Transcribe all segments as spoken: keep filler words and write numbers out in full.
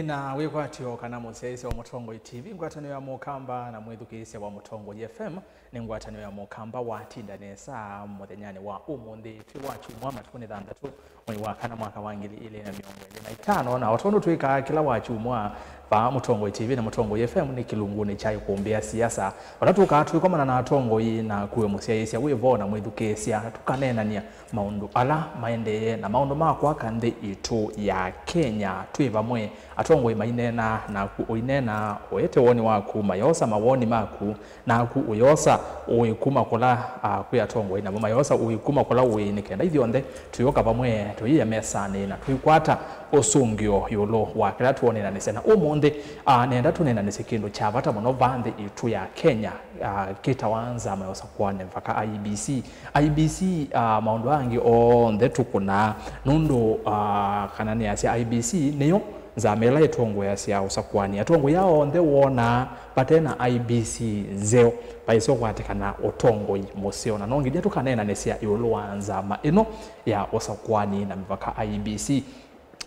Na wĩkwatyo kana mũsyaĩĩsya wa Mũtongoi T V, ngwatanĩo ya Mũkamba na mwĩthukĩĩsya wa Mũtongoi F M, nĩ ngwatanĩo ya Mũkamba watinda nesa mũthenyanĩ wa ũmũnthĩ. Twĩ wa kyumwa, matukũ nĩ thanthatũ, mwei wa kana, mwaka wa ngili ilĩ na mĩongo ĩlĩ na itano, na o tondũ twĩkaa kĩla wa kyumwa vaa Mũtongoi T V na Mũtongoi F M, nĩ kĩlungunĩ kya ĩkũmbĩ ya siasa, vala tũkaa twĩkomana na atongoi, na kuwe mũsyaĩĩsya wĩ vo na mwĩthukĩĩsya, tũkaneenany'a maũndũ ala maendee na maũndũ ma kwaka nthĩ itũ ya Kenya twĩ vamwe. Atongoi maineena, naku ũineena ũete woni waku, mayosa mawoni maku, naku ũyosa ũĩ kuma kũla, ah, kwĩ atongoi, namo mayosa ũĩ kuma kũla ũĩ, nĩ kenda ithyonthe tũyũka vamwe, tũyĩa mesanĩ na tũikwata ũsũngĩo ĩũlũ wa kĩla tũoneenanĩsya. Na ũmũnthĩ, ah, nenda tũneenanĩsye kĩndũ kya vata mũno va nthĩ itũ ya Kenya, ah, kĩtawa nzama ya ũsakũani mĩvaka, I E B C. I E B C, ah, maũndũ angĩ onthe tũkũnaa, nũndũ, ah, kana nĩasya I E B C nĩyo nzama ĩla ĩtongoeasya ũsakũani. Atongoi aa onthe wonaa vate na I E B C nzeo, vaisĩ ũkwatĩkana ũtongoi mũseo, na no nginya tũkaneenanĩsya ĩũlũ wa nzama ĩno ya ũsakũani na mĩvaka, I E B C.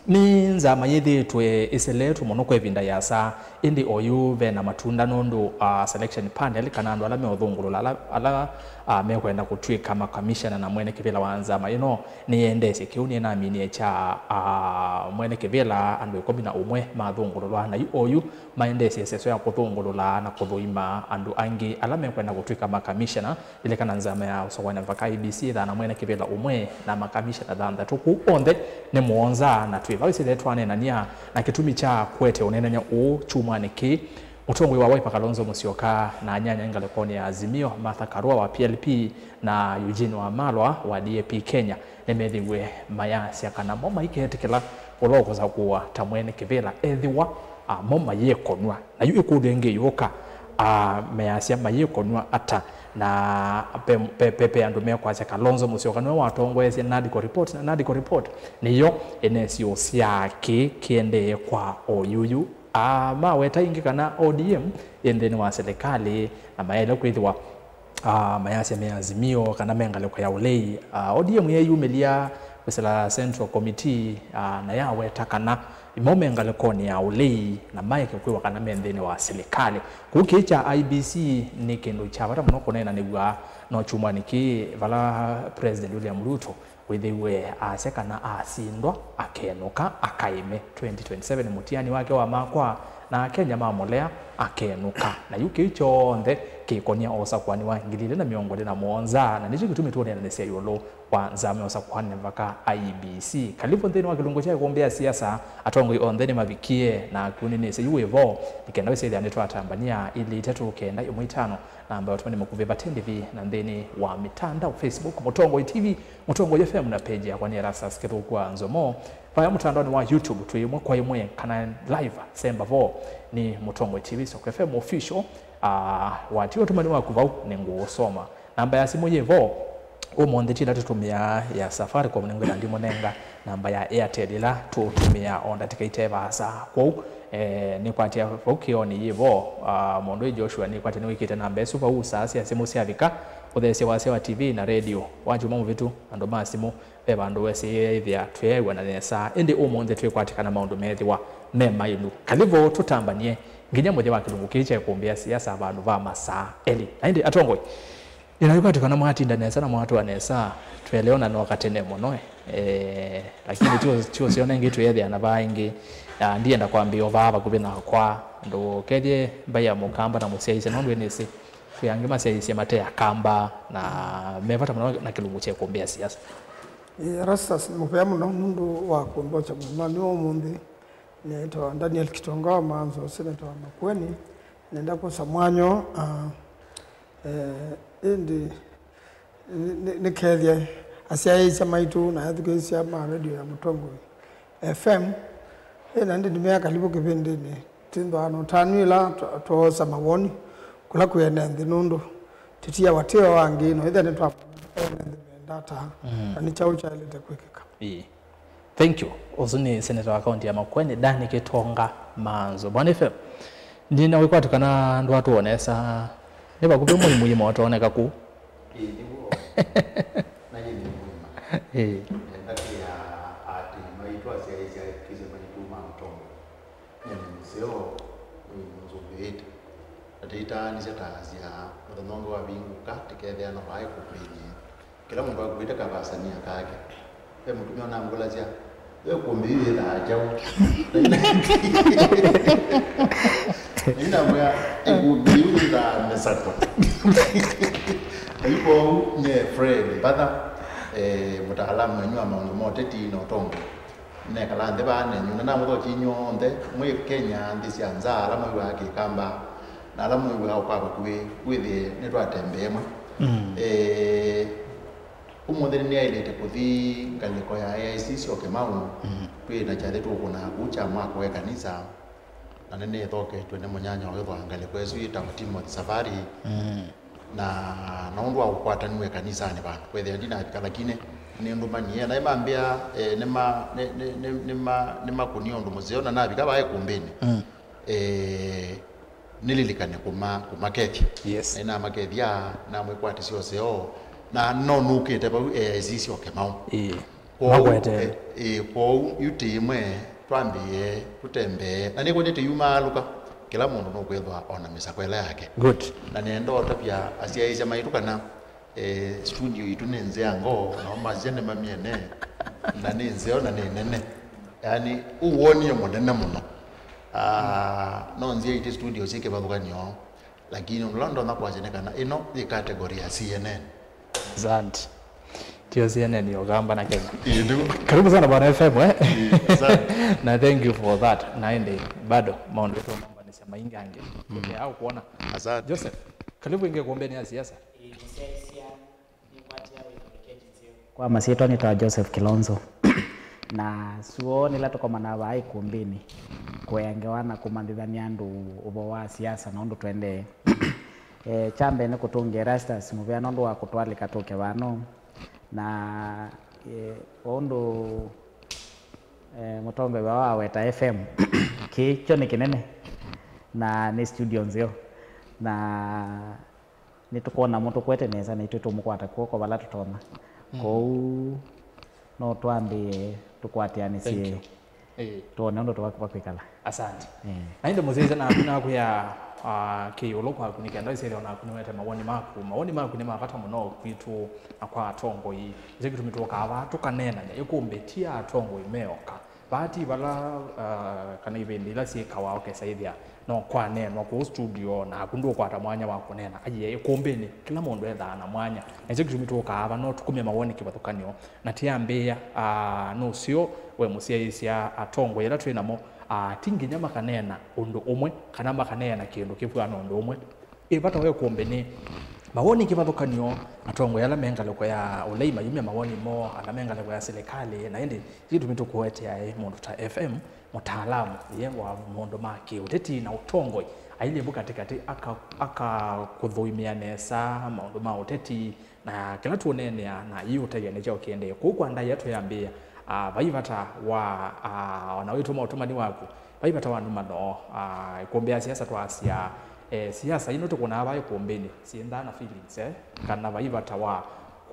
Nĩ nzama yĩthĩĩtwe ĩseletwe mũno kwa ĩvinda yĩasa, ĩndĩ oyu ve na matunda nũndũ, ah, selection panel, kana andũ ala meũthũngũlũla, ala, ala, ah, mekwenda kũtw'ĩka makamishana na mwene kĩvĩla wa nzama ĩno, nĩyendeesye kĩu nĩnaminie kya, ah, mwene kĩvĩla, andũ ĩkũmi na ũmwe mathũngũlũlwa, na yu oyu maendeesye ĩseso ya kũthũngũlũla na kũthũima andũ angĩ ala mekwenda kũtw'ĩka makamishana. Lilikana nzama ya ũsakũani mĩvaka, I E B C, ĩthaa na mwene kĩvĩla ũmwe na makamishana thanthatũ. Kũu onthe nĩ mũonza, na twĩ vau ĩsĩle twaneenany'a, na kĩtumi kya kũete ũneenany'a ũũ kyumwanĩ kĩĩ, mũtongoi wa Wiper Kalonzo Musyoka na anyanya ngalĩkonĩ ya Azimio, Martha Karua wa P L P na Eugene Wamalwa wa D A P Kenya, nĩmethĩiwe mayasya kana mo maiketĩkĩla ũla ũkũsakũwa ta mwene kĩvĩla ethĩwa, a, mo mayĩkonw'a. Na yu ĩkũlyo ĩngĩ yũka, a, meyasya mayĩkonw'a ata? Na pe, pe, pe, pe andũ mekwasya Kalonzo Musyoka nĩwe watongoesye NADCO report, na NADCO report nĩyo ĩnesĩ ũsyaa kĩĩ kĩendee kwa oyuyu. A, maweta ĩngĩ kana O D M yĩ nthĩnĩ wa silikalĩ, na mayaĩle kwĩthĩwa, ah, mayasya me Azimio kana me ngalĩko ya ũlei. Ah, O D M yeeyumĩlya kwĩsĩla Central Committee, ah, na yaweta kana mo me ngalĩkonĩ ya ũlei na maeke kwĩwa kana me nthĩnĩ wa silikalĩ. Kũu kĩĩ kya I E B C nĩ kĩndũ kya vata mũno kũneenanĩw'a, no kyumwanĩ kĩĩ vala President William Ruto wĩthĩiwe asya kana asindwa, akenũka akaĩme twenty twenty-seven mũtiani wake wa makwa, na Akenya mamũlea, akenũka. Na yu kĩu kyonthe kĩkonia o ũsakũani wa ngili ilĩ na mĩongo ĩlĩ na mũonza, na nĩkyo kĩtumi tũneenanĩsya ĩũlũ wa nzama ya ũsakũani mĩvaka, I E B C. Kalivu nthĩnĩ wa kĩlungu kya ĩkũmbĩ ya siasa, atongoi onthe nĩmavikie, naku nĩnĩsĩ yu wĩ vo, nĩ kenda wĩsĩthĩa nĩtwatambany'a ilĩ itatũ kenda ĩmwe itano, namba ya ũtũmani mũkuvĩ vate ndĩvi, na nthĩnĩ wa mitandao, Facebook, Mũtongoi T V, Mũtongoi F M, na page yakwa nĩ Erastus Kĩthũku wa Nzomo. Vaya mũtandaonĩ wa YouTube twĩ ĩmwe kwa ĩmwe kana live, semba vo nĩ Mũtongoi T V, Soko F M Official. Ah, watia ũtũmani waku vau, nĩngũũsoma. Namba ya simũ yĩ vo. Ũmũnthĩ ti ĩla tũtũmĩaa ya Safaricom, nĩngwĩtha ndimũnenga namba ya Airtel ĩla tũtũmĩaa o ndatĩka ite vaasa. Kwoou, eh, nĩkwatya vau kĩonĩ yĩ vo, ah, mũndũ ĩ Joshua, nĩkwatya nĩwĩkĩte namba ĩsu vau, saa sya simũ syavika, ũtheesye wasya wa T V na radio. Wa kyumwa mũvĩtu, andũ ma simũ ve vandũ wesĩĩe ĩthĩa tweew'ana nesa, ĩndĩ ũmũnthĩ twĩkwatĩkana maũndũ meethĩwa me maĩlu. Kalivu tũtambany'e nginya mũthya wa kĩlungu kĩĩ kya ĩkũmbĩ ya siasa vandũ va masaa elĩ. Na ĩndĩ atongoi, nĩnaĩkwatĩ kana mwatinda nesa na mwatũa nesa, tweleona no katene mũno, eh, lakini tyo, tyo syona ĩngĩ twĩethĩa na vaa ĩngĩ. Ah, ndienda kwambĩa o vaa vakuvĩ nakwa, ndũkethye mbai ya Mũkamba na mũsyaĩĩsya, nũndũ nĩsĩ kwĩ angĩ masyaĩĩsya mate Akamba, na me vata mũno na kĩlungu kya ĩkũmbĩ ya siasa. Ĩĩ, Erastus, nĩ mũvea mũno nũndũ wa kũndokya mũthenyanĩ wa ũmũnthĩ. Nĩtawa Daniel Kitonga wa Maanzo, seneta wa Makueni. Nenda kwosa mwanya ũũ, ah, eh, ĩndĩ nĩ, nĩ, nĩkethye asyaĩĩsya maitũ na ethukĩĩsya ma redio ya Mũtongoi F M. Ĩ, na ĩndĩ ndimea kalivu kĩvĩndĩnĩ. Tĩthwaa na ũtanu ĩla twa-, twoosa mawoni kũla kwĩ ene nthĩ, nũndũ tĩtiawa tĩo angĩ, no ĩthĩa nĩtwamanya ene nthĩ menda ata, mm, na nĩ kyaũ kyaĩlĩte kwĩkĩka. Ĩĩ. Thank you. Ũsu nĩ seneta wa kaunti ya Makueni, Dani Kitonga Maanzo. Bwana F M, ndina wĩkwatũ kana ndwatũonesa, nĩ vakuvĩ mũimũima ũtooneka kũu? Ĩĩ, nĩw'o. Na yĩ nĩ mũima. Ĩĩ. Nenda kwĩa atĩ maitũ asyaĩĩsya kĩsĩ maitũ ma Mũtongoi. Nĩ Yo, mm, nzũmbĩĩte. Na tĩitaanisya ta asya, mũthenya ũngĩ wavingũka, tĩkethĩana vaa ĩkũmbĩnĩ. Kĩla mũndũ akuĩte kavasania kake. Ve mũtumĩa ũnangũlasya, "Yo ĩkũmbĩ yu yĩthaa kyaũ?" Na ĩnambĩa, "Ĩkũmbĩ yu yĩthaa Mĩsakwa." Na yu kwoou nye Fred Mbatha, eh, mũtaalamu wenyu wa maũndũ ma ũteti na ũtongoi. Nekala nthĩ vaa nenyu, na namũthokya inyw'onthe, mwĩ Kenya, nthĩ sya nza, ala mwĩw'aa Kĩkamba, na ala mwĩw'aa o kwa vakuvĩ, wĩthĩe nĩtwatembee ĩmwe. Mm. Eh, ũmũnthĩ nĩnĩaĩlĩte kũthi ngalĩko ya A I C syoke mau, mm, twĩ na kyathĩ tũkũnaa kũu kya mwako wa ĩkanisa, na nĩnĩthoketw'e nĩ mũnyanya wa wĩthwa ngalĩko ĩsu yĩtawa Timothy Safari. Mm. Na, na ũndũ wa ũkwatanu ĩkanisanĩ vandũ kwethĩa ndinavika, lakini nĩndũmanie na imambĩa, eh, nĩma-, nĩ-, nĩ-, nĩ-, nĩma-, nĩmakũnie ũndũ mũseo, na navika vaa ĩkũmbĩnĩ. Mm. Eh, nĩlilikane kũma-, kũmakethya. Yes. Na nĩnamakethya, namwĩkwatĩsya ũseo, na no nũkĩte vau, eh, A I C syoke mau. Ĩĩ. Kwoou, makwete. Eh, eh, kwoou yu tĩ ĩmwe twambĩĩe tũtembee, na nĩkwendete yumaalũka, kĩla mũndũ nũkwĩthwa ona mĩsako ĩla yake. Good. Na nĩenda ũtavya asyaĩĩsya maitũ kana, eh, studio itũ nĩ nzea ngoo, nao masya nĩmamyene, na nĩ nzeo na nĩ nene. Yaani, ũwoni mũnene mũno. Ah, no nzĩa iti studio syĩ kĩvathũkany'o, lakini ũndũ ũla ndonya kwasya nĩ kana ĩno yĩ category ya C N N. Asante. Tio C N N ya Ũkamba na Kenya. Ĩĩ, nĩguo. Karibu sana Bwana F M, eh? Ĩĩ, asante. Na thank you for that. Na ĩndĩ bado maũndũ ĩtũmbanĩsya maingĩ angĩ. Mm. Tũkĩaa ũkuona. Asante. Joseph, karibu ĩngĩ ĩkũmbĩnĩ ya siasa. Ĩĩ, mũsyaĩĩsya nĩkwatia wĩna wĩketi nzeo. Kwa masyĩtwa nĩtawa Joseph Kilonzo. Na suo nĩla tũkomanaa vaa ĩkũmbĩnĩ kũea ngewa na kũmanyĩthany'a andũ ũvoo wa siasa na ũndũ tũendee. Eh, kya mbee nĩ kũtũngĩa Erastus mũvea nũndũ wa kũtũalĩka tũke vano. Na, eh, o ũndũ, eh, mũtongoi wao aweta F M, kĩĩ kyo nĩ kĩnene na nĩ studio nzeo, na nĩtũkwona mũtũkwete nesa na itwĩ tũmũkwata kw'oko vala tũtonya. Mm. Kwoou no twambĩe tũkwatĩanĩsye. Thank you. Ĩĩ. Tuone ũndũ tũkakũva kwĩkala. Asante. Ĩĩ. Na ĩndĩ mũsyaĩĩsya naku nakwĩa, ah, kĩũlũ kwaku nĩ kenda ĩsĩthĩwa naku nĩwete mawoni maku. Mawoni maku nĩ ma vata mũno kwitũ na kwa atongoi. Nĩkyo kĩtumi tũkaa vaa tũkaneenany'a ĩkũmbĩ ti ya atongoi meoka. Vaa ti vala, ah, kana ivĩndĩ ila syĩkawa ũkesa ĩthĩa no kwaneenwa kũu studio naku ndũkwata mwanya wa kũneena. Aiee, ĩkũmbĩnĩ kĩla mũndũ ethaa na mwanya. Na nĩkyo kĩtumi tũkaa vaa no tũkumye mawoni kĩvathũkany'o. Na tĩambĩĩa, ah, nũseo we mũsyaĩĩsya atongoi ala twĩ namo, ah, ti nginya makaneena ũndũ ũmwe kana makaneena kĩndũ kĩvw'ana ũndũ ũmwe. Ĩ vata wa ĩkũmbĩ nĩ mawoni kĩvathũkany'o, atongoi ala me ngalĩko ya ũlei mayumya mawoni moo, ala me ngalĩko ya silikalĩ, na ĩndĩ kĩtumi tũkũeteae mũndũ ta F M, mũtaalamu ye wa maũndũ ma kĩũteti na ũtongoi, ailye vu katĩkatĩ aka-, akakũthũimĩa nesa maũndũ ma ũteti, na kĩla tũũneenea na yĩũtavya nĩ kyaũ kĩendee. Kũu kwa ndaĩa twĩambĩĩa, ah, vai vata wa, ah, o na wĩtũma ũtũmani waku, vai vata wa ndumano, ah, ĩkũmbĩ ya siasa twasya, eh, siasa ino tũkũnaa vaa ĩkũmbĩnĩ, syĩendaa na feelings, eh? Kana vai vata wa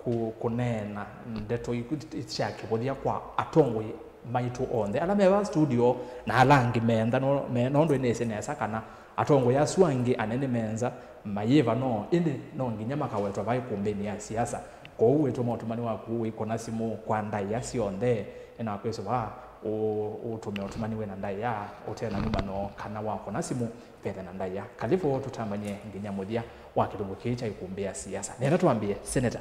kũ-, kũneena ndeto iku sya kĩvũthya kwa atongoi maitũ onthe ala me vaa studio na ala angĩ me nza, no-, me-, nũndũ nĩnĩsĩ nesa kana atongoi asu angĩ anene me nza mayĩva no, ĩndĩ no nginya makawetwa vaa ĩkũmbĩnĩ ya siasa. Kwoou wĩtũma ũtũmani waku wĩkũna simũ kwa ndaĩa syonthe, nĩnakwĩsũva ũ-, ũtũme ũtũmani wĩ na ndaĩa ũte na numano kana wakũna simũ vethe na ndaĩa. Kalivu tũtambany'e nginya mũthya wa kĩlungu kĩĩ kya ĩkũmbĩ ya siasa. Nenda twambĩe, Seneta,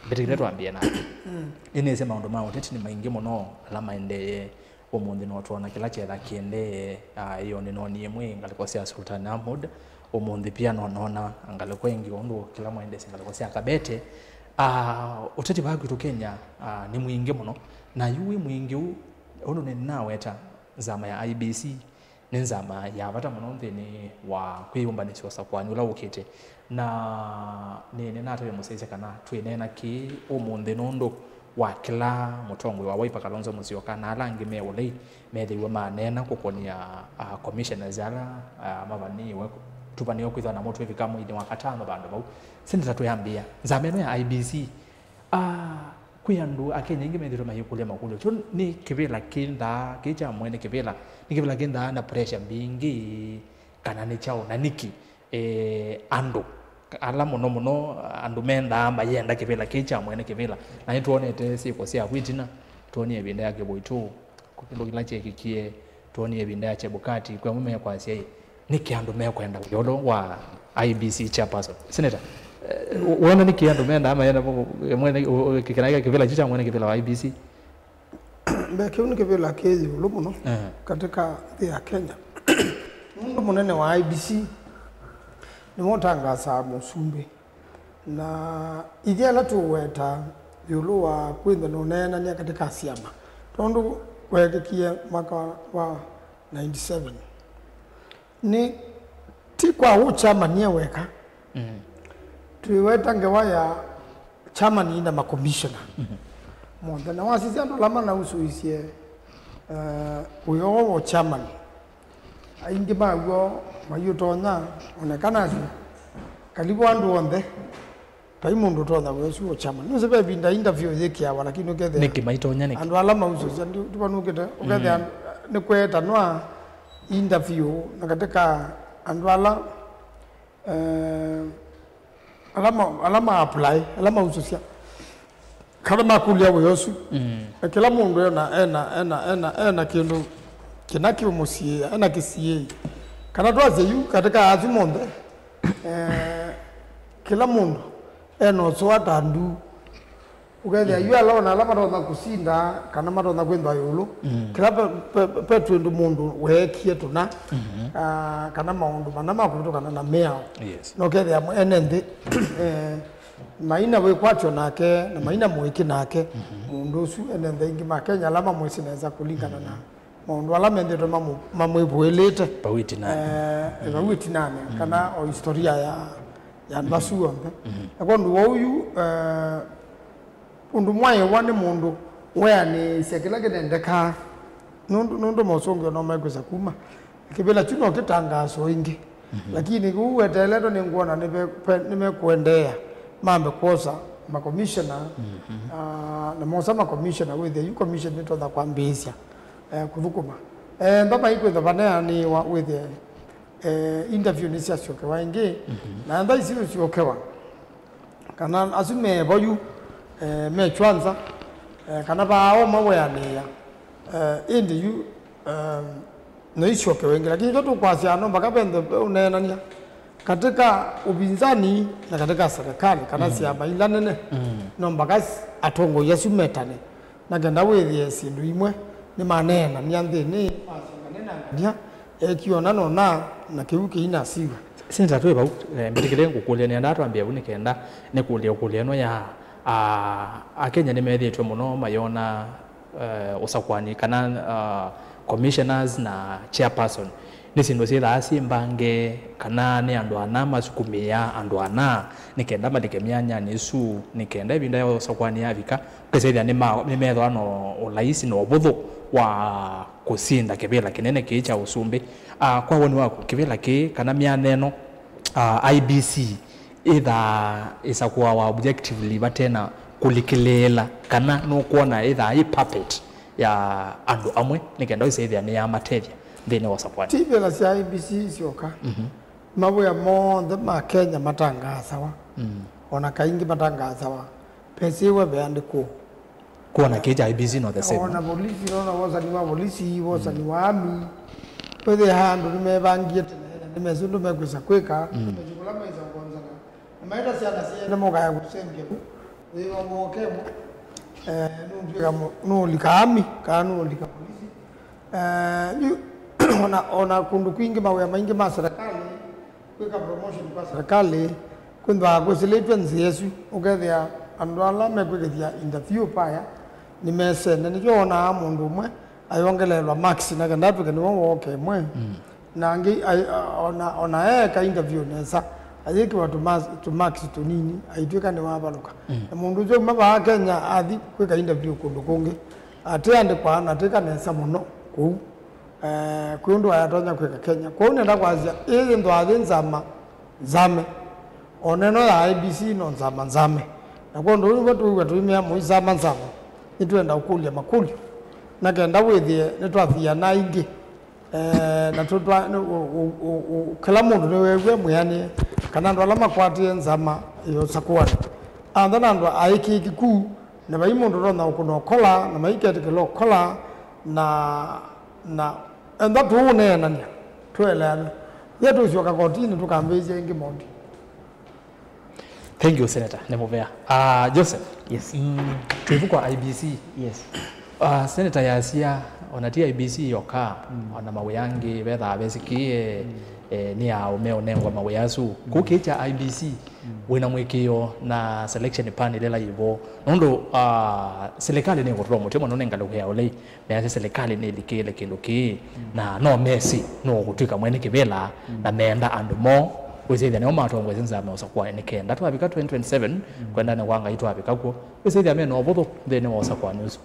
mbĩtĩkĩle twambĩe na. Mm. Nĩnĩsĩ maũndũ ma ũteti nĩ maingĩ mũno ala maendee. Ũmũnthĩ no twona kĩla kyetha kĩendee, ah, ĩyo nĩnoonie ĩmwe ngalĩko sya Sultan Ahmud. Ũmũnthĩ pia no noona ngalĩko ĩngĩ ũndũ kĩla mwaendesya ngalĩko sya Kabete. Ah, ũteti vaa kwitũ Kenya, ah, nĩ mwingĩ mũno. Na yu wĩ mwingĩ ũũ, ũndũ nĩnaweta nzama ya I E B C, nĩ nzama ya vata mũno nthĩnĩ wa kwĩyũmbanĩsya ũsakũani ũla ũkĩte. Na nĩ, nĩnatavya mũsyaĩĩsya kana twĩneena kĩĩ ũmũnthĩ nũndũ wa kĩla mũtongoi wa Wiper Kalonzo Musyoka na ala angĩ me ũlei methĩiwe maneena kũkũnĩa, ah, commissioners ala, ah, mavaniwe, tũvaniwe kwĩthwa namo twĩvika mweinĩ wa katano vandũ vau. Seneta, twĩambĩĩa nzama ĩno ya I E B C, ah, Kwĩ andũ Akenya aingĩ methĩĩtwe mayĩkũlya makũlyo, kyo nĩ kĩvĩla kĩnthaa kĩ kya mwene kĩvĩla, nĩ kĩvĩla kĩnthaa na pressure mbingĩ, kana nĩ kyaũ, na nĩkĩ, eh, andũ ala mũno mũno andũ mendaa mayenda kĩvĩla kĩ kya mwene kĩvĩla? Na nĩtwonete syĩko sya vu ĩtina, twonie ĩvinda ya Kĩvũitũ, kĩndũ kĩla kyeekĩkie, twonie ĩvinda ya Chebukati, kwĩ amwe mekwasya, ĩ, nĩkĩ andũ mekwenda ĩũlũ wa I E B C chairperson? Senator, eh, wona nĩkĩ andũ mendaa mayenda vo-, mwene, ũ-, ũ-, kĩ-, kĩna kĩvĩla kyu kya mwene kĩvĩla wa I E B C? Mbee, kĩu nĩ kĩvĩla kĩ ĩũlũ mũno, eh, katika nthĩ ya Kenya. Nũndũ mũnene wa I E B C nĩwe ũtangaasaa mũsumbĩ. Na ithya ĩla tũweta ĩũlũ wa kwĩthwa na ũneenany'a katika syama, tondũ weekĩkie mwaka wa ninety-seven, nĩ ti kwa ũkyamanie weka. Mm. Twĩweta ngewa ya kyamani na makomishona, mhm, monthe, na wasisya andũ ala manausũisye, eh, wĩa ũũ wa kyamani, aingĩ maw'o maiũtonya, onekana asu kalivu andũ onthe, vai mũndũ ũtonya wĩa ũsu wa kyamani. Nũsĩ ve ĩvinda interview yĩkĩawa, lakini ũkethĩa nĩkĩ maitonya nĩkĩ? Andũ ala mausũsya, ndi-, ndivanũkĩte, ũkethĩa, mm, nĩkwetanwa interview na katika andũ ala, eh, ala ma-, ala ma apply, ala mausũsya, kana makũlya wĩa ũsu. Mm. Na kĩla mũndũ ena, ena, ena, ena, ena kĩndũ kĩna kĩũmũsiĩĩa, ena kĩsiĩĩi. Kana twasye yu katika asu monthe, eh, kĩla mũndũ ena ũsũa ta ndu. Ũkethĩa, mm, yu ala ona ala matonya kũsinda, kana matonya kwĩthwa ĩũlũ, mm, kĩla pe, pe, pe twĩndũ mũndũ weekie tũna, mm-hmm, ah, kana maũndũ mana ma kũvĩtũkana na mĩao. Yes. Na ũkethĩa mwe-, ene nthĩ, eh, maina wĩkwatyo nake, na maina mũĩki nake, mm-hmm, mũndũ ũsu ene nthĩ aingĩ ma Kenya ala mamwĩsĩ nesa kũlingana na, mm-hmm, maũndũ ala methĩĩtwe mamũ-, mamwĩvũĩlĩte. Vau ĩtinanĩ. Eh, vau ĩtinanĩ, mm, kana o historia ya, ya andũ asu onthe. Mm-hmm. Na kwondũ wa ũu, eh, ũndũ mwaĩwa nĩ mũndũ weanĩĩsya kĩla kĩnendekaa, nũndũ, nũndũ mosũngĩo no mekwĩsa kuma. Kĩvĩla kyu no kĩtangaaswe ĩngĩ. Mhm. Lakini ũu weteeletwe nĩngwona nĩve-, pe-, nĩmekũendeea mambe kwosa makomishona, mhm, ah, na mosa makomishona wĩthĩe yu commission nĩtonya kwambĩĩsya, eh, kũthũkũma. Eh, ethĩwa maikwĩthwa vaneanĩwa wĩthĩe, eh, interview nĩsyasyokewa ĩngĩ, mhm, na ethĩwa isiũsyokewa, kana asu me vo yu, eh, me kwanza, eh, kana vaa o maweanĩĩa, eh, ĩndĩ yu, eh, no isyokewe ĩngĩ. Lakini kyo tũkwasya no mpaka venthe ũneenany'a katika upinzani na katika serikali, kana, mm, syama ila nene, mm, no mpaka s-, atongoi asu metane. Na kenda wĩthĩe syĩndũ imwe nĩmaneenania nthĩnĩ wa syĩngane na ngania, eekie ũna na ũna, na kĩu kĩinasiw'a. Senator, twĩ vau, eh, mbĩtĩkĩle ngũkũlye, nĩendaa twambĩe vu nĩ kenda nĩkũlye ĩkũlyo ĩno ya, ah, Akenya nĩmethĩĩtwe mũno mayona, eh, ũsakwani kana, ah, commissioners na chairperson nĩ syĩndũ syĩthaa syĩ mbange, kana nĩ andũ ana masukumĩaa andũ ana nĩ kenda malike myanyanĩ ĩsu, nĩ kenda ĩvinda ya ũsakwani yavika, ũkesethĩa nĩma-, nĩmethĩwa na ũlaisi na ũvũthũ wa kũsinda kĩvĩla kĩnene kĩĩ kya ũsumbĩ. Ah, kwa woni waku, kĩvĩla kĩĩ kana myanya ĩno, ah, I E B C ĩthaa ĩsakũawa objectively vate na kũlikĩlĩĩla, kana nũkwona ĩthaa yĩ puppet ya andũ amwe nĩ kenda ĩsethĩa nĩyamatethya nthĩnĩ wa ũsakwani? Ti ivĩla sya I E B C syoka. Mhm. Mawĩa monthe ma Kenya matangaasawa. Mm. O na kaingĩ matangaasawa, vesiwe veandĩkwo. Kwona kĩĩ kya I E B C no the same. O na volisi, nona wosani wa volisi, wosani, mm, wa army. Wĩthĩa andũ nĩmevangie tene, na nĩmesĩ ũndũ mekwĩsa kwĩka, mm, nĩmesĩ kũla meĩsa kũonzana. Na maĩta syana syene mokaya kũsembya vu. Wĩva mokemo, eh, nũndwĩka mũ-, nũũlika army, kana nũũlika polisi. Eh, yu, ona, ona kũndũ kwingĩ mawĩa maingĩ ma serikali, kwĩka promotion kwa serikali, kwĩthĩwa kwĩsĩlĩtw'e nzĩa ĩsu, ũkethĩa andũ ala mekwĩkĩthya interview paya nĩmesene. Nĩkyo wonaa mũndũ ũmwe ayongeleelwa marks na kenda atw'ĩke nĩwe wooka ĩmwe. Mm. Na angĩ, ai-, a-, ona, ona eeka interview nesa, ayĩkĩwa tũma-, tũmarks tũnini, aitw'ĩka nĩwavalũka. Mm. Na mũndũ ũsu auma vaa Kenya athi kwĩka interview kũndũ kũngĩ, atĩandĩkwa na atĩka nesa mũno kũu, eh, kwĩ ũndũ ayatonya kwĩka Kenya. Kwoou nenda kwasya, ĩĩ yĩthĩawa yĩ nzama nzame. O na ĩno ya I E B C no nzama nzame. Na kwondũ ũu nĩw'o tũw'a tũimea mũisama nzama, nĩtwenda ũkũlya makũlyo, na kenda wĩthĩe nĩtwathiana ĩngĩ. Eh, na tũtwa, nĩ, ũ, ũ, ũ, ũ, kĩla mũndũ nĩweew'a mwĩanĩe kana andũ ala makwatie nzama ya ũsakũani, antha na andũ aĩkĩĩki ku, na vai mũndũ ũtonya ũkũna ũkola, na maiketĩkĩla ũkola, na, na entha tũũneenany'a, tũeleane. Yetũsyoka kotinĩ, tũkambĩĩsya ĩngĩ maũndũ. Thank you, Senator. Nĩ mũvea. Ah, Joseph. Yes. Mm, twĩvu kwa I B C. Yes. Ah, Senator yasia, ona ti I B C yoka, mm, ona mawĩa angĩ vethaa vesĩkĩe, mm, eh, nĩ aũme ũnengwa mawĩa asu. Mm. Kũkĩkya I B C, mm, wĩna mwĩkĩo na selection panel ĩla yĩvo. Nũndũ, ah, serikali nĩ kũtũla mũtĩ mũno nĩ ngalĩko ya ũlei. Measya serikali nĩlikĩĩle kĩndũ kĩĩ, mm, na no mesĩ nũũ ũkũtw'ĩka mwene kĩvĩla, mm, na meenda andũ moo wĩsĩthya nĩo matongoesye nzama ya ũsakũani nĩ kenda twavika twenty twenty-seven, mm, kwendane kwa Ngai twavika kw'o, wĩsĩthya me na ũvũthũ nthĩnĩ wa ũsakũani ũsu.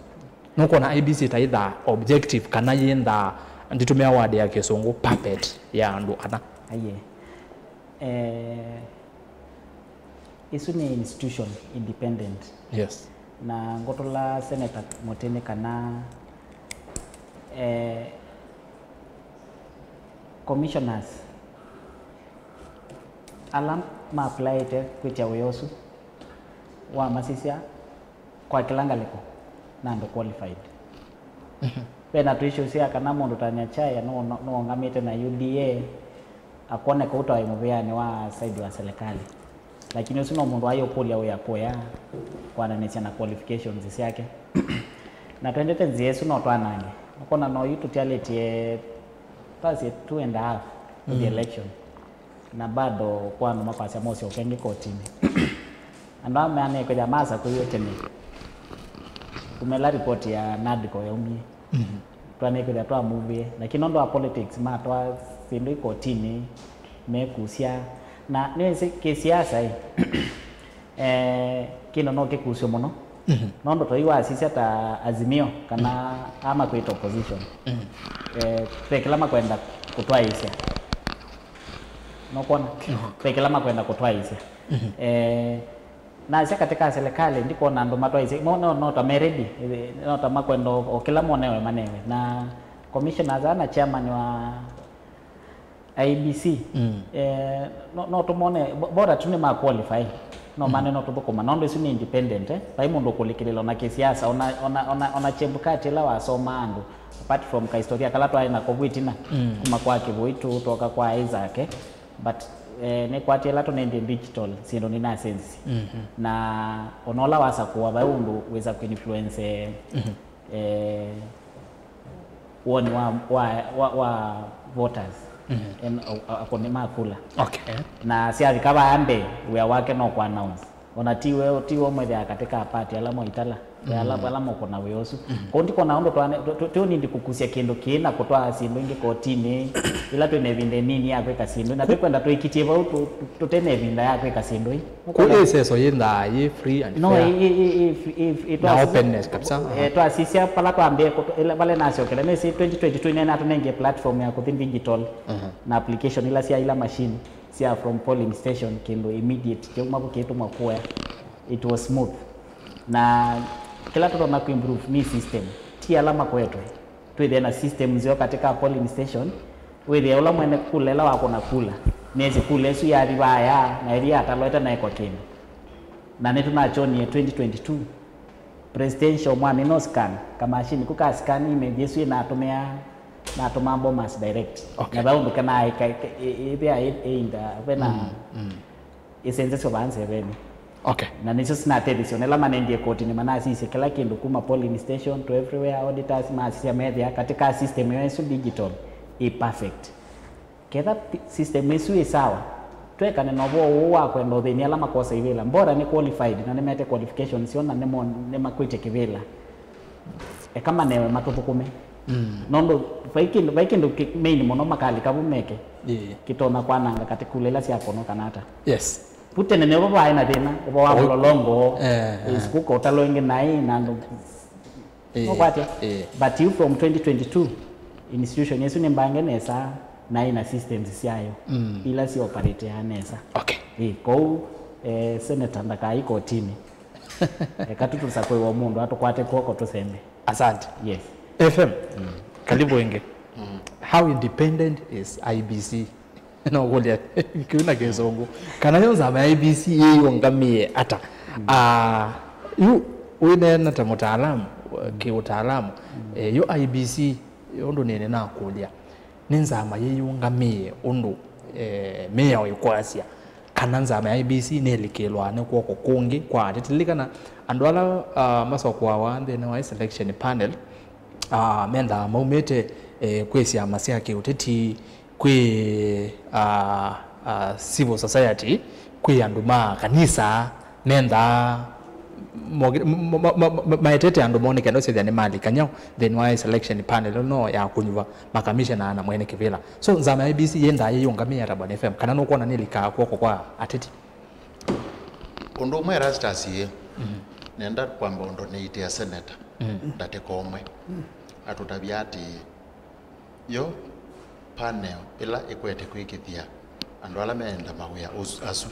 Nũkwona I B C ta ĩthaa objective kana yĩnthaa, nditũmĩa word ya kĩsũngũ, puppet ya andũ ana? Aiee. Eh, ĩsu nĩ institution independent. Yes. Na ngũtũla Senator mũtĩnĩ kana, eh, commissioners ala ma applyĩte kwĩtya wĩa ũsu wamasisya kwa kĩla ngalĩko na andũ qualified. Ve na tũ issues sya kana mũndũ ta Nyakyaya nũ- nũũngamĩte na U D A akwoneka ũtawaĩ mũvĩanĩ wa side wa serikali, lakini ũsu no mũndũ waĩ ũkũlya wĩa kũya kwananĩsya na qualifications syake. Na twendete nzĩa ĩsu no twanange, ũkona no yu tũtialĩtye twasye two and a half to the election. Na bado kwa andũ makwasya mosyoke ĩngĩ kotinĩ. Andũ aa meanĩe kwĩthĩa masakũiwe tene. Kumela report ya NADCO yaumie. Twanĩe kwĩthĩa twamuvie. Lakini nũndũ wa politics matwaa syĩndũ ikotinĩ, mekusya. Na nĩwĩsĩ kĩsiasa ĩ, eh, kĩndũ no kĩkusw'e mũno. Nũndũ toi wasisya ta Azimio kana ama kwĩta opposition, eh, ve kĩla makwenda kũtwaĩĩsya. Nũkwona? Ve kĩla makwenda kũtwaĩĩsya. Eh, nasya katika serikali ndikwona andũ matwaĩĩsya. Mo no, no ta me ready, eh, no ta makwenda o, o kĩla monewe manewe. Na commissioners aa na chairman wa I B C, eh, no, no tũmone, bo- bora tu nĩ ma qualify. No mane no tũthũkũma, nũndũ isu nĩ independent, eh. Vai mũndũ ũkũlikĩlĩla ona kĩsiasa, ona, ona, ona, ona Chebukati ĩla wasomaa andũ, apart from kahistoria kala twaĩ nako vu ĩtina, kuma kwa Kĩvũitũ, twoka kwa Isaac, eh, but, eh, nĩkwatie ĩla tũnendie digital, syĩndũ nĩnasenzisye. Na ona ũla wasakũa, vai ũndũ wĩsa kũinfluence, eh, woni wa, wa, wa, wa voters, en- a- a- akũni ma kula. Okay. Na syavika vaya mbee, wĩa wake no kũ announce. Ona tiwe, tiwe ũmwethĩa katika party ala moitala, ala, ala mokona wĩa ũsu. Kũu ndikona ũndũ twane- tu- tu- tũnindi kũkusya kĩndũ kĩĩ na kũtwaa syĩndũ ingĩ kotinĩ, ila twĩ na ĩvinda ĩnini ya kwĩka syĩndũ, na twĩkwenda tũikitie vau tũ- tũ- tũte na ĩvinda ya kwĩka syĩndũ ii. Kũu ĩseso yĩnthaa yĩ free and no, fair. I- i- i- i- i- i- Na twasi- openness kabisa. Eh, twasisya pala twambie kũtũ- ila- pale nasyokele nĩsĩ twenty twenty-two nena tũnengie platform ya kũthi digital na application ila sya ila machine sya from polling station kĩndũ immediate kyauma kũkĩtũmwa kũya. It was smooth. Na kĩla tũtonya kũimprove nĩ system, ti ala makwetwe. Twĩthĩe na system nzeo katika polling station, wĩthĩe ũla mwene kula ĩla wakũna kula nĩsĩ kula ĩsu yathi vaya na ĩthi yatalwa ĩtanaekwa kĩndũ. Na nĩtũnakyonie twenty twenty-two presidential mwami no scan kamashini ku ka scan image ĩsu ĩnatũmĩaa, natũmaa Bomas direct. Okay. Na vau ndũkenaa ĩthĩa ĩinda vena ĩsenzesyo vaa nzeveni. Okay. Na nĩsyo sinatethesya ona ĩla manendie kotinĩ manasisye kĩla kĩndũ kuma polling station to everywhere, auditors masisya methĩa katika system yo ĩsu digital ĩ perfect. Ketha system ĩsu ĩ sawa, twekane na ũvoo ũũ wa kwenda ũthĩni ala makosa ivĩla, bora nĩ qualified na nĩmete qualifications syoo na nĩmo- nĩmakwĩtye kĩvĩla. Eka manewe matũthũkũme. Nũndũ vai kĩndũ, vai kĩndũ kĩ- main mũno makalika vu meke, ĩĩ, kĩtonya kwananga katĩ kula ila sya kono kana ata. Yes. Vu tene nĩvo vaĩ na thĩna, ũvo wa mũlolongo, eh, eh, ĩsukuka ũtalo ĩngĩ naĩ na andũ. Ĩĩ, nũkwatya? Ĩĩ. But you from twenty twenty-two, institution ĩsu nĩ mbange nesa na ĩna systems syayo ila si operatea nesa. Okay. Ĩĩ, kwoou, eh, senator ndakai kotinĩ. Eka tu tũsakũĩwa mũndũ atũkwate kw'oko tũsembe. Asante. Yes. F M, karibu ĩngĩ. How independent is I E B C? No kũlya kĩu na kĩsũngũ. Kana yo nzama ya I E B C yĩyũngamĩe ata? Ah, yu wĩneena ta mũtaalamu, kĩũtaalamu, eh, yo I E B C, ũndũ nĩnĩ nakũlya, nĩ nzama yĩyũngamĩe ũndũ, eh, mĩao ĩkwasya, kana nzama ya I E B C nĩlikĩlwa nĩ kw'oko kũngĩ kwa ateti? Lilikana andũ ala, ah, masokoawa nthĩnĩ wa selection panel, ah, mendaa maumĩte, eh, kwĩ syama sya kĩũteti, kwĩ, ah, ah, civil society, kwĩ andũ ma kanisa mendaa moke- mo- mo- mo- mo- maetete andũ mone kenda ũsethĩa nĩ malikany'a nthĩnĩ wa selection panel no ya kũnyuva makamishena na mwene kĩvĩla. So nzama ya I E B C yendaa yĩyũngamĩe ata, Bwana F M, kana nũkwona nĩlikaa kw'oko kwa ateti? Ũndũ ũmwe Erastus ĩ, nenda kwamba ũndũ nĩitĩa seneta ndatĩka ũmwe atũtavya atĩĩ, yo panel ĩla ĩkwete kwĩkĩthya andũ ala meenda mawĩa ũsu- asu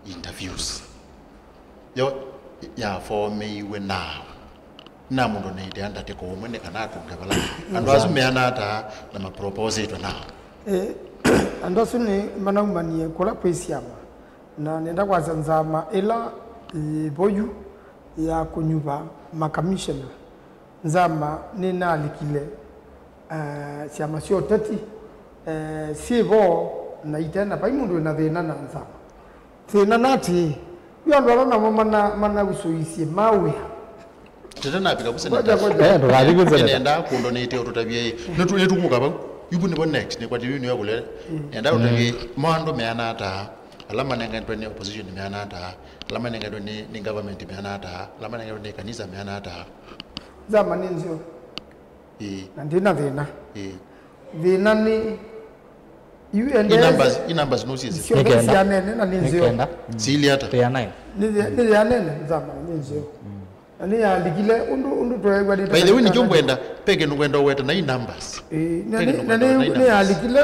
interviews, yo yafomeiwe naaũ? Na mũndũ nĩitĩa ndatĩka ũmwe nĩ kana atũnge vala andũ asu meana ata na maproposĩtwe naaũ? Eh, andũ asu nĩ manaumanie kũla kwĩ syama, na nenda kwasya nzama ĩla yĩ vo yu ya kũnyuva makamishena, nzama nĩnaalikile, eh, syama sya ũteti, eh, syĩ vo na ite na vai mũndũ wĩna thĩna na nzama. Thĩna na atĩĩ, yu andũ ala namo mana- manausũisye ma wĩa. Tete napika ku seneta. Ngoja, ngoja. Eh, ndũkathi ku seneta. Nenda kũndũ nĩte ũtũtavie. Nĩtu- nĩtũkũka vau. Yu vu nĩvo next, nĩkwatĩ yu nĩyo kũle. Nenda ũtavie maandũ meana ata, ala manengetwe nĩ opposition meana ata, ala manengetwe nĩ, nĩ government meana ata, ala manengetwe nĩ kanisa meana ata. Nzama nĩ nzeo. Ĩĩ. Na ndĩ na thĩna. Ĩĩ. Thĩna nĩ yu I endee- numbers, i numbers nũsiĩsĩ. Syonthe nĩ kenda. Syanene na nĩ nzeo. Nĩ kenda. Sili ata? They are nine. Nĩ thĩa- nĩ thĩanene nzama nĩ nzeo. Na nĩ yalikile ũndũ ũndũ tweew'a nĩ. By the way, nĩkyo ngwenda, pe kĩndũ ngwenda ũweta na i numbers. Ĩĩ, na nĩ- na nĩ- nĩ yalikile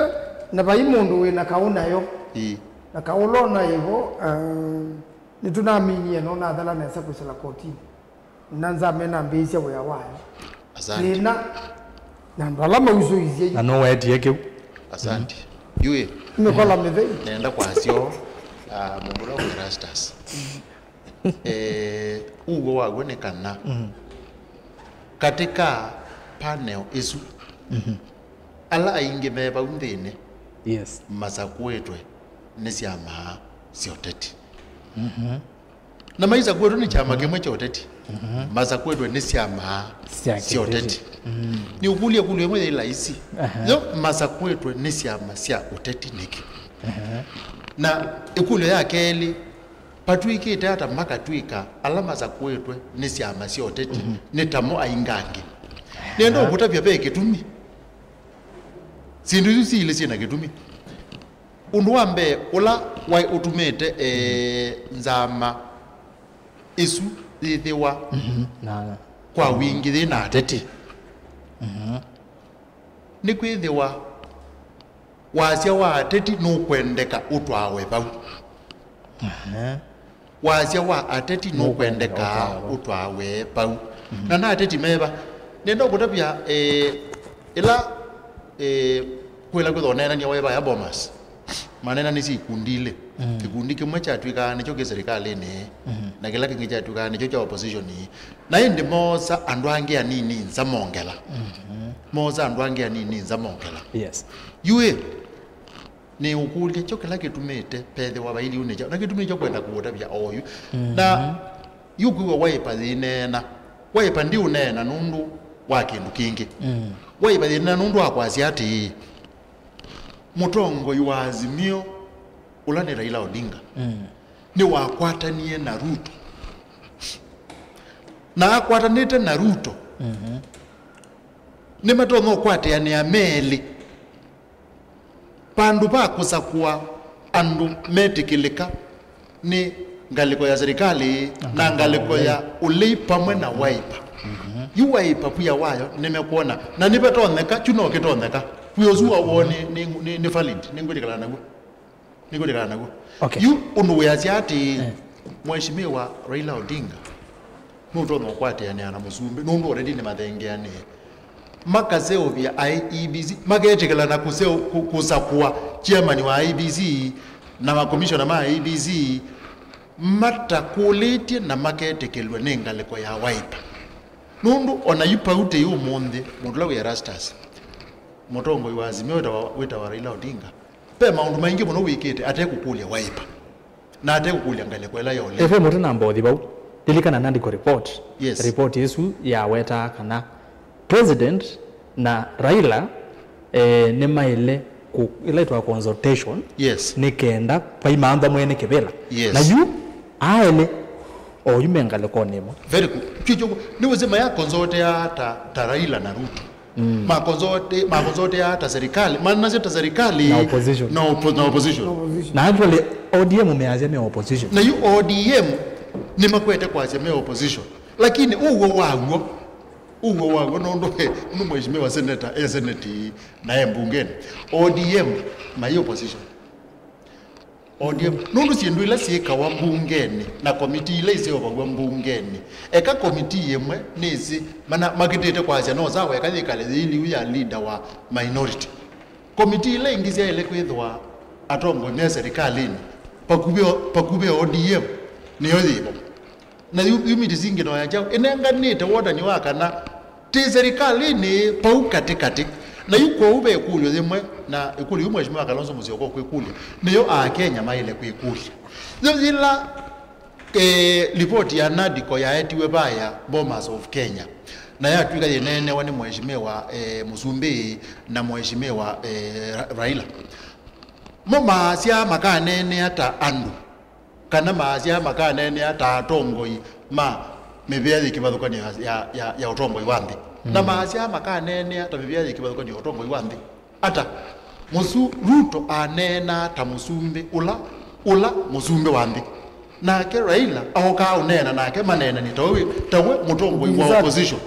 na vai mũndũ wĩ na kaũ nayo. Ĩĩ. Na kaũ lo na ĩvo, um, nĩtũnaminie no nathela nesa kwĩsĩla kotini. Na nzama ĩnambĩĩsya wĩa wayo. Asante. Thĩna na andũ ala mausũisye yu. Na nũwetie kĩu. Asante. Yu ĩ, mĩkola mĩthei. Nenda kwasyo, ah, mũndũ ũla wĩ Erastus. Eh, ugo waw'o nĩ kana katĩ ka panel ĩsu, ala aingĩ me vau nthĩnĩ, yes, masakũĩtwe nĩ syama sya ũteti. Na maisakwĩtwe nĩ kyama kĩmwe kya ũteti, masakwĩtwe nĩ syama sya ũteti. Nĩũkũlya ĩkũlyo ĩmwe yĩ laisi. Yo masakwĩtwe nĩ syama sya ũteti nĩkĩ? Na ĩkũlyo ya kelĩ, vatw'ĩkĩte ata makatw'ĩka ala masakwĩtwe nĩ syama sya ũteti nĩ tamo aingangĩ? Nĩenda ũkũtavya ve kĩtumi. Syĩndũ isu siilĩ syĩ na kĩtumi. Ũndũ wa mbee ũla waĩ ũtumĩte, eh, nzama ĩsu yĩthĩwa kwa wingĩ yĩ na ateti nĩ kwĩthĩwa wasya wa ateti nũkwendeka ũtwawe vau. Wasya wa ateti nũkwendeka ũtwawe vau. Na na ateti meva? Nenda ũkũtavya, eh, ĩla, eh, kwĩla kwĩthwa ũneenany'a waĩ vaya Bomas, maneenanĩsye ikundi ilĩ. Kĩkundi kĩmwe kyatw'ĩkaa nĩkyo kĩ serikalĩnĩ, na kĩla kĩngĩ kyatw'ĩkaa nĩkyo kya opposition. Na ĩndĩ moosa andũ angĩ anini nza mongela. Moosa andũ angĩ anini nza mongela. Yes. Yu ĩ, nĩũkũlya kyo kĩla kĩtumĩte vethĩwa vailiu nĩ kyaũ? Na kĩtumi nĩkyo kwenda kũũtavya oyu. Na yu kwĩw'a Wiper yĩneena. Wiper ndiũneena nũndũ wa kĩndũ kĩngĩ. Wiper yĩneena nũndũ wa kwasya atĩĩ, mũtongoi wa Azimio, ũla nĩ Raila Odinga, nĩwakwatanie na Ruto. Na akwatanĩte na Ruto, nĩmatonya ũkwatĩanĩa me elĩ. Vandũ va kũsakũa andũ metĩkĩlĩka nĩ ngalĩko ya serikali na ngalĩko ya ũlei pamwe na Wiper. Yu Wiper pia wayo nĩmekwona, na nĩvatonyeka, kyu no kĩtonyeka. Wĩ ũsu wa woo nĩ, nĩ, nĩ, nĩ valid, nĩngwĩtĩkĩlana naw'o. Nĩngwĩtĩkĩlana naw'o. Okay. Yu ũndũ wĩasya atĩ Mheshimiwa Raila Odinga Nũtonya ũkwatĩanĩa na mũsumbĩ, nũndũ already nĩmathengeanĩe. Makaseũvya I E B C, maketĩkĩlana kũseo-, kũ-, kũsakũa chairman wa I E B C na makomishona ma I E B C matakũlĩtye na maketĩkĩlw'a nĩ ngalĩko ya Wiper. Nũndũ ona yu pauti ũmũnthĩ, mũndũ ũla wĩ Erastus, mũtongoi wa Azimio wĩtawa, wĩtawa Raila Odinga, ve maũndũ maingĩ mũno wĩkĩte ate kũkũlya Wiper na ate kũkũlya ngalĩko ĩla yolea. Ĩve mũtĩ na mbothi vau. Lilikana Nandiko report. Yes. Report ĩsu yawetaa kana President na Raila, eh, nĩmaĩle kũ-, ĩla ĩtwa consultation, yes, nĩ kenda vaimantha mwene kĩvĩla. Yes. Na yu aelĩ oyu me ngalĩkonĩ ĩmwe. Very good. Kyu kyu nĩ wĩsĩ maya consultea ta, ta Raila na Ruto. Mm. Makonsote, makonsotea ta serikali, manasyo ta serikali na opposition. Na oppo-, na opposition. Na actually, O D M measya me opposition. Na yu O D M nĩmakwete kwasya me opposition. Lakini ũw'o waw'o, ũw'o waw'o nũndũ, nũndũ mheshimiwa senator e senate na e mbungeni. O D M mai opposition. O D M, nũndũ syĩndũ ila syĩkawa mbungenĩ na komitii ila iseũvaw'a mbungenĩ, eka komitii ĩmwe nĩsĩ mana makĩtĩte kwasya no sawa eka yĩkale yĩiliu ya leader wa minority. Komitii ila ingĩ syaĩle kwĩthĩwa atongoi me serikalĩnĩ, pakuvĩ o-, pakuvĩ O D M nĩyo yĩvo. Na yu, yu miti singĩ no ya kyaũ ĩnenganĩte wonany'o wa kana ti serikalĩnĩ pau katĩkatĩ. Na yu kwoou ve ĩkũlyo yĩmwe, na ĩkũlyo yu Mheshimiwa Kalonzo Musyoka ũkwĩkũlya, nĩyo Akenya maĩle kwĩkũlya. Yo yĩla, eh, ripoti ya Nadico yaetiwe vaya Bomas of Kenya, na yatw'ĩka yĩneenewa nĩ Mheshimiwa, eh, Mũsumbĩ na Mheshimiwa, eh, Ra-, Raila. Mo maasya makaneenea ta andũ, kana maasya makaneenea ta atongoi ma mĩvĩa yĩ kĩvathũkanyo ya, ya, ya, ya ũtongoi wa nthĩ. Na maasya makaneenea ta mĩvĩa yĩ kĩvathũkanyo ya ũtongoi wa nthĩ. Ata? Mũsu-, Ruto aneenaa ta mũsumbĩ ũla, ũla mũsumbĩ wa nthĩ. Nake Raila aokaa ũneena nake maneenanie ta we, ta we mũtongoi wa opposition.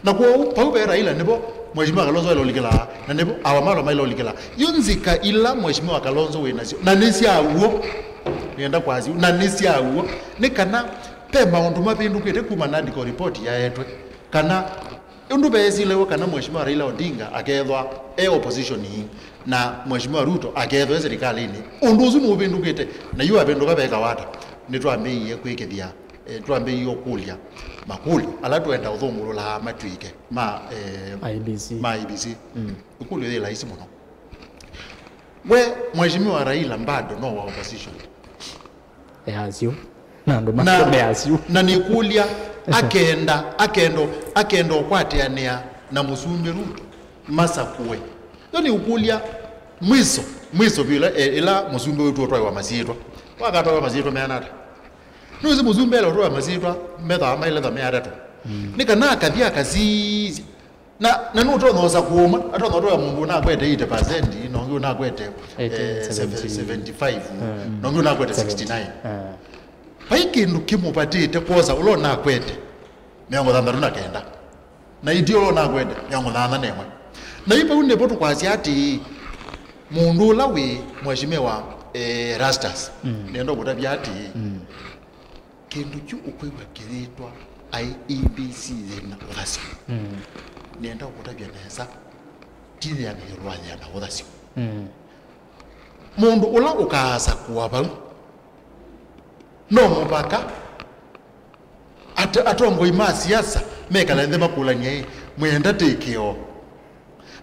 Na kwoou, pau ve Raila nĩvo Mheshimiwa Kalonzo aile ũlikĩlaa, na nĩvo Awamalo maile ũlikĩlaa. Yu nzika ila Mheshimiwa Kalonzo wĩ nasyo, na nĩ sya w'o, nĩenda kwasya, na nĩ sya w'o, nĩ kana ve maũndũ mavĩndũkĩte kuma Nadico report yaetwe, kana ũndũ veesilĩwe kana Mheshimiwa Raila Odinga akethwa e opposition na Mheshimiwa Ruto akethwa e serikalĩnĩ. Ũndũ ũsu nũvĩndũkĩte, na yu avĩndũka vekawa ata? Nĩtwambĩĩie kwĩkĩthya, eh, twambĩĩie ũkũlya makũlyo ala twenda ũthũngũlũla matw'ĩke ma, eh, I E B C. Ma I E B C. Mm. Ĩkũlyo yĩ laisi mũno. We, Mheshimiwa Raila bado no wa opposition. Easyo. Na andũ na, make measyo. Na nĩkũlya, akenda, akenda, akenda ũkwatĩanĩa na mũsumbĩ Ruto, masakũe. Yo nĩũkũlya, mwiso, mwiso vyũ ĩla, e, ĩla mũsumbĩ wĩtu ũtwaĩwa masyĩtwa. Wakatwaĩwa masyĩtwa meana ata? Nũsĩ mũsumbĩ ela ũtwaĩwa masyĩtwa, methaa mailetha me atatũ. Mm. Nĩ kana akathi akasisya. Na, na nũtonya ũsa kũũma, atonya ũtoya mũndũ ũnakwete eighty percent, na ũngĩ ũnakwete, eighty, eh, seventy. Seventy-five, mm, na ũngĩ ũnakwete seventy, sixty-nine. Eh. Vai kĩndũ kĩmũvatĩte kwosa ũla ũnakwete mĩongo thanthatũ na kenda, na iti ũla ũnakwete mĩongo thanthatũ na ĩmwe. Na yu vau nĩvo tũkwasya atĩĩ, mũndũ ũla wĩ Mheshimiwa, eh, Erastus, mm, nĩenda ũkũtavya atĩĩ, mm. Kĩndũ kyu ũkwĩw'a kĩyĩtwa I E B C yĩna ũthasyo. Mm. Nĩenda ũkũtavya nesa, ti yĩana ĩũlũ wa yĩana ũthasyo. Mm. Mũndũ ũla ũkaasakũa vau, no mũvaka at-, atongoi ma siasa mekale nthĩ makũlany'e, "Ĩ, mwĩenda tĩkĩo?"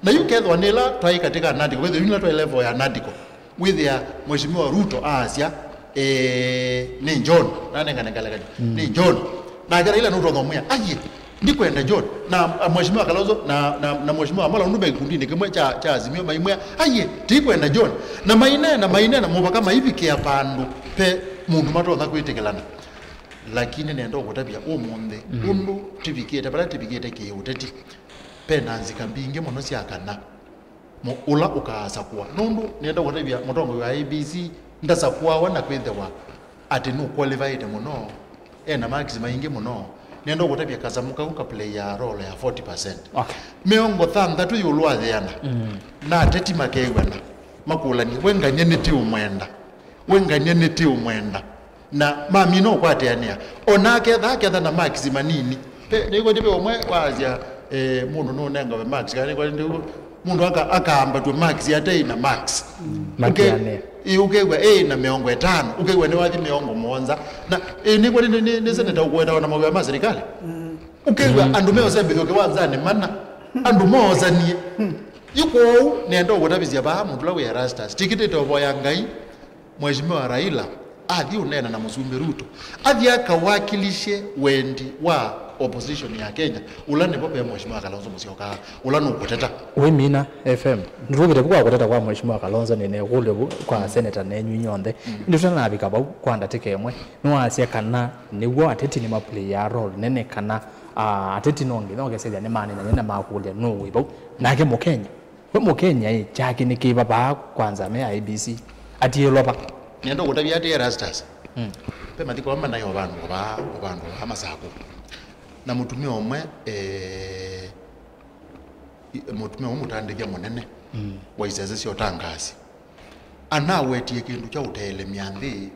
Na yu kethwa nĩ ĩla twaĩ katĩ ka Nadico, wĩthĩa yu nĩla twaĩ level ya Nadico, wĩthĩa Mheshimiwa Ruto aasya, "Eh, nĩ John, nanengane ngelekany'o, mm, nĩ John." Nake Raila nũtonya ũmwĩa, "Aiye, ndikwenda John." Na, ah, Mheshimiwa Kalonzo na, na, na Mheshimiwa Amolo nũndũ me kĩkundinĩ kĩmwe kya, kya Azimio maimwĩa, "Aiye, tikwenda John." Na maineena, maineena, mũvaka maivikĩa vandũ ve mũndũ matonya kwĩtĩkĩlana. Lakini nenda ũkũtavya ũmũnthĩ, mm, ũndũ tũvikĩte, vala tũvikĩte kĩũteti. Ve na nzika mbingĩ mũno sya kana mũ-, ũla ũkaasakũa. Nũndũ nĩenda kũtavya mũtongoi wa I E B C ndasakũawa na kwĩthĩwa atĩ nũqualified mũno, e na marks maingĩ mũno. Nĩenda kũtavya kasamũ kau ka play ya role ya forty percent. Okay. Mĩongo thanthatũ ĩũlũ wa yĩana, mm, na ateti makew'ana, makũlany'e, "We ngany'a nĩtĩ ũmwenda? We ngany'a nĩtĩ ũmwenda?" Na mamina ũkwatĩanĩa. O nake etha aketha na marks manini. Pe, nĩkwendĩ ve ũmwe waasya, eh, mũndũ nũnengawe marks, kana nĩkwendĩ mũndũ aka-, akaambatw'a marks atei na marks. Ũke-, Makĩanĩa. ĩ, ũkew'a ĩ na mĩongo ĩtano, ũkew'a nĩwathi mĩongo mũonza. Na, ĩ, nĩkwendĩ nĩ, nĩ, nĩ seneta ũkũetawa na mawĩa ma serikali. Ũkew'a andũ meũsembethw'a kĩwanzanĩ mana, andũ moosanie. Yu kwoou, nĩenda ũkũtavĩsya vaa mũndũ ũla wĩ Erastus. Tikĩtĩte ũvoya Ngai, Mheshimiwa Raila athi ũneena na Mũsumbĩ Ruto, athi akawakilishe wendi wa opposition ya Kenya, ũla nĩvo ve Mheshimiwa Kalonzo Musyoka, ũla nũkũteta. Wĩmina F M, ndũvĩte vu kwa kũteta kwa Mheshimiwa Kalonzo, nĩnekũlyo vu kwa seneta nenyu inyonthe. Ĩndĩ tũtanavika vau kwa ndatĩka ĩmwe, nĩwaasya kana nĩw'o ateti nĩmapulĩaa role nene, kana, ah, ateti no nginya ũkesethya nĩmaneenany'a na makũlya nũũ wĩ vau. Nake Mũkenya, we Mũkenya ĩ, kyake nĩ kĩva vaa kwanza me I E B C? Atiĩlwa va? Nĩenda ũkũtavya atĩ Erastus. Mm. Ve mathiko amwe manaĩ o vandũ o vaa, o vandũ o vaa Masakũ. Na mũtumĩa ũmwe, eh, i-, mũtumĩa ũmwe mũtandĩthya mũnene wa isese sya ũtangaasi anawetie kĩndũ kya ũtelemya nthĩ,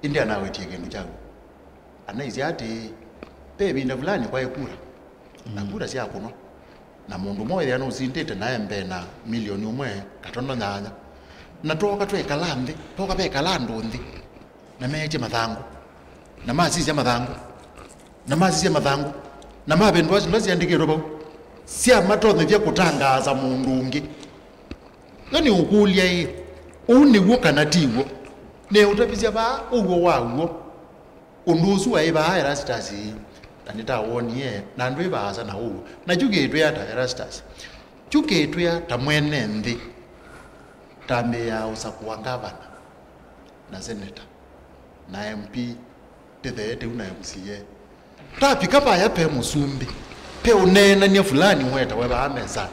ĩndĩ anawetie kĩndũ kya w'o. Anaisye atĩĩ, ve ĩvinda vulani kwaĩ kura, na kura syakũnwa, na mũndũ ũmwe wĩthĩa nũsindĩte na embee na milioni ũmwe katono nyanya. Na twooka twekala nthĩ, twooka vekala andũ nthĩ, na meetye mathangũ, na masisya mathangũ, na masisya mathangũ, na mavĩndũa syĩndũ ila syandĩkĩtwe vau, syamatonyethya kũtangaasa mũndũ ũngĩ. Yo nĩũkũlya-ĩ, ũu nĩw'o kana ti w'o? Neũtavĩsya vaa ũw'o wa w'o. Ũndũ ũsu waĩ vaa Erastus, na nĩtawonie, na ndwĩ vaasa na ũw'o. Na kyu kĩtwĩa ta Erastus, kyu kĩtwĩa ta mwene nthĩ, tambĩĩaa ũsakũa ngavana, na seneta, na M P, tĩthee tĩu na M C A. Tavika vaya pe mũsumbĩ, pe ũneenany'a fulani wetawe vaa mesanĩ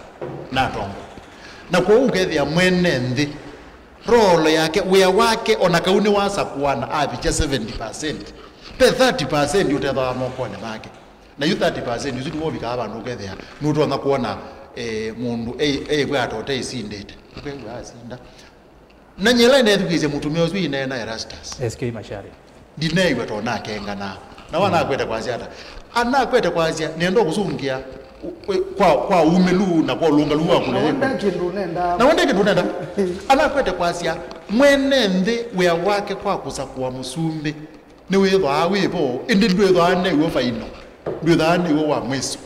na atongoe. Na kwoou ũkethĩa mwene nthĩ, role yake, wĩa wake, o na kau nĩwasakũana avikya seventy percent, pe thirty percent ũtethawa mokonĩ make. Na yu thirty percent ũsu nĩw'o ũvikaa vandũ ũkethĩa nũtonya kwona, eh, mũndũ ei-, eĩkwĩa atote ĩsindĩte. Ũkew'a asinda. Na nyie ĩla neethukĩĩsye mũtumĩa ũsu aineena Erastus, S K Macharia, ndineew'a to nakenganaa. Na wanakwete kwasya ata? Anakwete kwasya, nĩenda kũsũngĩa u-, u-, kwa, kwa umĩlu na kwa ũlũngalu wa kũlea. Na wende kĩndũ ũnendaa. Na wende kĩndũ ũnendaa. Anakwete kwasya, mwene nthĩ wĩa wake kwa kũsakũa mũsumbĩ nĩwĩthwaa wĩ vo, ĩndĩ ndwĩthwaa nĩw'o faino, ndwĩthwaa nĩw'o wa mwĩso.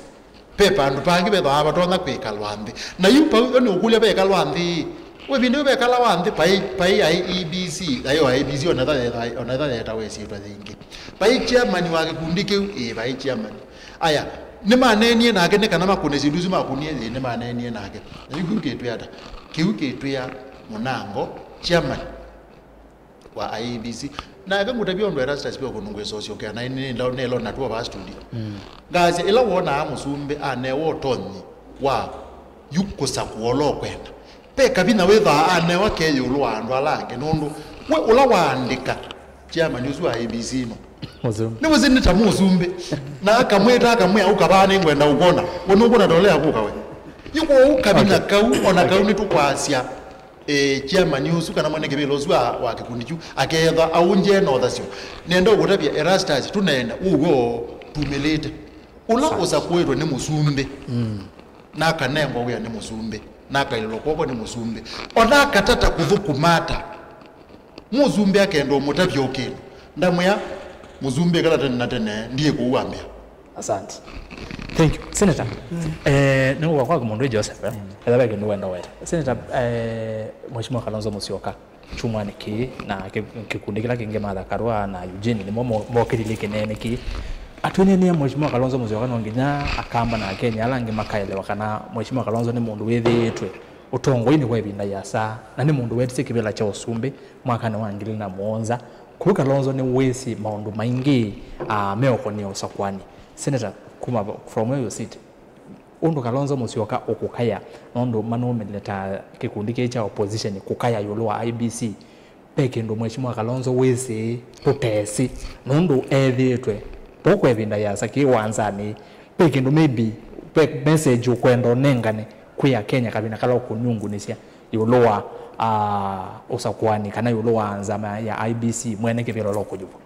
Ve vandũ vangĩ vethwaa vatonya kwĩkalwa nthĩ. Na yu vau, yo nĩ ũkũlya vekalwa nthĩ-ĩ, we ĩvinda yu vekalawa nthĩ, vai, vai I E B C, nayo I E B C ona ĩtha yetha-, ona ĩtha yetawa ĩsyĩtwa yĩngĩ. Vai chairman wa kĩkundi kĩu? Ĩĩ, vai chairman. Aya, nĩmaneenie nake nĩ kana makũne syĩndũ isu makunie? Ĩĩ, nĩmaneenie nake. Na yu kĩu kĩtwĩa ata? Kĩu kĩtwĩa mũnango chairman wa I E B C. Nake ngũtavya ũndũ Erastus pia kũndũ ngwĩsa ũsyokea, na nĩ, nĩ, nĩlo na tuo vaa studio. Ngasya, ĩla wonaa mũsumbĩ anewa ũtonyi wa yu kũsakũa ũla ũkwenda, ve kavinya wĩthaa anewa ke ĩũlũ wa andũ ala angĩ, nũndũ we ũla waandĩka chairman ũsu wa I E B C ĩno, mũsumbĩ, nĩwĩsĩ nĩ ta mũsumbĩ, na akamwĩta, akamwĩa, ũka vaa, nĩngwenda ũkwona. We nũkwona ta ũlea kũka we? Yu kwoou kavinya kau, o na kau nĩtũkwasya, e, chairman ũsu kana mwene kĩvĩla ũsu wa, wa kĩkundi kyu akeethwa aũngye na ũthasyo. Nenda ũkũtavya Erastus, tũneena ũw'o tumĩlĩte. Ũla ũsakũĩtwe nĩ mũsumbĩ, na akanengwa wĩa nĩ mũsumbĩ, na akailĩlwa kw'oko nĩ mũsumbĩ, o na akatata kũthũkũma ata, mũsumbĩ akenda ũmũtavya o kĩndũ, ndamwĩa, mũsumbĩ, ĩkala tene na tene, ndiĩ kũu wambĩa. Asante. Thank you. Senator, eh, nĩngũka kwaku mũndũ wĩ Joseph, eh? Ethĩwa ve kĩndũ wenda weta. Senator, eh, Mheshimiwa Kalonzo Musyoka, kyumwanĩ kĩĩ, na kĩ-, kĩkundi kĩla kĩngĩ, Martha Karua na Eugene, nĩmo mo-, mokĩlilye kĩneenĩ kĩĩ. Atwĩneenea Mheshimiwa Kalonzo Musyoka no nginya Akamba na Akenya ala angĩ makaelewa kana Mheshimiwa Kalonzo nĩ mũndũ wĩthĩĩtwe ũtongoinĩ kwa ĩvinda ĩasa, na nĩ mũndũ wetisye kĩvĩla kya ũsumbĩ mwakanĩ wa ngili na mũonza. Kũu Kalonzo nĩwĩsĩ maũndũ maingĩ, ah, meũkonĩa ũsakũani. Senator, kuma va-, from where you sit, ũndũ Kalonzo Musyoka ũkũkaya nũndũ manũmĩle ta kĩkundi kĩĩ kya opposition kũkaya ĩũlũ wa I E B C, ve kĩndũ Mheshimiwa Kalonzo wĩsĩ tũtesĩ, nũndũ ethĩĩtwe vo kwa ĩvinda yĩasa kĩ wanzanĩ? Ve kĩndũ maybe, ve message ũkwenda ũnengane kwĩ Akenya kavinda kala ũkũnyungunisya ĩũlũ wa, ah, ũsakũani kana ĩũlũ wa nzama ya I E B C mwene kĩvĩla ũla ũkũyũvwa?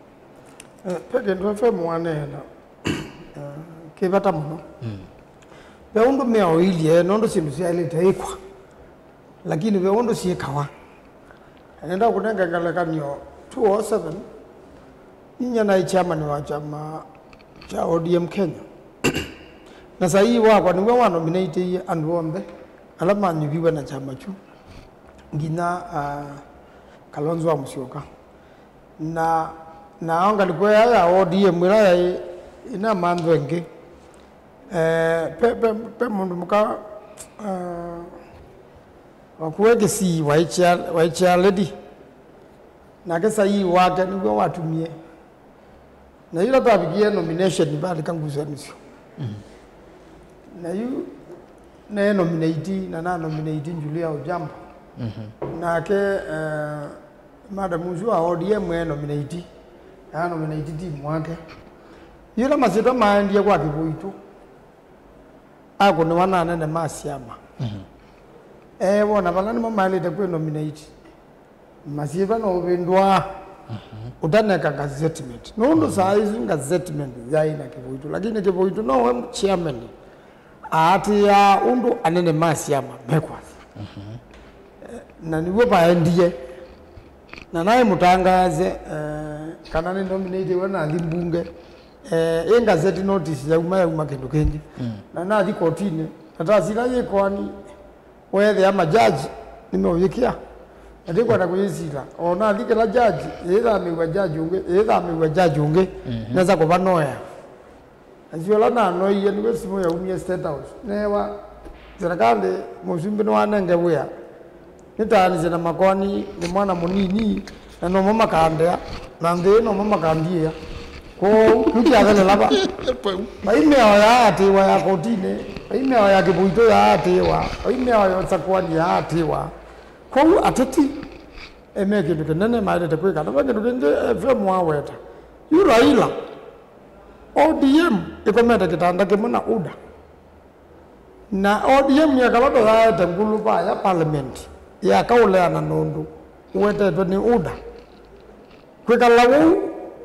Eh, ve kĩndũ F M waneena, eh, kĩ vata mũno. Ve ũndũ mĩao iilye, nũndũ syĩndũ syaĩlĩte ĩkwa, lakini ve ũndũ syĩkawa. Na nenda kũnenga ngelekany'o two oh seven, ninyie naĩ chairman wa kyama kya O D M Kenya. Na saii wakwa nĩw'o wanominatĩie andũ onthe ala manyuviwe na kyama kyu, nginya, ah, Kalonzo wa Musyoka. Na, na ngalĩko ĩya ya O D M ĩla yaĩ ĩna mantho ĩngĩ, eh, pe, pe, pe mũndũ mũka, eh, wakuwe Kisii waĩ chair, waĩ chair lady, nake saii wake nĩw'o watumie. Na yĩla twavikie nomination, valika ngusanĩsyo. Na yu ne nominate, na na nominate Julia Ojambo. Nake, eh, madam ũsu wa O D M e nominate, na nominate team wake. Yĩla masyĩtwa maendie kwa Kĩvũitũ, akũnĩwa na anene ma syama. Eewona vala nĩmo maĩlĩte kwĩ nominate. Masyĩtwa no ũvĩndũaa ũtaneka gazettement. Nũndũ saa isu gazettement yaĩ na Kĩvũitũ, lakini Kĩvũitũ nowe chairman aatĩĩaa ũndũ anene ma syama mekwasya. Eh, na nĩw'o vaendie. Na naĩ mũtangaase, eh, kana nĩ nominatiwe nathi mbunge. Eh, ĩ gazette notice yauma, yauma kĩndũ kĩngĩ. Na nathi kotinĩ, na tasila yĩ koani, weethĩa majaji nĩmeũyĩkĩa, na ndikwenda kũyĩsila. O nathi kĩla jaji, ĩĩthamĩw'a jaji ũngĩ, ĩĩthamĩw'a jaji ũngĩ, nesa kũvanoea. Asu ala nanoie nĩw'o simũ yaumie State House. Neewa, serikali, mũsumbĩ nĩwanenge wĩa. Nĩtaanĩsye na makoani, nĩ mwana mũnini, na nomo makandea, na nthĩ nomo makandiĩa. Kwoou, kĩu kyathelela va? Vai mĩao yaatĩĩwa ya kotinĩ, vai mĩao ya Kĩvũitũ yaatĩĩwa, vai mĩao ya ũsakuani yaatĩĩwa. Kwoou ateti, eh, me kĩndũ kĩnene maĩlĩte kwĩka. Na ve kĩndũ kĩngĩ, eh, F M waweta. Yu Raila, O D M ĩkomete kĩtanda kĩmwe na UDA. Na O D M yekala tũyaete ngũlũva ya parliament yakaũleana nũndũ ũwetetwe nĩ UDA. Kwĩkala ũu,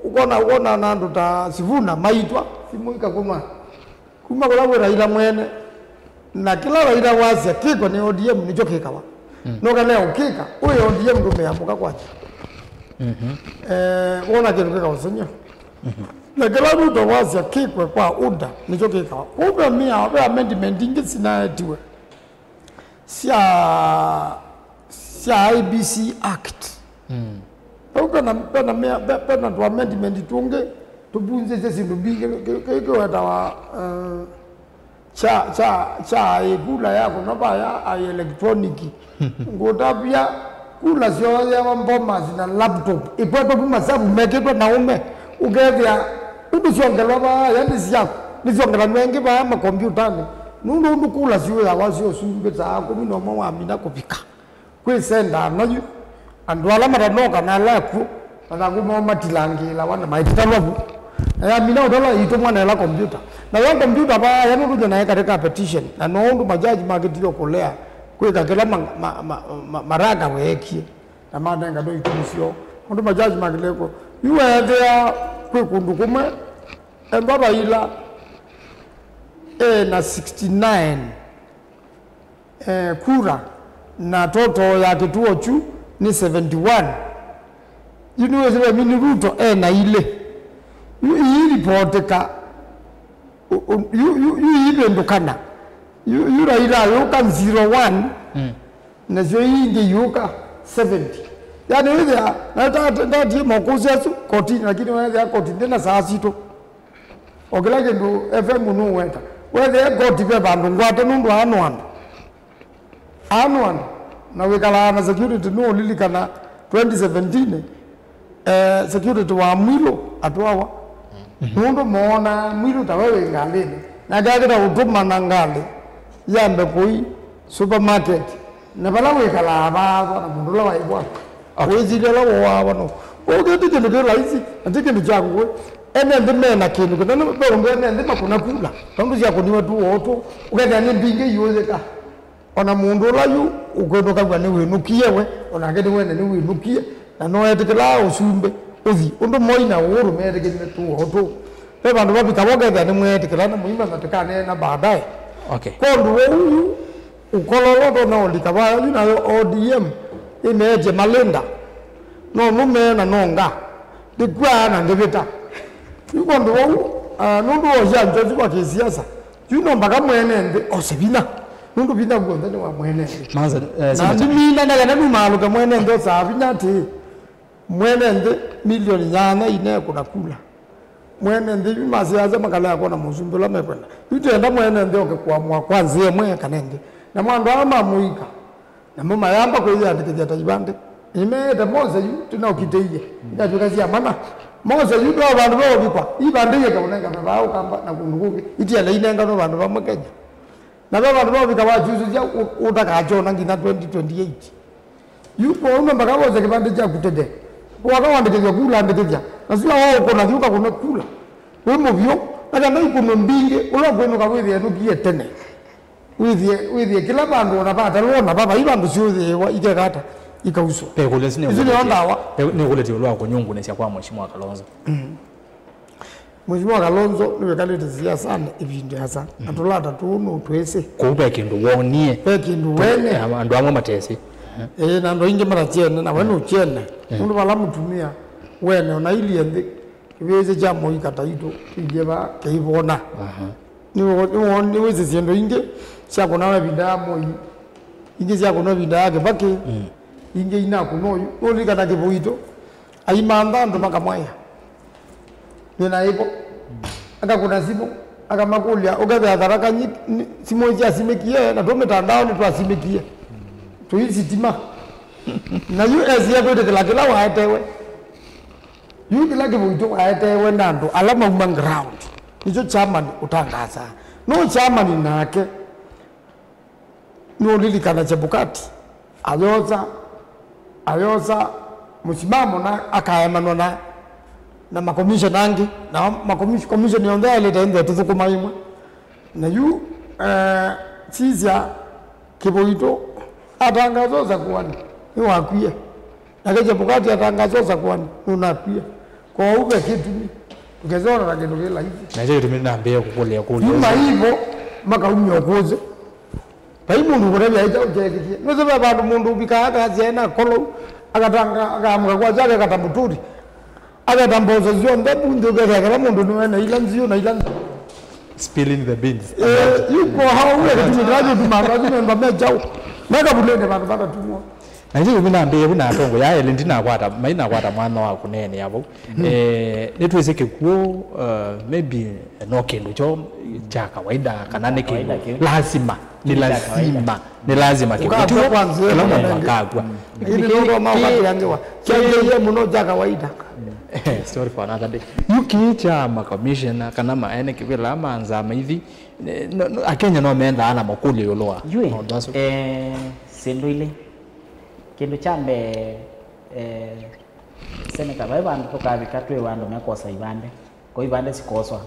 ũkona, ũkona na andũ ta Sifuna maitwa, simũ ikakũnwa. Kuma kũla kwĩ Raila mwene, na kĩla Raila wasya kĩkwe nĩ O D M nĩkyo kĩkawa. Nũkalea ũkĩka, ũĩ O D M ndũmĩamũka kwakya. Eh, wona kĩndũ kĩkaũsũny'a. Na kĩla Ruto wasya kĩkwe kwa UDA nĩkyo kĩkawa. Kwoou ve mĩao, ve amendment ingĩ sinaetiwe sya, sya I E B C Act. Vau vena, vena mĩa-, ve-, vena tũ amendment tũngĩ tũvunzĩsye syĩndũ mbingĩ, kĩ-, kĩ-, kĩwetawa, eh, kya, kya, kya aĩ kula ya kũna vaya aĩ electronic. Ngũtavya kula syooyewa Bomas na laptop, ikwetwe kuma savu mekĩtwe na ũme, ũkethĩa ũndũ syongelwa vaya nĩ syaku, nĩsyongelanw'a ĩngĩ vaya makombyũtanĩ, nũndũ ũndũ kula syũyawa sya ũsumbĩ saa kũmi na ũmwe wamina kũvika. Kwĩ senda noyu, andũ ala matanoka na ala akw'ũ, mathangũ moo matilangĩĩlawa na maititalwa vu. Na yamina ũtala iitũmwa na ĩla kombyũta. Na yo kombyũta vaaya nũndũ nyie naĩ katĩ ka petition, na no ũndũ majaji makĩtie kũlea kwĩka kĩla ma, ma, ma, ma, Maraga weekie, na manenga ndo itumi syoo. Ũndũ majaji makĩlekwa. Yu weethĩa kwĩ kũndũ kũmwe, emba Raila e na sixty nine eh, kura, na total ya kĩtuo kyu nĩ seventy one. Yu nĩwĩsĩ vemini Ruto e na ilĩ. Yu iiripotĩka, u-, u-, yu, yu, yu iivĩndũkana. Yu, yu Raila ayũka zero one, nasyo ii ingĩ iũka seventy. Yani wĩthĩa, na ta-, ta-, ndatie mokũsĩ asu kotini, lakini wethĩa koti ndĩ na saa sitũ. O kĩla kĩndũ F M nũweta. Wethĩa koti ve vandũ ngwate nũndũ aa no andũ. Aa no andũ. Na wĩkalaa na security, nũũlilikana twenty seventeen, eh, security wa Mwilu atwawa. Nũndũ moonaa Mwilu tawe wĩ ngalĩnĩ. Nake akĩta ũtũmana ngalĩ yambe kũi supermarket. Na vala wĩkalaa vaathwa na mũndũ ũla waĩ kwaku. Okay. Wĩsilya ũla wooawa no. Kwoou kĩu ti kĩndũ kĩ laisi, na ti kĩndũ kya ngũĩ. Ene nthĩ me na kĩndũ kĩnene, ve ũndũ ene nthĩ makũna kula. Tondũ syakũniwe tu o tu, ũkethĩa nĩ mbingĩ iũyĩka. O na mũndũ ũla yu ũkwĩtũkaw'a nĩwĩnũkie we, o nake nĩwene nĩwĩnũkie, na noetĩkĩlaa ũsumbĩ. Ũthi ũndũ Moi na Uhuru meetĩkĩlile tũo tũ. Ve vandũ vavika vo kethĩa nĩmweetĩkĩlana mũimanya tũkaneena baadaye. Okay. Kwa ũndũ wou yu ũkololo ũtonya ũlika vaya yu nayo O D M ĩmeetye malinda. No nũmee na no nga. Ndĩkwaa na ndĩvĩta. Yu kwa ũndũ wou, ah, nũndũ wa ũsyanzwa ũsu wa kĩsiasa, yu no mpaka mwene nthĩ ose vinya. Nũndũ vinya w'onthe nĩ wa mwene nthĩ. Manza, eh, na Senator. Ndimina na kana numaalũke mwene nthĩ osaa vinya atĩĩ. Mwene nthĩ milioni nyanya inekũna kula. Mwene nthĩ yu masiasa makalea kwona mũsumbĩ ũla mekwenda. Yu twenda mwene nthĩ oke kũamũa kwa nzĩa ĩmwe kana ĩngĩ. Namo andũ ala ma mũika, namo mayamba kwĩyĩandĩkĩthya ta ivandĩ. Nĩmeete Mose yu tũnaũkitĩie. Ikatw'ĩka sya mana. Mose yu ndwaa vandũ va ũvikwa. Ivandĩ yĩkaũnengana vaa ũkamba na kũndũ kũngĩ. Itiele inenganwe vandũ vamwe Kenya. Na ve vandũ va ũvika wakyusũsya ũ- ũtakakyona nginya twenty twenty-eight. Yu kwoou no mpaka wose kĩvandĩ kyaku tete. Waka wandĩkĩthya kula andĩkĩthya. Na sua wa ũkũna thiũka kũna kula. Wĩ mũvyũ, na kana ikũnwe mbingĩ, ũla ũkwĩnũka wĩthĩe nũkie tene. Wĩthĩe, wĩthĩe kĩla vandũ ona vatalwa ona vavai vandũ syũthĩĩwa ikekata ikauswa. Pe kũlya si Isu nĩyo ndawa. Nĩũkũlĩtye ũlũ wa kũnyungunĩsya kwa Mheshimiwa Kalonzo. Mheshimiwa Kalonzo nĩwĩkalĩte siasanĩ ĩvinda ĩasa, na tũlata tũũ nũtwĩsĩ. Kũu ve kĩndũ wonie. Ve kĩndũ wene. Andũ amwe matesĩ. Ĩĩ, na andũ aingĩ matakyene, na we nũkyene. Nũndũ vala mũtumĩa wene, ona ilie nthĩ, kĩvĩsĩ kya Moi Kataitũ kĩilyĩ vaa kĩivona. Nĩwĩsĩ syĩndũ ingĩ syakũnawa ĩvinda ya Moi, ingĩ syakũnawa ĩvinda ya Kĩvakĩ, ingĩ inakũna oyu. Nũlilikana Kĩvũitũ? Aimantha andũ makamwaĩa. Nĩ na ĩvo. Akakũna simũ, akamakũlya, ũkethĩa Tharaka nyi- nĩ- simũ isu syasimĩkie, na tũ mĩtandaonĩ twasimĩkie. Tũi sitima. Na yu esie kwĩtĩkĩla kĩla waetewe. Yu kĩla Kĩvũitũ waetewe na andũ ala mauma ground. Nĩkyo chairman ũtangasaa. No chairman nake. Nũũlilikana Chebukati ayosa, ayosa mũsimamo na akaemanwa na, na makomishona angĩ, na makomish- komishoni yonthe yaĩlĩte ĩnthe tũthũkũma ĩmwe. Na yu, eh, sisya Kĩvũitũ atangasa ũsakũani nĩwakwie. Nake Chebukati atangasa ũsakũani nũnakwie. Kwoou ve kĩtumi tũkesona na kĩndũ kĩ laisi. Na kyo kĩtumi nambĩĩe kũkũlya kũlya. Yu maivo makaumya ũkũsĩ. Vai mũndũ ũkũtavya ĩkyaũ kyeekĩkie. Nũsĩ ve vandũ mũndũ ũvikaa akasya ena kolou, akatanga, akaamũka kwakya akekata mũtũti. Aketa mboso syonthe vu nthĩ ũkethĩa kĩla mũndũ nĩwene ila nziũ na ila nzeo. Spilling the beans. Eh, yu kwa hau we kĩtumi kĩla kĩtumaa andũ asu memba me kyaũ. Me kavulĩnĩ vandũ vatatumwa. Na ĩndĩ ĩũmĩ nambĩĩe vu na atongoi aa elĩ ndinakwata, mainakwata mwanya wa kũneenea vau. Eh, nĩtwĩsĩ kĩkw'ũ, uh, maybe no kĩndũ kyo kya kawaida kana nĩ kĩndũ lazima, nĩ lazima, nĩ lazima kĩkw'ũ. Tiw'o kĩla mũndũ akakw'a. Lakini nũndũ wa maũkatĩangĩwa kyambĩĩie mũno kya kawaida. Story for another day. Yu kĩĩ kya makomishona kana ma ene kĩvĩla ma nzama ithi, eh, no- no- Akenya no mendaa na makũlyo ĩũlũ wa maũndũ asu. Eh, syĩndũ ilĩ. Kĩndũ kya mbee, eh, seneta, vai vandũ tũkavika twĩwe andũ mekwosa ivandĩ, ko ivandĩ sikoswa.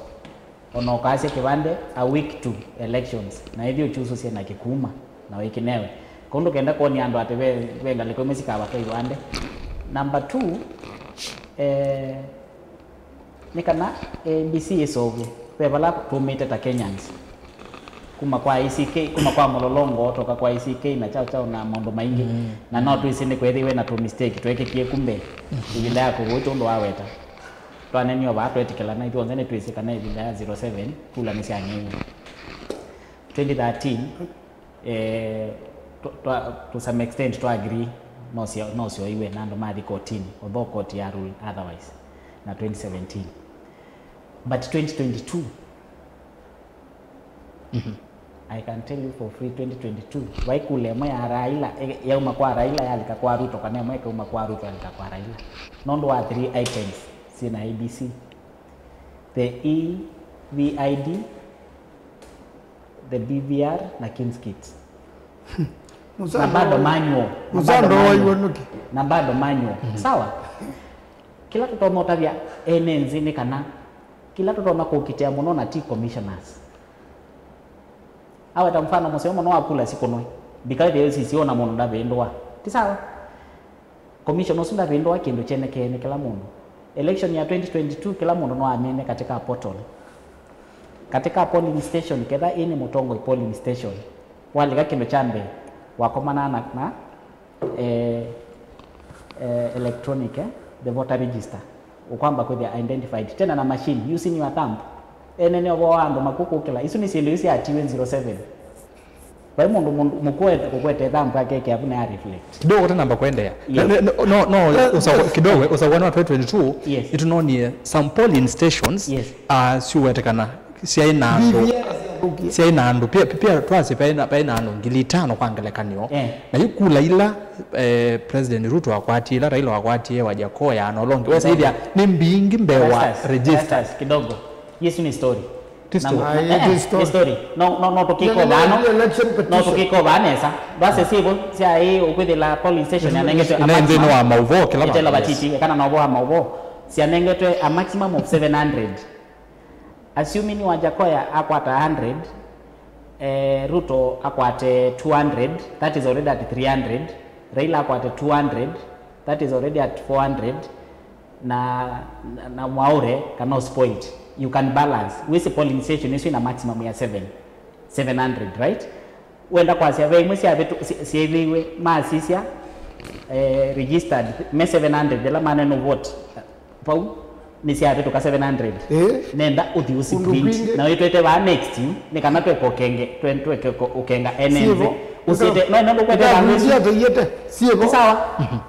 Ona ũkaasya kĩvandĩ a week to elections, na ĩthi ũkyusũsye na kĩkuma na wĩkĩnewe. Kau ndũkenda kwony'a andũ atĩ ve, ve ngalĩko imwe sikavata ivandĩ. Number two, eh, nĩ kana A B C ĩseũvw'e. Ve vala tũmĩte ta Kenyans. Kuma kwa A C K, kuma kwa Mlolongo, toka kwa A C K na chao chao na maũndũ maingĩ. Mm. Na no twĩsĩ nĩ kwethĩiwe na tũ mistake twekĩkie kumbe. Mm. Ĩvinda ya kũvũĩ tũndũ waweta. Twanenie o vaa twetĩkĩlana, ithyonthe nĩtwĩsĩ kana ĩvinda ya zero seven, kula nĩsyang'eiwe. Twenty thirteen, eh, twa- twa- to some extent twa agree, no syo- no syoiwe na andũ mathi kotini, although court ya rule otherwise, na twenty seventeen. But twenty twenty-two, I can tell you for free, twenty twenty-two, vai kula ĩmwe ya Raila, ĩ- yauma kwa Raila yalika kwa Ruto, kana ĩmwe ĩkauma kwa Ruto yalika kwa Raila. Nũndũ wa three items syĩ na A B C. The E V I D, the B V R na Kim's Kit. Na bado manual. Na bado manual. Na bado manual. Sawa? Kĩla tũtonya ũtavya ene nzĩ nĩ kana kĩla tũtonya kũkitĩa mũno na ti commissioners. Aweta mfano mũseo mũno wa kula sikũnwe. Because they sisio na mũndũ ndavĩndũa. Ti sawa? Commissioner ũsu ndavĩndũa kĩndũ kyenekee nĩ kĩla mũndũ. Election ya twenty twenty-two, kĩla mũndũ no amine katika portal. Katika polling station, ketha ĩnĩ mũtongoi polling station, walika kĩndũ kya mbee, wakomana na, na eh, eh, electronic, eh, the voter register. Ũkwamba kwĩthĩa identified. Tena na machine, using your thumb. Ene nĩ ũvoo wa andũ makũkũkĩla. Isu nĩ syĩndũ isu syatiwe zero seven. Vai mũndũ mũndũ mũkwete kũkwete thumb akekea vu na ya reflect. Kidogo tena namba kuendelea. Yes. No, no, no, no, usagwa-, kidogo, usagwa wa twenty twenty-two, yes, itunonie some polling stations, yes, uh, siwetekana syaĩ na andũ. B V R syathũkie. Syaĩ na andũ. Pia, pia twasye paĩ na, paĩ na andũ ngili itano kwa ngelekany'o. Eh. Na yu kula ila, eh, President Ruto wakwatie, ila Raila wakwatie, Wajakoya, na ũla ũngĩ. Wesa ithia nĩ mbingĩ mbee wa Erastus, register. Erastus, kidogo. Yesu ni story. Ti story. Na, ah, eh, eh, ti story. Ni story. No, no, no, tũkĩko vano. Election petition. No, tũkĩko vano nesa. Basi sivyo, sya hii ũkwĩthĩla polling station yanengetwe a maximum. Ina nthĩnĩ wa maũvoo kĩla vandũ. Itela batiti, kana na ũvoo wa maũvoo. Syanengetwe a maximum of seven hundred. Assuming Wajakoya akwata hundred, eh, Ruto akwate two hundred, that is already at three hundred. Raila akwate two hundred, that is already at four hundred. Na, na, na mwaũre kana spoiled. You can balance. Wĩsĩ polling station isu ina maximum ya seven, seven hundred, right? Wenda kwasya ve imwe syavĩtũ-, sy-, syĩthĩiwe, masisya, eh, registered, me seven hundred, ĩla maneno vote. Vau nĩ syavĩtũka seven hundred. Eh? Nenda ũthi ũsi print. Kũndũ kwingĩ. Na wĩtwete vaa next, nĩ kana tweke ũkenge, twe-, tweke ũko-, ũkenga ene nthĩ. Sivo. Ũsiete, no, no, ndũkwete vandũ. Sivo. Sivo. Sawa.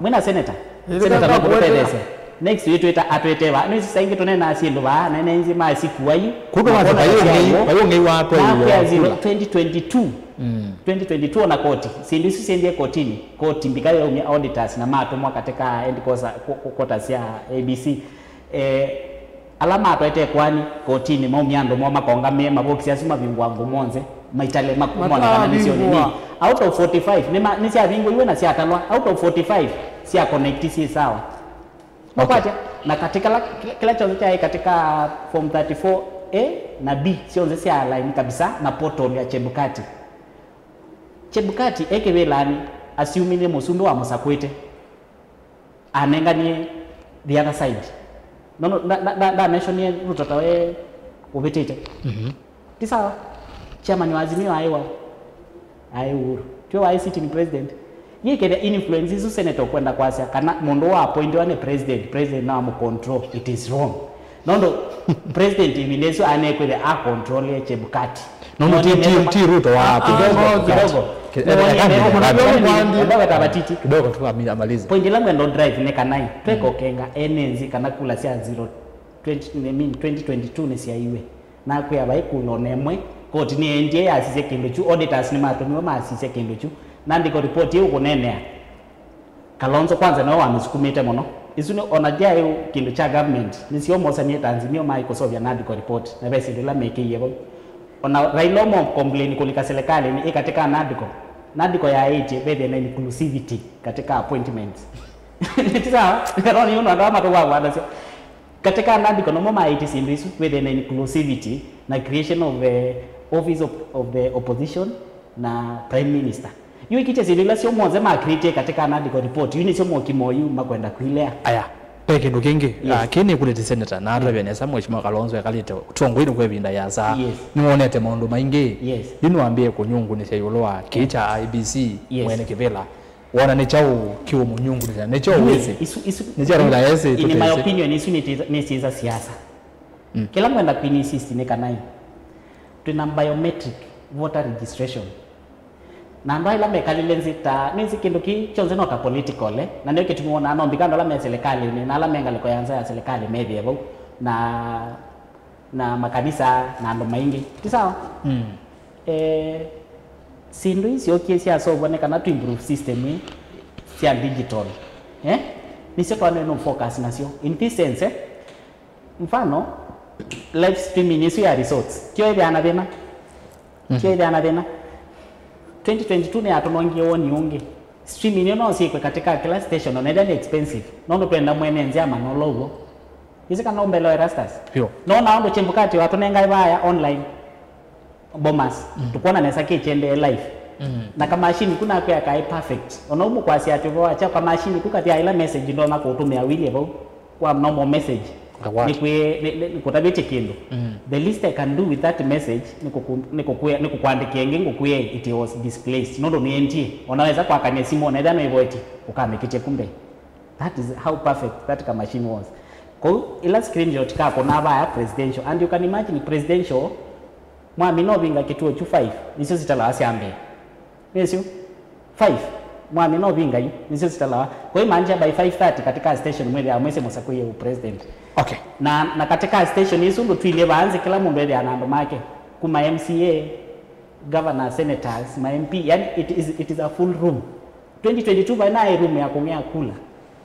Mwĩna senator. Ĩĩ, senator no kũtũtetheesya. Next wĩtwĩta atwĩte vaa. Nĩ saingĩ tũnenaa syĩndũ vaa, na ene nthĩ masikua yu. Kũndũ wa makona vai ũng'ei, syaw'o. Vai ũng'ei wa twaĩwa. Nakwĩa zero, twenty twenty-two. Mm. Twenty twenty-two ona koti. Syĩndũ isu syendie kotini. Koti mbika yaumya auditors na matũmwa katika headquarters, qu-, qu-, quarters ya A B C. Eh, ala matwaĩte kwani kotini maumya andũ moo makongamĩe, mavokisi asu mavingũangwe monthe, maitale mak-, mona kana nĩsyonini. Out of forty-five, nĩma-, nĩsyavingũiwe na syatalwa. Out of forty-five, sya connect syĩ sawa. Okay. Makwatya, na katika la, kila, kila kyonthe kyaĩ katika form thirty-four A na B, syonthe sya align kabisa na portal ya Chebukati. Chebukati e kĩvĩlanĩ, assuming nĩ mũsumbĩ wamũsakwĩte, anenganie the other side. No, no, nda-, nda-, nda-, ndamentionie Ruto ta we ũvĩtĩte. Mhm. Ti sawa? Chairman wa Azimio aĩ wa? Aĩ Uhuru. Tiwe waĩ sitting president? Yĩkĩthya influence isu senator ũkwenda kwasya kana mũndũ wa appointiwa nĩ president, president no amũcontrol, it is wrong. Nũndũ president ĩvinda ĩsu anekwĩthĩa a control Chebukati. Nũndũ ti, ti, ti Ruto wa, ah, kidogo, kidogo. Ki-, eh, eh, eh, eh, eh, eh, eh, eh, eh, eh, kidogo tu ami-, amalize. Point ĩla ngwenda drive nĩ kana ĩ, tweka ũkenga ene nthĩ kana kula sya zero twenty, I mean, twenty twenty-two nĩsyaiwe. Nakwĩa vai kula ona ĩmwe, koti nĩyaendie yasisya kĩndũ kyu, auditors nĩmatũmiwe masisya kĩndũ kyu. Nandĩko report ĩĩ ũkũneenea. Kalonzo kwanza nĩwe wamĩsukumĩte mũno. Isu nĩ ona ndyaĩ kĩndũ kya government, nĩsyo mosanie ta Azimio maĩ kũseũvya Nandĩko report, na ve syĩndũ ila mekĩie vau. Ona Raila ũmo complain kũlika serikalinĩ ĩ katika Nandĩko. Nandĩko yaĩtye vethĩe na inclusivity katika appointments. Ti sawa? Nĩkatoni ũndũ andũ aa matũvavwanasya. Katika Nandĩko namo maĩtye syĩndũ isu, wĩthĩe na inclusivity na creation of the office of, of the opposition na prime minister. Yu ĩkĩtye syĩndũ ila syo monthe ma create katika Nandĩko report, yu nĩsyo mokimo yu makwenda kwilea. Aya, ve kĩndũ kĩngĩ. Yes. Ah, kĩĩ nĩkũlĩte senator, na atavya nesa Mheshimiwa Kalonzo ekalĩte tongoi nĩ kwa ĩvinda ya saa. Yes. Nĩwonete maũndũ maingĩ. Yes. Yu nĩwambĩe kũnyungunĩsya ĩũlũ wa kĩĩ kya I E B C, yes, mwene kĩvĩla. Wona nĩ kyaũ kĩũmũnyungunĩsya? Nĩ kyaũ wĩsĩ? Isu, isu, nĩ kyaũ wĩsĩ? In my opinion, isu nĩ tiza-, nĩ siasa. Mm. Kĩla ngwenda kwĩinsist nĩ kana ĩ, twĩna biometric voter registration. Na andũ ala mekalile nzĩ ta, nĩsĩ kĩndũ kĩ kyonthe no ta political, eh? Na nĩyo kĩtumi wona no mbika andũ ala me serikalinĩ, na ala me ngalĩko ya nza ya serikali methĩe vau. Na na makanisa na andũ maingĩ. Ti sawa? Mm. Eh, syĩndũ ii syokie syaseũvwa nĩ kana tu improve system ii sya digital. Eh? Nĩsyo twaĩle no focus nasyo. In this sense, eh, mfano, live streaming ĩsu ya results. Kyo ĩthĩana thĩna? Mhm. Kyo ĩthĩana thĩna? Twenty twenty-two nĩyatũnengie woni ũngĩ. Streaming ĩno no syĩkwe katika kĩla station, ona ĩla nĩ expensive. Nũndũ twenda mwene nzĩa amanye ũla ũw'o. Ĩsĩ kana ũmbelewa Erastus? Yo. Nona ũndũ Chebukati watũnengae vaya online. Bomas. Mm. Tũkwona nesa kĩkyendee live. Mm. Na kamashini ku nakwĩa kaĩ perfect. Ona ũmũkwasya atĩ ũvoo wa kya kamashini ku kathĩa ĩla message ndonya kũũtũmĩa wĩlye vau. Kwa normal message. Ngawati. Nĩkwĩe, nĩ- nĩ- nĩkũtavĩtye kĩndũ. The least I can do with that message nĩ kũkũ- nĩ kũkwĩa- nĩ kũkwandĩkĩa ĩngĩ ngũkwĩe it was displaced. Nũndũ nĩendie. Ona wesa kwakany'a simũ, na ethĩa nĩvoeti, ũkamĩkĩtya kumbe. That is how perfect that ka machine was. Kwoou ĩla screenshot kakũnaa vaya presidential, and you can imagine presidential, mwami no vinga kĩtuo kyu five, nĩsyo sitalawa sya mbee. Nĩsyo? Five. Mwami no vinga yu, nĩsyo sitalawa. Kwa imaanisha by five thirty katika station mwĩthĩawa mwĩsĩ mũsakũie ũ president. Okay. Na, na katika station isu ndũtwilye vaa nzĩ, kĩla mũndũ ethĩawa na andũ make, kuma M C A, governor, senators, ma M P, yani it is, it is a full room. Twenty twenty-two vai naĩ room ya kũng'ea kula.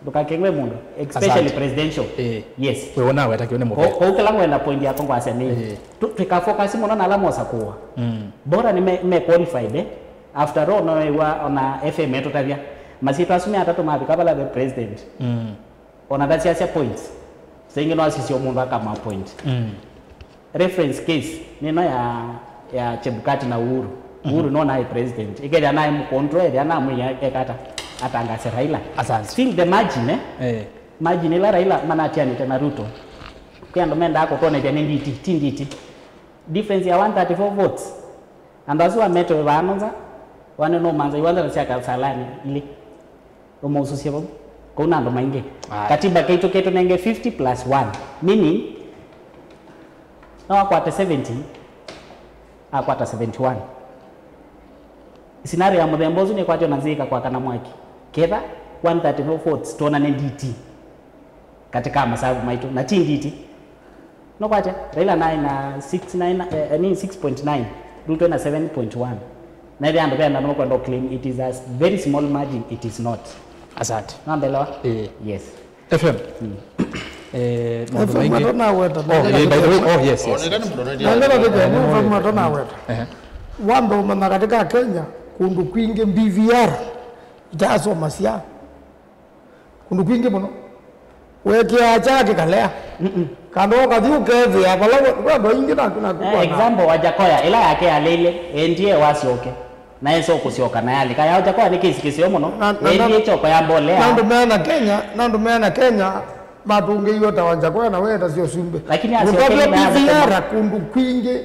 Ndũkakengwe mũndũ, especially Asante. Presidential. Eh. Yes. We wona weta kione Ko- mũvea. Kwoou kĩla ngwenda point yakwa ngwasya nĩ Eh. tu- twĩkafocus mũno na ala mosakũwa. Mm. Bora nĩ me, me qualified, eh? After all, no ĩwa ona F M etũtavya. Masyĩtwa asu me atatũ mavika vala ve president. Mm. Ona ndasiasya points. Saingĩ no asisya mũndũ akama point. Mm. Reference case nĩno ya, ya Chebukati na Uhuru. Uhuru no naĩ president. Ĩkethĩa naĩ mũcontrol, ethĩa namwĩya ekata, atangasya Raila. Asante. Still the margin, eh? Eh. Margin ĩla Raila manatianĩte na Ruto. Kwĩ andũ mendaa kũtwonethya nĩ nditi, ti nditi. Difference ya one thirty-four votes. Andũ asu wa Meto vano nza, wane no manza iwanza sya Kasarani ilĩ. Ũmausũsye vau. Kũu na andũ maingĩ. Aye. Katiba kaitũ ketũnenge fifty plus one, meaning no akwate seventy, akwata seventy-one. Scenario ya mũthemba ũsu nĩkwatyo na nzĩka kwakana mwaki. Ketha one thirty-four votes tuonane D T katika masavu maitũ, na ti nditi. Nũkwatya, Raila naĩ na six nine, eh, I mean six point nine, Ruto na seven point one. Na ĩthĩa andũ venda nũkwenda claim it is a very small margin, it is not. Asante. Nambelewa? Eh. Yes. F M. Eh, maũndũ F M maingĩ. atonaweta. Oh, eh, by the way, oh, yes, yes. Onekani mũndũ Nangela tete, F M atonaweta. Ehe. Wambe ũmanya katika Kenya, kũndũ kwingĩ B V R itasomasya. Kũndũ kwingĩ mũno. Wekĩaa kyaa kĩkalea. Kana ũkathi ũkethĩa vala we- we andũ aingĩ na na Eh, example, Wajakoya, ĩla yake yaleile, endie wasyoke. Na esa kũsyoka na yalika. Ya Wajakoya nĩ kesi kĩseo mũno. Na- na- Endie na- choko ya mbolea. Na andũ meana Kenya, na andũ meana Kenya matũngĩiwe ta Wajakoya na weta sio sumbe. Lakini asyoke Nũkwatwa nĩ meana B V R kũndũ kwingĩ.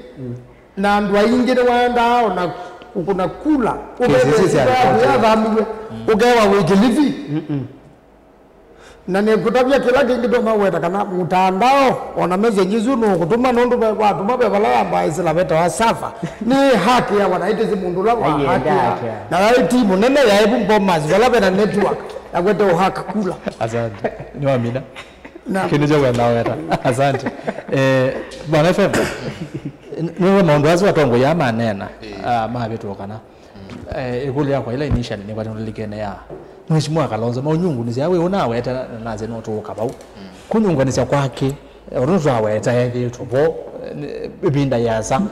Na andũ aingĩ nĩwaendaa ona kũkũna kula. Kesi isu sya Yathamiwe. Ũkewa wĩ Kilifi. Na nĩkũtavya kĩla kĩngĩ ndoma weta kana mũtandao, ona message isu nũkũtũma nũndũ ve- watũma ve vala wamba ĩsĩla vetawa safa. Nĩ haki ya wanaitĩsĩ mũndũ ũla wa Aiye, haki ya ndahaki ya. Na yaĩ timu nene yaĩ vu Bomas vala vena network ya kwete ũhaka kula. Asante. Nĩwamina. Na- Kĩndũ kya kwenda weta. Asante. Eh, Bwana F M. Nĩwe maũndũ asu atongoi aa manena. Ah, mavĩtũkana. Eh, ĩkũlyo yakwa ĩla initially nĩkwatĩ nũlilikene ya Mheshimiwa Kalonzo, no nyungunisya wĩ ũnaweta na nasya no tũũka vau. Kũnyunganisya kwake, eh, ũndũ twaweta ethĩĩtwe vo, eh, ĩvinda yasa.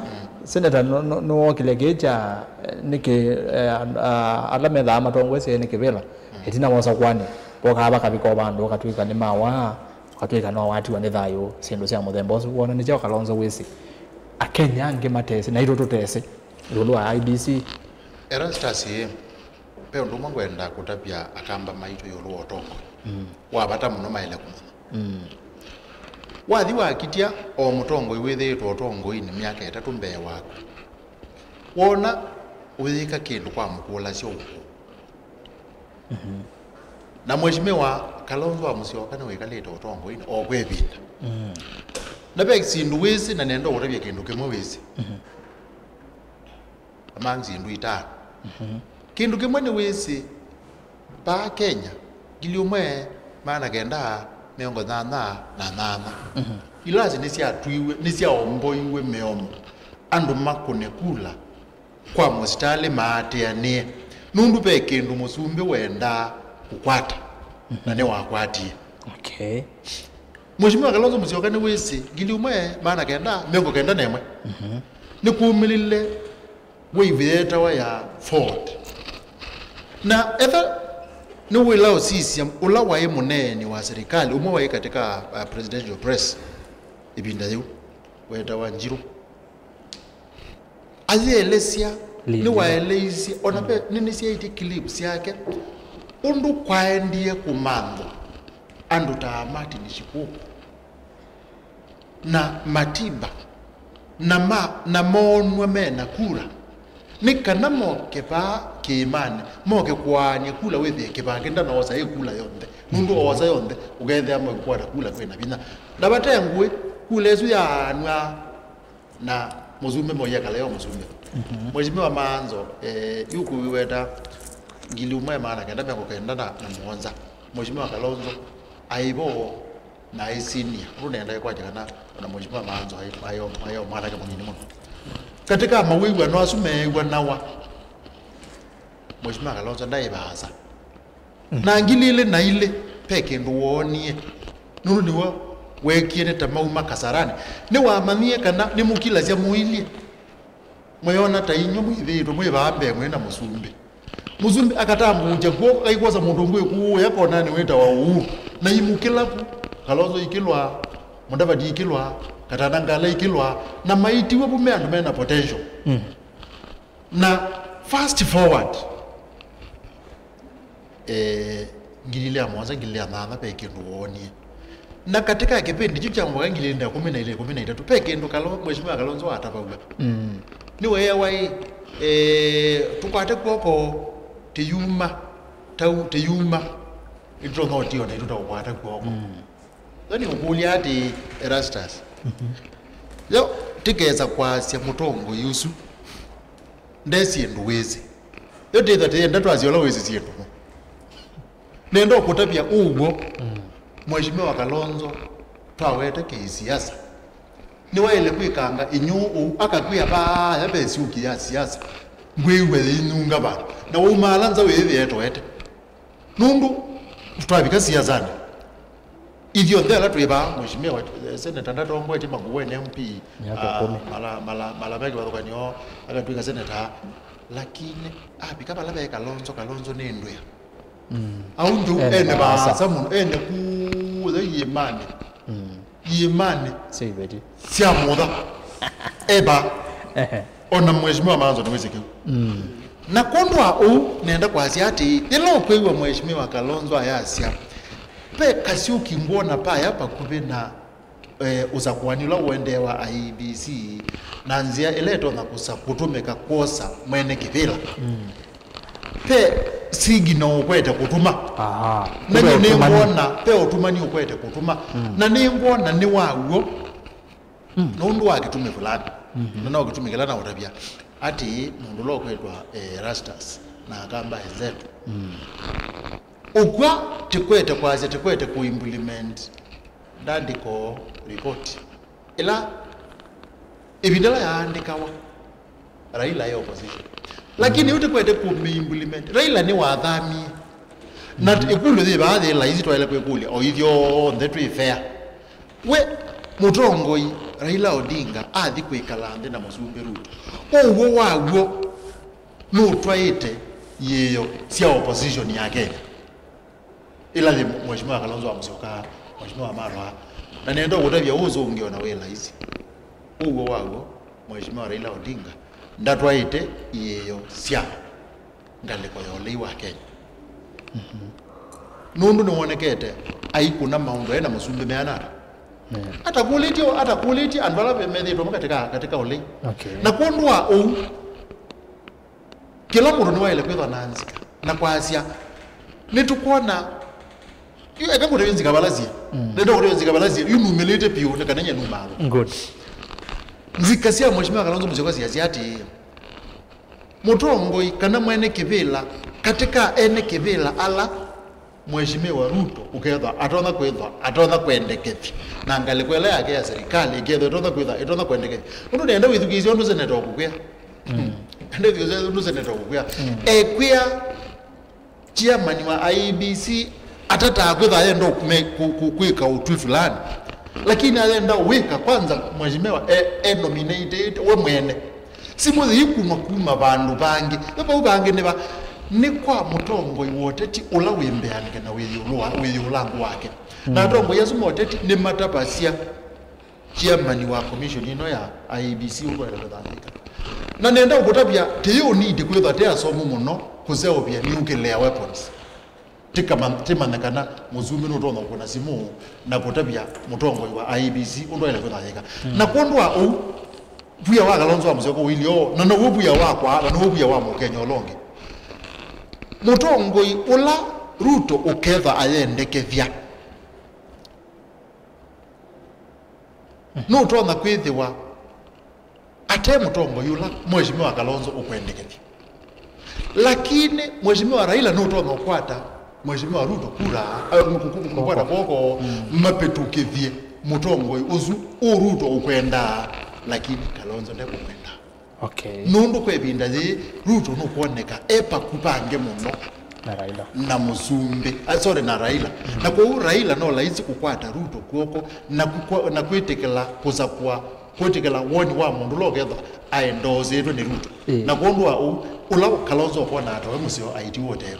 Senator no- no- nĩwokile kĩĩ kya, eh, nĩkĩ, eh, and- ah, ala methaa matongoesye nĩ kĩvĩla. Ĩtina wosa kwani, vokaa vakavika o vandũ vakatwĩka nĩ mawaa, vakatwĩka no watiwa nĩ thayũ, syĩndũ sya mũthemba ũsu. Wona nĩkyo Kalonzo wĩsĩ. Akenya angĩ matesĩ, naitũ tũtesĩ. Ĩũlũ wa I E B C. Erastus, ĩĩ, ve ũndũ ũmwe ngwenda kũtavya Akamba maitũ ĩũlũ wa ũtongoi wa vata mũno maĩle kũmanya. Wathi wakitya o mũtongoi wĩthĩĩtwe ũtongoinĩ myaka ĩtatũ mbee waku, wona ũyĩka kĩndũ kwa mũkũlasya ũkũ. Na Mheshimiwa Kalonzo wa Musyoka nĩwĩkalĩte ũtongoinĩ o kwa ĩvinda. Na ve syĩndũ wĩsĩ, na nenda ũtavya kĩndũ kĩmwe wĩsĩ. Among syĩndũ itano. Kĩndũ kĩmwe nĩ wĩsĩ, vaa Kenya, ngili ũmwe maana kenda mĩongo nyanya na nyanya. Ilasi nĩsyatwiwe, nĩsyaomboiwe mĩomo. Andũ makũne kula kwa mũsitalĩ maatĩanĩe. Nũndũ ve kĩndũ mũsumbĩ wendaa kũkwata, na nĩwakwatie. Okay. Mheshimiwa Kalonzo Musyoka nĩwĩsĩ ngili ũmwe maana kenda mĩongo kenda na ĩmwe nĩkumĩlile wave yeetawa ya Ford. Na etha nĩwĩla ũsisya ũla waĩ mũneeni wa serikali, ũmwe waĩ katika, uh, presidential press ĩvinda yĩu, weetawa Njirũ. Ayĩelesya, Lili. Nĩwaeleisye, ona ve, nĩnĩsyaĩtye clip syake, ũndũ kwaendie kũmanthwa. andũ ta Martin Shikuku na Matiba na, ma, na moonw'a me na kula, nĩ kana moke vaa kĩĩmanĩ, moke kũaany'a kula, wĩthĩe Kĩvange ndanoosa ĩ kula yonthe, nũndũ oosa yonthe ũkethĩa mekwata kula kwĩ na vinya. Na vate ngũĩ, kula ĩsu yaanw'a na mũsumbĩ Moi akala yo mũsumbĩ. Mhm. Mheshimiwa Maanzo, eh, yu kũiweta ngili ũmwe maana kenda mĩongo kenda na mũonza. Mheshimiwa Kalonzo aĩ vo na aĩ senior. Ũndũ nenda kwakya kana ona Mheshimiwa Maanzo aĩ, aĩ o, aĩ o mwanake mũnini mũno. Katika mawĩw'ano asu meew'anawa, Mheshimiwa Kalonzo ndaĩ vaasa. Na ngili ilĩ na ilĩ, ve kĩndũ woonie. Nũndũ nĩwe weekie nĩ ta mauma Kasarani. Nĩwamanyie kana nĩmũkilasya mũilye. Mweyona ta inyw'ĩ mwĩthĩĩtwe mwĩ vaa mbee mwĩ na mũsumbĩ. Mũsumbĩ akatambũũkya kw'oko, kaikwosa mũndũ ũngĩ kũũya konanĩ wĩtawa ũu. Na imũkĩla ku, Kalonzo ikĩlwa, Mudavadi ikĩlwa, Katana Ngala ikĩlwa, na maitiwe vu me andũ mena potential. Mm. Na fast forward, eh, ngili ilĩ ya mũonza, ngili ilĩ ya nyanya, ve kĩndũ woonie. Na katika kĩpindi kĩu kya mwaka ngili ilĩ na ĩkũmi na ilĩ, ĩkũmi na itatũ, ve kĩndũ Kalo-, Mheshimiwa Kalonzo atavaw'a. Mm. Nĩweewa ĩ, eh, tũkwate kw'oko tĩyuma, tau tĩyuma, ĩtũtonya ũtio na ĩtũtaũkwata kw'oko. Mm. Yo nĩũkũlya atĩĩ, Erastus, yo tĩkesa kwasya mũtongoi ũsu nde syĩndũ wĩsĩ. Yo tĩtha tĩyenda twasya ũla wĩsĩ syĩndũ. Nenda ũkũtavya ũw'o, Mheshimiwa Kalonzo twawete kĩisiasa. Nĩwaĩle kwĩkanga ĩnyũũ ũu, akakwĩa vaya ve syũki ya siasa. Ngwĩw'a yĩinyunga vandũ. Na waumaala nza wĩĩthĩa etoete. Nũndũ twavika siasanĩ, ithyonthe ala twĩ vaa, Mheshimiwa, eh, Senator ndatongoetye Makueni M P, myaka ah, ĩkũmi. Mala, mala, mala me kĩvathũkany'o, akatw'ĩka senator, lakini avika vala ve Kalonzo, Kalonzo nĩ ndwĩa. Mm. Au ndu ene vaasa mũno, ene kũũya iĩmanĩ. Mm. Iĩmanĩ sya iveti sya mũtha. Eva. Ehe. Ona Mheshimiwa Maanzo nĩwĩsĩ kĩu. Mm. Na kwondũ wa ũu, nenda kwasya atĩ, yĩla ũkwĩw'a Mheshimiwa Kalonzo ayasya, ve kasyũki ngwona paya vakuvĩ na, eh, ũsakũani ũla ũendeewa I E B C, na nzĩa ĩla ĩtonya kũsa-, kũtũmĩka kwosa mwene kĩvĩla. Mm. Ve signal ũkwete kũtũma. Aha. Na nyie nĩngwona ve ũtũmani ũkwete kũtũma. Mm. Na nĩngwona nĩ wa w'o. Mm. Nũndũ wa kĩtumi fulani. Mhm. Na no kĩtumi kĩla naũtavya atĩ mũndũ ũla ũkwĩtwa, eh, Erastus na Akamba Ezetu. Mm. Ũkw'a tĩkwete kwasya, tĩkwete kũ-implement ndandĩko report. Ĩla ĩvinda ĩla yaandĩkawa, Raila e opposition. Lakini yu tĩkwete kũmi-implement. Raila nĩwathamie. Na ĩkũlyo yĩ vaa yĩ laisi twaĩle kwĩkũlya, o ithyonthe twĩ fair. We mũtongoi Raila Odinga athi kwĩkala nthĩ na mũsumbĩ Ruto, ũw'o wa w'o nũtwaĩte iĩo sya opposition ya Kenya? Ĩla yĩ Mheshimiwa Kalonzo wa Musyoka, Mheshimiwa Marwa, na nenda ũkũtavya ũũ ũsũngĩo na wĩ laisi. Ũw'o wa w'o, Mheshimiwa Raila Odinga ndatwaĩte iĩo sya ngalĩko ya ũlei wa Kenya. Mhm. Nũndũ nĩwonekete aikũna maũndũ e na masumbĩ meana ata. Yeah. Atakũlĩtye, atakũlĩtye andũ ala methĩĩtwe mo katika, katika ũlei. Okay. Na kwondũ wa ũu, kĩla mũndũ nĩwaĩle kwĩthwa na nzika na kwasya, nĩtũkwona, yu eka kũtavya nzika vala syĩ. Mm. Nenda kũtavya nzika vala syĩ, yu numĩlĩte piũ, nĩ kana nye numaa. Good. Nzika sya Mheshimiwa Kalonzo Musyoka syasya atĩĩ, mũtongoi kana mwene kĩvĩla katĩ ka ene kĩvĩla ala Mheshimiwa Ruto ũkethwa atonya kwĩthwa, atonya kwendekethya, na ngalĩko ĩla yake ya serikali ĩkethwa ĩtonya kwĩthwa, ĩtonya kwendekethya. Ũndũ nenda wĩthukĩĩsya ũndũ seneta ũkũkwĩa. Mm. Nenda wĩthukĩĩsya ũndũ seneta ũkũkwĩa. Mm. Ekwĩa chairman wa I E B C atataa kwĩthwa ayenda kũme-, kũ-, kũ-, kwĩka ũtwi fulani. Lakini ayenda wĩka kwanza, mheshimiwa, e, e nominated we mwene. Simũ yĩikunwa kuma vandũ vangĩ. Ve vau vangĩ nĩ va? Nĩ kwa mũtongoi wa ũteti ũla wĩ mbeange na wĩ ĩũlũ wa, wĩ ĩũlũ wa nthĩ wake. Na, mm, atongoi asu ma ũteti nĩmatavasya chairman wa commission ĩno ya I E B C ũndũ waĩle kũthandĩka. Na nenda ũkũtavya, tĩyĩ ũnindi kwĩthwa tĩ asomu mũno kũseũvya nuclear weapons. Tĩkama- tĩmanya kana mũsumbĩ nũtonya kũkũna simũ na kũtavya mũtongoi wa I E B C ũndũ aĩle kwĩthayĩka. Na kwondũ wa ũu, via wa Kalonzo wa Musyoka ũilyĩ o, na now'o via wakwa, na now'o via wa Mũkenya ũla ũngĩ. Mũtongoi ũla Ruto ũketha ayendekethya nũtonya kwĩthĩwa ate mũtongoi ũla Mheshimiwa Kalonzo ũkwendekethya. Lakini Mheshimiwa Raila nũtonya ũkwata Mheshimiwa Ruto kura, eh, kũ- kũ- kũkwata kwoko, mavĩtũkĩthye mũtongoi ũsu ũ Ruto ũkwendaa, lakini Kalonzo ndekũmwenda. Okay. Nũndũ kwa ĩvinda yĩĩ Ruto nũkwoneka e paku vange mũno na Raila. Na mũsumbĩ, ah, sorry, na Raila. Na kwoou Raila no laisi kũkwata Ruto kw'oko na kũkwa- na kwĩtĩkĩla kũsakũa, kwĩtĩkĩla woni wa mũndũ ũla ũkethwa aendooseetwe nĩ Ruto. Ĩĩ. Na kwondũ wa ũu, ũla Kalonzo ũkwona ata we mũseo aiti ũtee.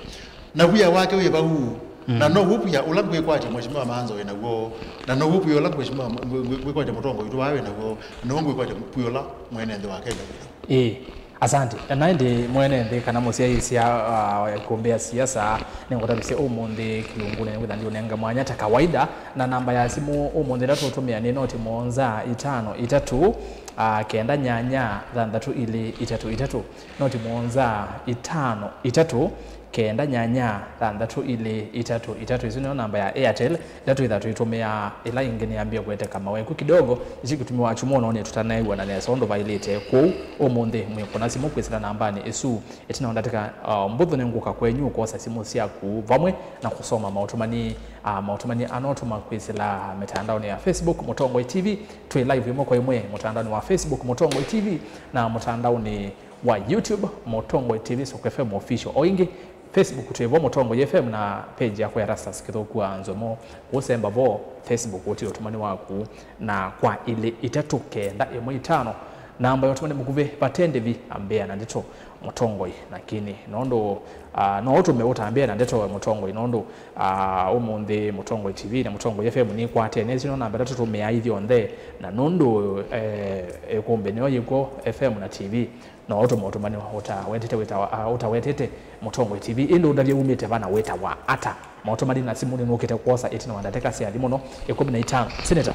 Na wia wake wĩ vau. Na now'o wia ũla ngwĩkwatya Mheshimiwa Manzo wĩ naw'o, na now'o wia ũla Mheshimiwa ngwĩ- ngwĩ- ngwĩkwatya mũtongoi witũ waa wĩ naw'o, na now'o ngwĩkwatya wia ũla mwene nthĩ wa Kenya wĩ naw'o. Ĩĩ. Asante. Na ĩndĩ mwene nthĩ kana mũsyaĩĩsya, ah, kũmbĩa siasa, nĩngũtavĩsye ũmũnthĩ kĩlungunĩ nĩkwĩtha ndiũnenga mwanya ta kawaida, na namba ya simũ ũmũnthĩ ĩla tũũtũmĩa nĩ noti mũonza itano itatũ, ah, kenda nyanya thanthatũ ilĩ itatũ itatũ. Noti mũonza itano itatũ, kenda nyanya thanthatũ ilĩ itatũ itatũ. Ĩsu nĩyo namba ya Airtel ĩla twĩtha tũitũmĩaa. Ĩla ĩngĩ nĩyambie kũeteka maweku kidogo, ĩsu kĩtumi wa kyumwa ũnonie tũtanaew'ana nesa ũndũ vaĩlĩte. Kwoou ũmũnthĩ mwĩkũna simũ kwĩsĩla nambanĩ ĩsu. Ĩtina wa ndatĩka, uh, mbũthũ nĩngũka kwenyu kwosa simũ syaku vamwe na kũsoma maũtũmani, uh, maũtũmani anotũma kwĩsĩla mĩtandaonĩ ya Facebook Mũtongoi T V. Twĩ live ĩmwe kwa ĩmwe mũtandaonĩ wa Facebook Mũtongoi T V na mũtandaonĩ wa YouTube Mũtongoi T V Soko F M Official. O ĩngĩ, Facebook twĩ vo Mũtongoi F M na page yakwa ya Erastus Kĩthũku wa Nzomo. Ũsemba vo Facebook ũtie ũtũmani waku na kwa ilĩ itatũ kenda ĩmwe itano. Namba ya ũtũmani mũkuvĩ vate ndĩvi ambĩa na ndeto Mũtongoi. Lakini nũndũ, ah, no ũtũme ũtambĩa na ndeto Mũtongoi nũndũ, ah, ũmũnthĩ Mũtongoi T V na Mũtongoi F M nĩkwatene. Ĩsu no namba ĩla tũtũmĩaa ithyonthe, na nũndũ, eh, ĩkũmbĩ nĩyo yĩkw'o F M na T V. No ũtũme ũtũmani ũtawetete wĩtawa, ah, ũtawetete Mũtongoi T V, ĩndĩ ũndavye wumĩte va na wĩtawa ata? Maũtũmani na simũ nĩnũkĩte kwosa ĩtina wa ndatĩka syathi mũno ĩkũmi na itano. Senator,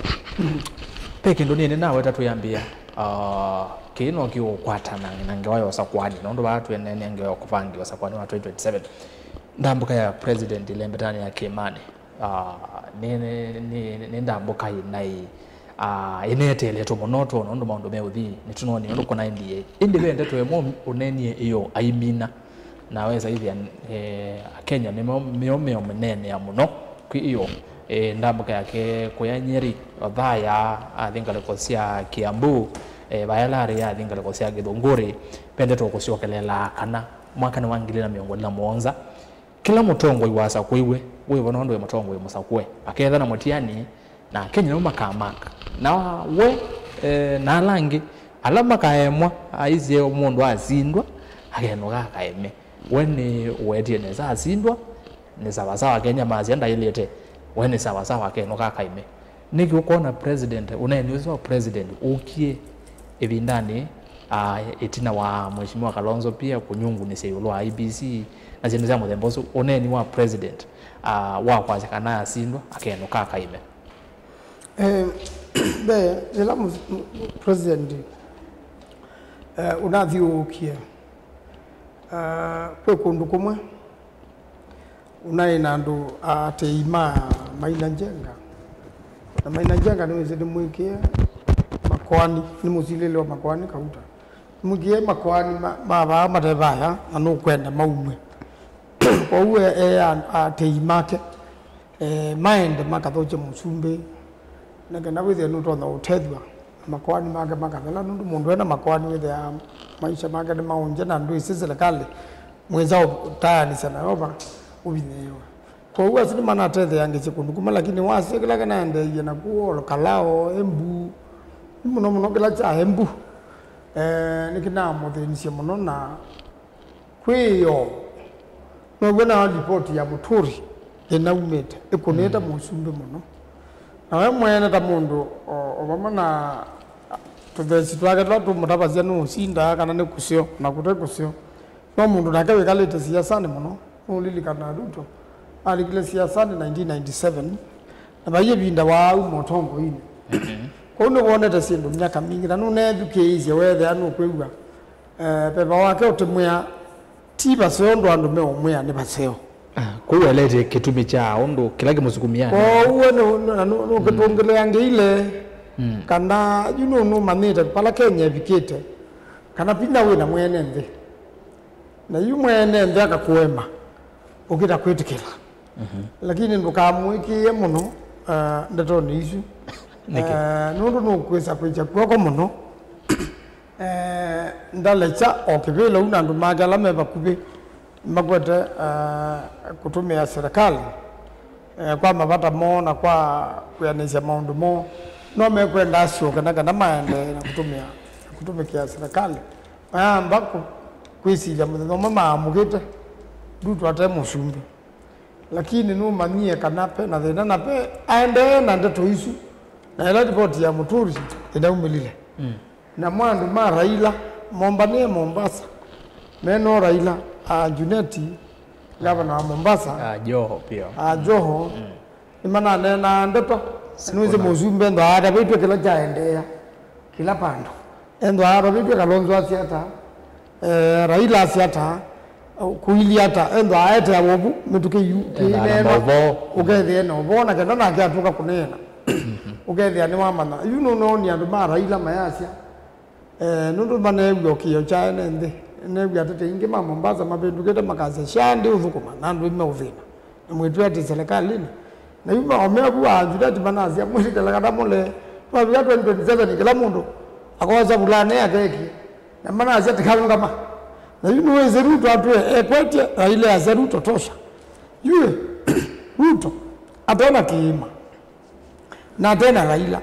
ve kĩndũ nĩnĩ naweta twĩambĩa, ah, kĩĩ no kĩũkwatana na ngewa ya ũsakwani, nũndũ vaa twĩneenea ngewa ya kũvangĩwa ũsakwani wa twenty twenty-seven. Ndambũka ya President ĩlembetanĩ ya kĩĩmanĩ. Ah, nĩ, nĩ, nĩ, nĩ ndambũka ĩnaĩ, ah, ĩneteeletwe mũno twona ũndũ maũndũ meũthi, nĩtũnonie ũndũ kũnaendie. Ĩndĩ ve ndeto ĩmwe ũneenie ĩyo aimina, na wesa ĩthĩa, eh, Akenya nĩmo mĩo mĩo mĩneenea mũno kwĩ ĩyo. Eh, ndambũka yake kũya Nyeri, Othaya, athi ngalĩko sya Kiambu, eh, Vaelari, athi ngalĩko sya Gĩthũngũrĩ, ve ndeto ũkũsyokelela kana mwaka nĩ wa ngili na mĩongo ĩlĩ na mũonza, kĩla mũtongoi wasakũiwe wĩvo nũndũ wĩ mũtongoi mũsakũe. Akethana mũtiani, na Akenya nĩmo makamaka. Na we, eh, na ala angĩ, ala makaemwa, aisye mũndũ asindwa, akenũka akaeme. We nĩ ũwetie nesa asindwa, nĩ sawasawa Kenya masya ndaĩlĩte, we nĩ sawasawa akenũka akaeme. Nĩkĩ ũkwona president, ũneeni ũsu wa president ũkie ĩvindanĩ, ah, ĩtina wa Mheshimiwa Kalonzo pia kũnyungunisya ĩũlũ wa I E B C na syĩndũ sya mũthemba ũsu, ũneeni wa president, ah, wa kwasya kana asindwa akenũka akaime? Eh, mbee, yĩla mu- mu- president, eh, ũnathiũũkie, ah, kwĩ kũndũ kũmwe ũnaĩ na andũ aatĩĩi ma Maina Njenga. Na Maina Njenga nĩwĩsĩ nĩmwĩkĩe makoani, nĩ mũsilĩlĩ wa makoani kauta. Nĩmwĩkĩe makoani ma, ma vaa mate vaya na nũkwenda maumw'e. Kwoou e, e a- aatĩĩi make, e, maende makathokye mũsumbĩ, nĩ kana wĩthĩe nũtonya ũtethw'a na makoani make makathela, nũndũ mũndũ ena makoani wĩthĩaa maisha make nĩmaũngye na ndwĩsĩ silikalĩ mwĩsa ũtaanĩsya nayo va ũvinyĩĩwe. Kwoou asu nĩmanatetheangĩsye kũndũ kũmwe, lakini wasya kĩla kĩnaendeeie naku Ol Kalou, Embu, nĩ mũno mũno kĩla kya Embu, eh, nĩkĩnamũthĩnisye mũno, na kwĩoo now'o na lipoti ya Mũtũri ĩnaumĩte ĩkũnĩte mũsumbĩ mũno. Na we mwene ta mũndũ o, o vamwe na tũthesi twake tũla tũmũtavasya nũũsindaa kana nĩ kũseo na kũte kũseo, no mũndũ nake wĩkalĩte siasanĩ mũno, nũũlilikana Ruto Alikile siasanĩ nineteen ninety-seven, na vai ĩvinda waauma ũtongoinĩ. Kwoou nĩwonete syĩndũ myaka mingĩ, na nũneethukĩĩisye weethĩa nũkwĩw'a, eh, veva wake ũtĩmwĩa ti vaseo ũndũ andũ meũmwĩa nĩ vaseo. Ah, kwoou aletye kĩtumi kya ũndũ kĩla kĩmũsukumĩaa. Kwoou we nũ-, nũ-, na nũ-, nũkĩtũngĩlĩangĩile kana yu nũ-, nũmanyĩte vala Kenya ĩvikĩte, kana vinya wĩ na mwene nthĩ. Na yu mwene nthĩ akakũema, ũkĩta kwĩtĩkĩla. Lakini ndũkamũĩkĩĩe mũno, ah, ndetonĩ isu. Nĩkĩ? Ah, nũndũ nũkwĩsa kwĩkya kw'oko mũno. Eh, ndalekya o kĩvĩla ũu na andũ make ala me vakuvĩ makwete, eh, kũtũmĩa serikali, eh, kwa mavata moo na kwa kwĩanĩsya maũndũ moo. No mekwenda asyoke na kana maendee na kũtũmĩa, kũtũmĩkĩa serikali. Mayamba kũ-, kwĩsilya mũthenya ũmwe maamũkĩte Ruto ate mũsumbĩ. Lakini nũmanyie kana pe na thĩna na pe aendee na ndeto isu, na ĩla ripoti ya Mũturi ĩnaumĩlile. Namo andũ ma Raila mombanĩe Mombasa, meno Raila, a Juneti, gavana wa Mombasa, a Joho pia, a Joho, nĩmananeenaa ndeto. Nĩwĩsĩ mũsumbĩ ethĩwa atavĩtw'e kĩla kyaendeea kĩla vandũ. Ethĩwa atavĩtw'e Kalonzo asya ata, eh, Raila asya ata, kũilyĩ ata, ethĩwa aeteawa ũvu mĩtũkĩ yu kĩineenwa, ũkethĩa na ũvoo na kenda nake atũka kũneena. Ũkethĩa nĩwamanya. Yu nũnoonie andũ ma Raila mayasya, eh, nũndũ maneew'a o kĩĩo kya ene nthĩ. Neew'a ateti aingĩ ma Mombasa mavĩndũkĩte makasya, "Shaa ndĩũthũkũma, na andũ meũthĩna." Na mwĩtw'e atĩ serikalinĩ. Na yu maomea vu wa Juliet manasya, "Mwĩtĩkĩla kana mũle, twavika twenty twenty-seven kĩla mũndũ akosa vulana yake ekie." Na manasya, "Tikaũngama." Na yu nĩwĩsĩ Ruto atwĩe ekwetye, Raila asya, "Ruto tosha." Yu Ruto atena kĩĩma. Na tena Raila,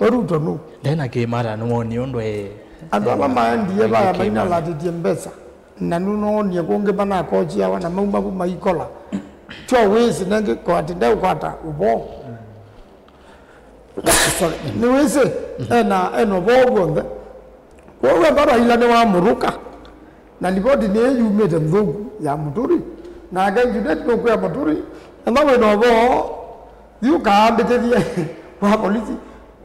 we Ruto nũ? Ndena kĩĩma ata nĩwonie ũndũ e. Andũ ala maendie vaya mainalatĩtye mbesa, na nũnoonie kũngĩ manakochiawa na mauma vu maikola. Kyo wĩsĩ nengĩ kwati ndeũkwata ũvoo. Sorry. Nĩwĩsĩ, ena, ena ũvoo w'onthe. Kwoou ethwa Raila nĩwamũrũka, na livoti nĩĩ yumĩte nthũku ya Mũturi, nake Junet nũkwĩa Mũturi, ethwa wĩ na ũvoo, thi ũkaandĩkĩthye kwa polisi,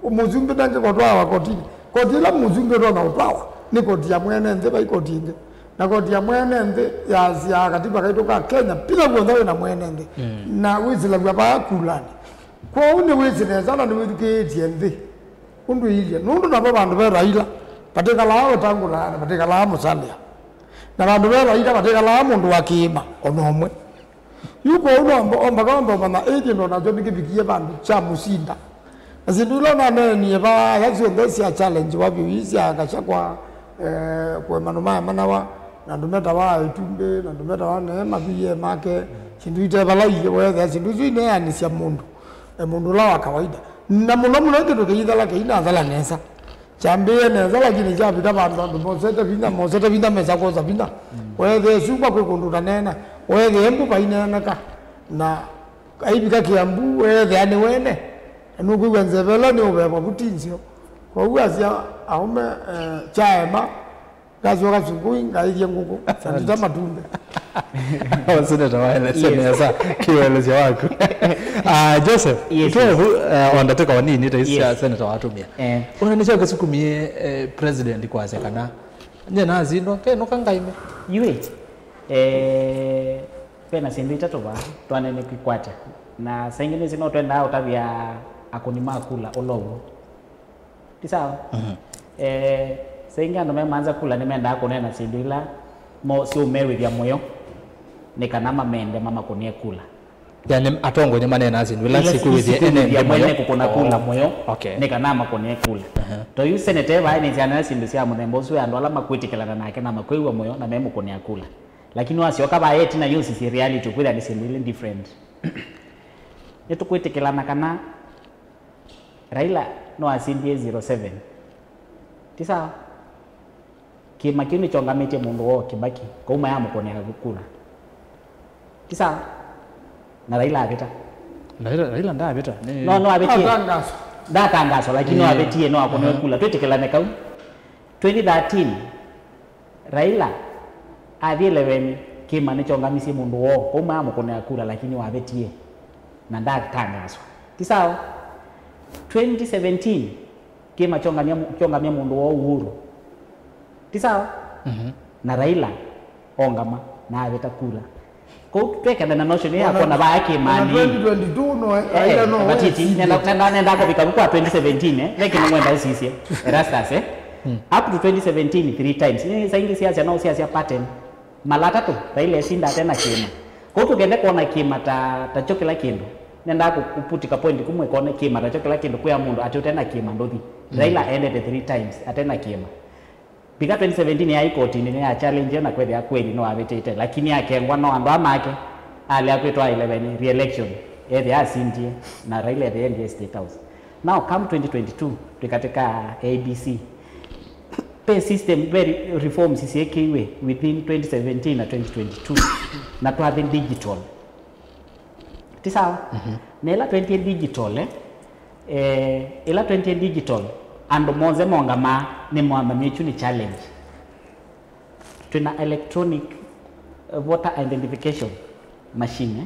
mũsumbĩ nangĩ kũtwawa kotinĩ. Koti ĩla mũsumbĩ ũtonya ũtwawa nĩ koti ya mwene nthĩ, vai koti ĩngĩ. Na koti ya mwene nthĩ yasyaa katiba kaitũ ka Kenya, vinya w'onthe wĩ na mwene nthĩ. Na wĩsĩlaw'a vaa kulanĩ. Kwoou nĩwĩsĩ nesa na nĩwĩthukĩĩtye nthĩ. Ũndũ iilye, nũndũ navo vandũ ve Raila, vatĩkalaa Wetangula na vatĩkalaa Musalia. Na vandũ ve Raila vatĩkalaa mũndũ wa kĩĩma o na ũmwe. Yu kwoou no mbo-, ombaka onthe ũmanya ĩ kĩndũ o nakyo nĩkĩvikie vandũ kya mũsinda. Na syĩndũ ila ũnaneenie vaa, ala syonthe sya challenge wa vyũ ii sya Gachagua, eh, kũemano maya manawa, na andũ metawa Itumbĩ, na andũ metawa Neema, V A make, syĩndũ ite vala iĩ, weethĩa syĩndũ isu ineanĩsya mũndũ, eh, mũndũ ũla wa kawaida. Na mũno mũno kĩndũ kĩithela kĩinathela nesa. Kyambĩĩe nesa, lakini kyavika vandũ andũ mosete vinya, mosete vinya mesa kwosa vinya. Weethĩa ĩsumba kwĩ kũndũ ũtaneena. Weethĩa ĩmbu vaineeneka. Na aivika Kĩambu, weethĩa nĩ wene. Na nũkwĩw'a nzeve ĩla nĩ ũveva vu ti nzeo. Kwoou asya aũme, eh, kyaema. Ngasyoka sukui, ngaĩthye ngũkũ, sandita matumbĩ. Seneta waelesya nesa kĩwelesyo waku. Ah, Joseph, yes, twĩvu, eh, o ndatĩka o nini ta isu sya seneta watũmĩa. Eh. Ona nĩkyo kĩsukumie, eh, president kwasya kana nye nasindwa, kenũka ngaime. Yui, eh, vena syĩndũ itatũ vaa twanene kwĩkwatya. Na saingĩ nĩsĩ no twendaa ũtavya akũni ma kula ũla ũw'o. Ti sawa? Eh, saingĩ andũ memanza kula nĩmendaa kũneena syĩndũ ila mo-, syũmewĩthya mũyo nĩ kana mamende mamakũnĩe kula. Yani, atongoi nĩmaneenaa syĩndũ ila sikwĩwĩthya ene nthĩ mwene mũyo. Kũkũna kula mũyo, okay, nĩ kana makũnĩe kula. To yu seneta e vaa nĩsyanea syĩndũ sya mũthemba ũsu, andũ ala makwĩtĩkĩlana nake na makwĩw'a mũyo na memũkũnĩa kula. Lakini wasyoka vaa ĩtina yũsisye reality, ũkwĩthĩa nĩ syĩndũ ilĩ different. Nĩtũkwĩtĩkĩlana kana Raila no asindie zero seven. Ti sawa? Kĩĩma kĩu nĩkyongamĩtye mũndũ woo Kibaki, kwoou mayamũkũnĩa kula. Ti sawa? Na Raila avĩta. Raila, Raila ndaavĩta. No, no avĩtie. Ndatangaswa. Ndatangaswa, lakini no avĩtie, no akũnĩwe kula. Twĩtĩkĩlane kau. Twenty thirteen, Raila athi eleweni, Kĩma nĩkyongamisye mũndũ woo, kwoou maamũkũnĩa kura, lakini wavĩtie na ndatangaswa. Ti sawa? Twenty seventeen, kĩma kyongamya mu-, kyongamya mũndũ woo Uhuru. Ti sawa? Mhm. Na Raila ongama na avĩta kura. Kwoou twekana na notion ya kuona vaa kĩmani. Ona twenty twenty-two no, eh, Raila no, but iti, nenda, nenda, nenda kũvika vu kwa twenty seventeen, eh, ve kĩndũ ngwenda ũsisye, Erastus, eh? Up to twenty seventeen, three times. Nĩ saa ingĩ siasya, no siasya pattern. Mala atatũ, Raila esinda ate na kĩma. Kwoou tũkende kuona kĩma ta, ta kyo kĩla kĩndũ. Nendaa kũ-, kũputika point kumwe kone kĩma ta kyo kĩla kĩndũ kwĩa mũndũ atĩ ũte na kĩma ndũthi. Raila endete three times ate na kĩma. Vika twenty seventeen ya ikotinĩ nĩ ya challenge na kwethĩa kweli no avĩtĩte, lakini akengwa no andũ amake alea kwĩtwa eleven re-election, ethĩa asindie na Raila ethĩa endie State House. Now come twenty twenty-two, twĩ katika A B C. Ve system, ve re-, reforms syĩkĩiwe within twenty seventeen na twenty twenty-two, na twathi digital. Ti sawa? Mhm. Na ĩla twenty digital, eh, eh, ĩla twenty digital, andũ monthe mongamaa nĩ moamany'o, ĩkyu nĩ challenge. Twĩna electronic, eh, voter identification machine, eh,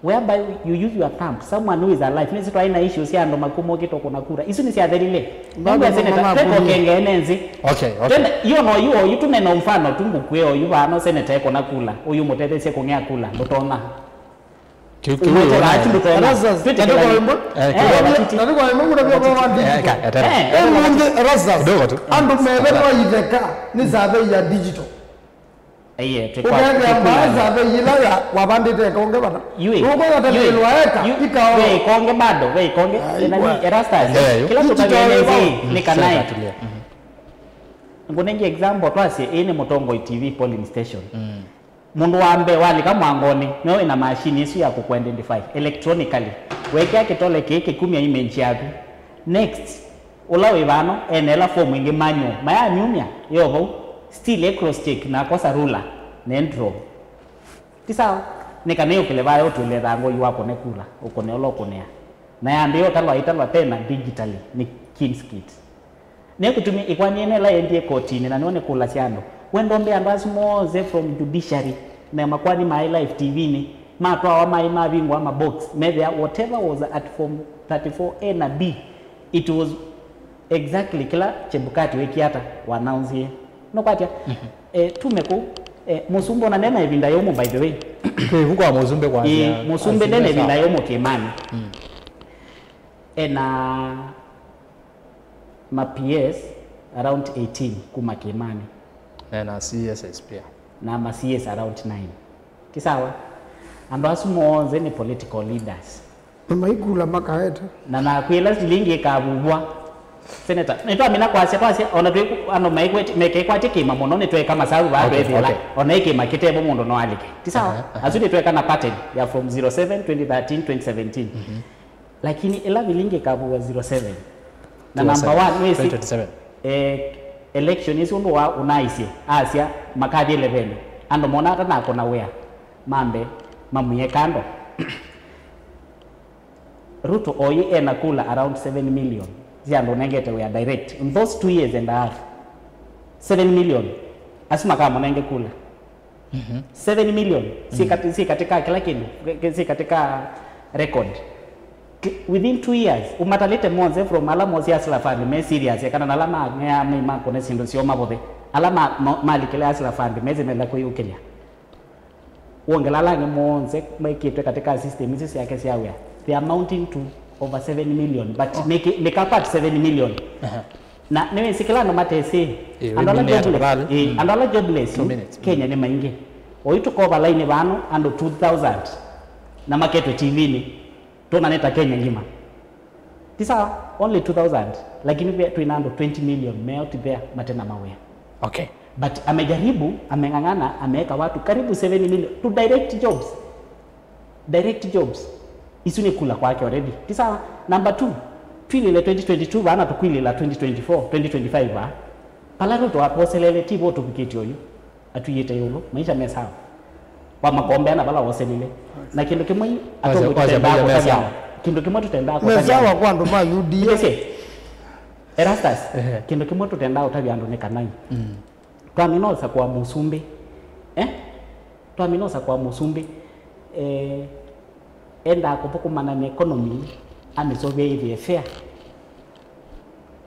whereby you use your thumb, someone who is alive. Nĩsĩ twaĩ na issues sya andũ makw'ũ mokĩte kũna kura. Isu nĩsyathelile. Nĩngwa seneta, tweka ũkengee nenzĩ. Okay, okay. Twende, yu no yu oyu, tũnena mfano tu ngũkwĩa oyu vano seneta ekũna kula. Ũyu mũtetheesye kũng'ea kula. Ndũtonya. Kĩu, kĩu. Erastus, na nĩ kwa wimbo? Eh, kĩu. Eh, matiti. Na nĩ kwa wimbo, kuna vya kwa wandiki. Eh, ka-, etera. Eh, eh, munde, Erastus. Kidogo tu. Andũ methe kwa itheka, nĩ survey ya digital. Aiye, twĩ kwa, ũkethĩa twĩ kwa mbaa survey yĩla ya wavandĩte eka ũngĩ vata. Yui. Ũkwenda yui, tavĩlwa eka, yui, ikao. Ve ikonge bado, ve ikonge. Ai, ena wa- ni Erastus. Ndio, yo. Kila digital tũkavye nĩ wao. Nĩ kanai. Sasa tulia. Mhm. Ngunengi example twasye, ĩĩ nĩ Mũtongoi T V polling station. Mm. Mũndũ wa mbee walika mwangonĩ, nĩwe wĩna machine ĩsu ya kũkũ identify electronically. Wekĩa kĩtole kĩĩ kĩkumya image yaku. Next, ũla wĩ vano, ene ĩla form ĩngĩ manual, mayamyumya, yo vau, still ĩ cross check, na akosa ruler, na draw. Ti sawa? Nĩ kana yũkĩle vaya ũtwĩle ĩthangũ yu akũne kula, ũkũne ũla ũkũnĩa. Na yambĩĩa ũtalwa, ĩtalwa tena digitally, nĩ Kim's Kit. Nĩkũtumi ĩkwanyĩe nĩ ĩla yendie kotinĩ, na nĩwe nĩkũlasya andũ. We ndombe andũ asu monthe from judiciary, na makwani maĩ live T V-nĩ, matwawa maĩ mavingũa mabox, methĩa whatever was at form thirty-four A na B, it was exactly kĩla Chebukati wĩkie ata, wanaunzie. Nũkwatya? Mhm. Eh, tume kũu, eh, mũsumbĩ ona ndena ĩvinda yũmũ, by the way. Twĩ vu kwa mũsumbĩ kwa ĩĩ, mũsumbĩ ndena ĩvinda yũmũ kĩmani. Mm. Ena ma P S around eighteen kuma kĩmani. Na ena C S S pia. Na ma C S around nine. Ti sawa? Andũ asu monthe nĩ political leaders. Na maikula makaeta. Na nakwĩla silingi ĩkavuvwa. Senator, nĩtwamina kwasya, twasya, ona twĩ andũ maikwetĩ-, mekekwatĩ kĩma mũno, nĩtweka masavu vaa. Okay, twethĩla, okay. Ona ĩ kĩma kĩtevo mũndũ no alike. Ti sawa? Aha, aha. Asu nĩtweka na pattern ya from zero seven, twenty thirteen, twenty seventeen. Mhm. Lakini ĩla vilingi ĩkavuvwa zero seven. Na number one, nĩsĩ, twenty twenty-seven. Eh, election ĩsu ũndũ wa ũnaisye, asya, makathi eleven. Andũ mona ata nakũna wĩa, mambe, mamwie kando. Ruto oyu ena kula around seven million sya andũ nengete wĩa direct. In those two years and a half, seven million, asu makamũnenge kula. Mhm. Seven million, syĩ kati-, syĩ katika kĩla kĩndũ, syĩ katika record. Ki-, within two years, ũmatalĩte monthe from ala mosĩ Hustler Fund me serious, kana na ala ma-, me, me makũne syĩndũ syoo mavũthe. Ala ma-, ma-, malikĩle Hustler Fund, mezi menda kwĩyũkĩlya. Wongela ala angĩ monthe mekĩtwe katika system isu syake sya wĩa, they are amounting to over seven million, but nĩ ki-, nĩ ka part seven million. Aha. Na nĩwĩsĩ kĩla andũ matesĩ, ĩĩ, andũ ala jobless, ĩĩ, andũ ala jobless Kenya nĩ maingĩ. Oyu tũkova laini vano andũ two thousand na maketwe T V-nĩ, tũna nĩ ta Kenya ngima. Ti sawa, only two thousand, lakini ve-, twĩna andũ twenty million me out there mate na mawĩa. Okay. But amejaribu, ameng'ang'ana, ameweka watu karibu seven million to direct jobs. Direct jobs. Isu nĩ kula kwake already. Ti sawa? Number two, twilile twenty twenty-two vaa na tũkwilila twenty twenty-four, twenty twenty-five vaa. Pala Ruto aposelele, ti vo tũvikĩte oyu. Atwĩĩte ĩũlũ, maisha me sawa. Wamakombea na vala woselile. Na kĩndũ kĩmwe yu, wasya, atongoi wasya tũtendaa maisha me kũtavya sawa. Kĩndũ kĩmwe tũtendaa kũtavya. Me sawa kwa andũ ma U D A. Ndĩsĩ. Erastus, ehe, kĩndũ kĩmwe tũtendaa ũtavya andũ nĩ kana yu. Mm. Twamina ũsakũa mũsumbĩ. Eh? Twamina ũsakũa mũsumbĩ, eh, endaa kũthũkũmana na economy, amĩseũvya yĩthĩe fair.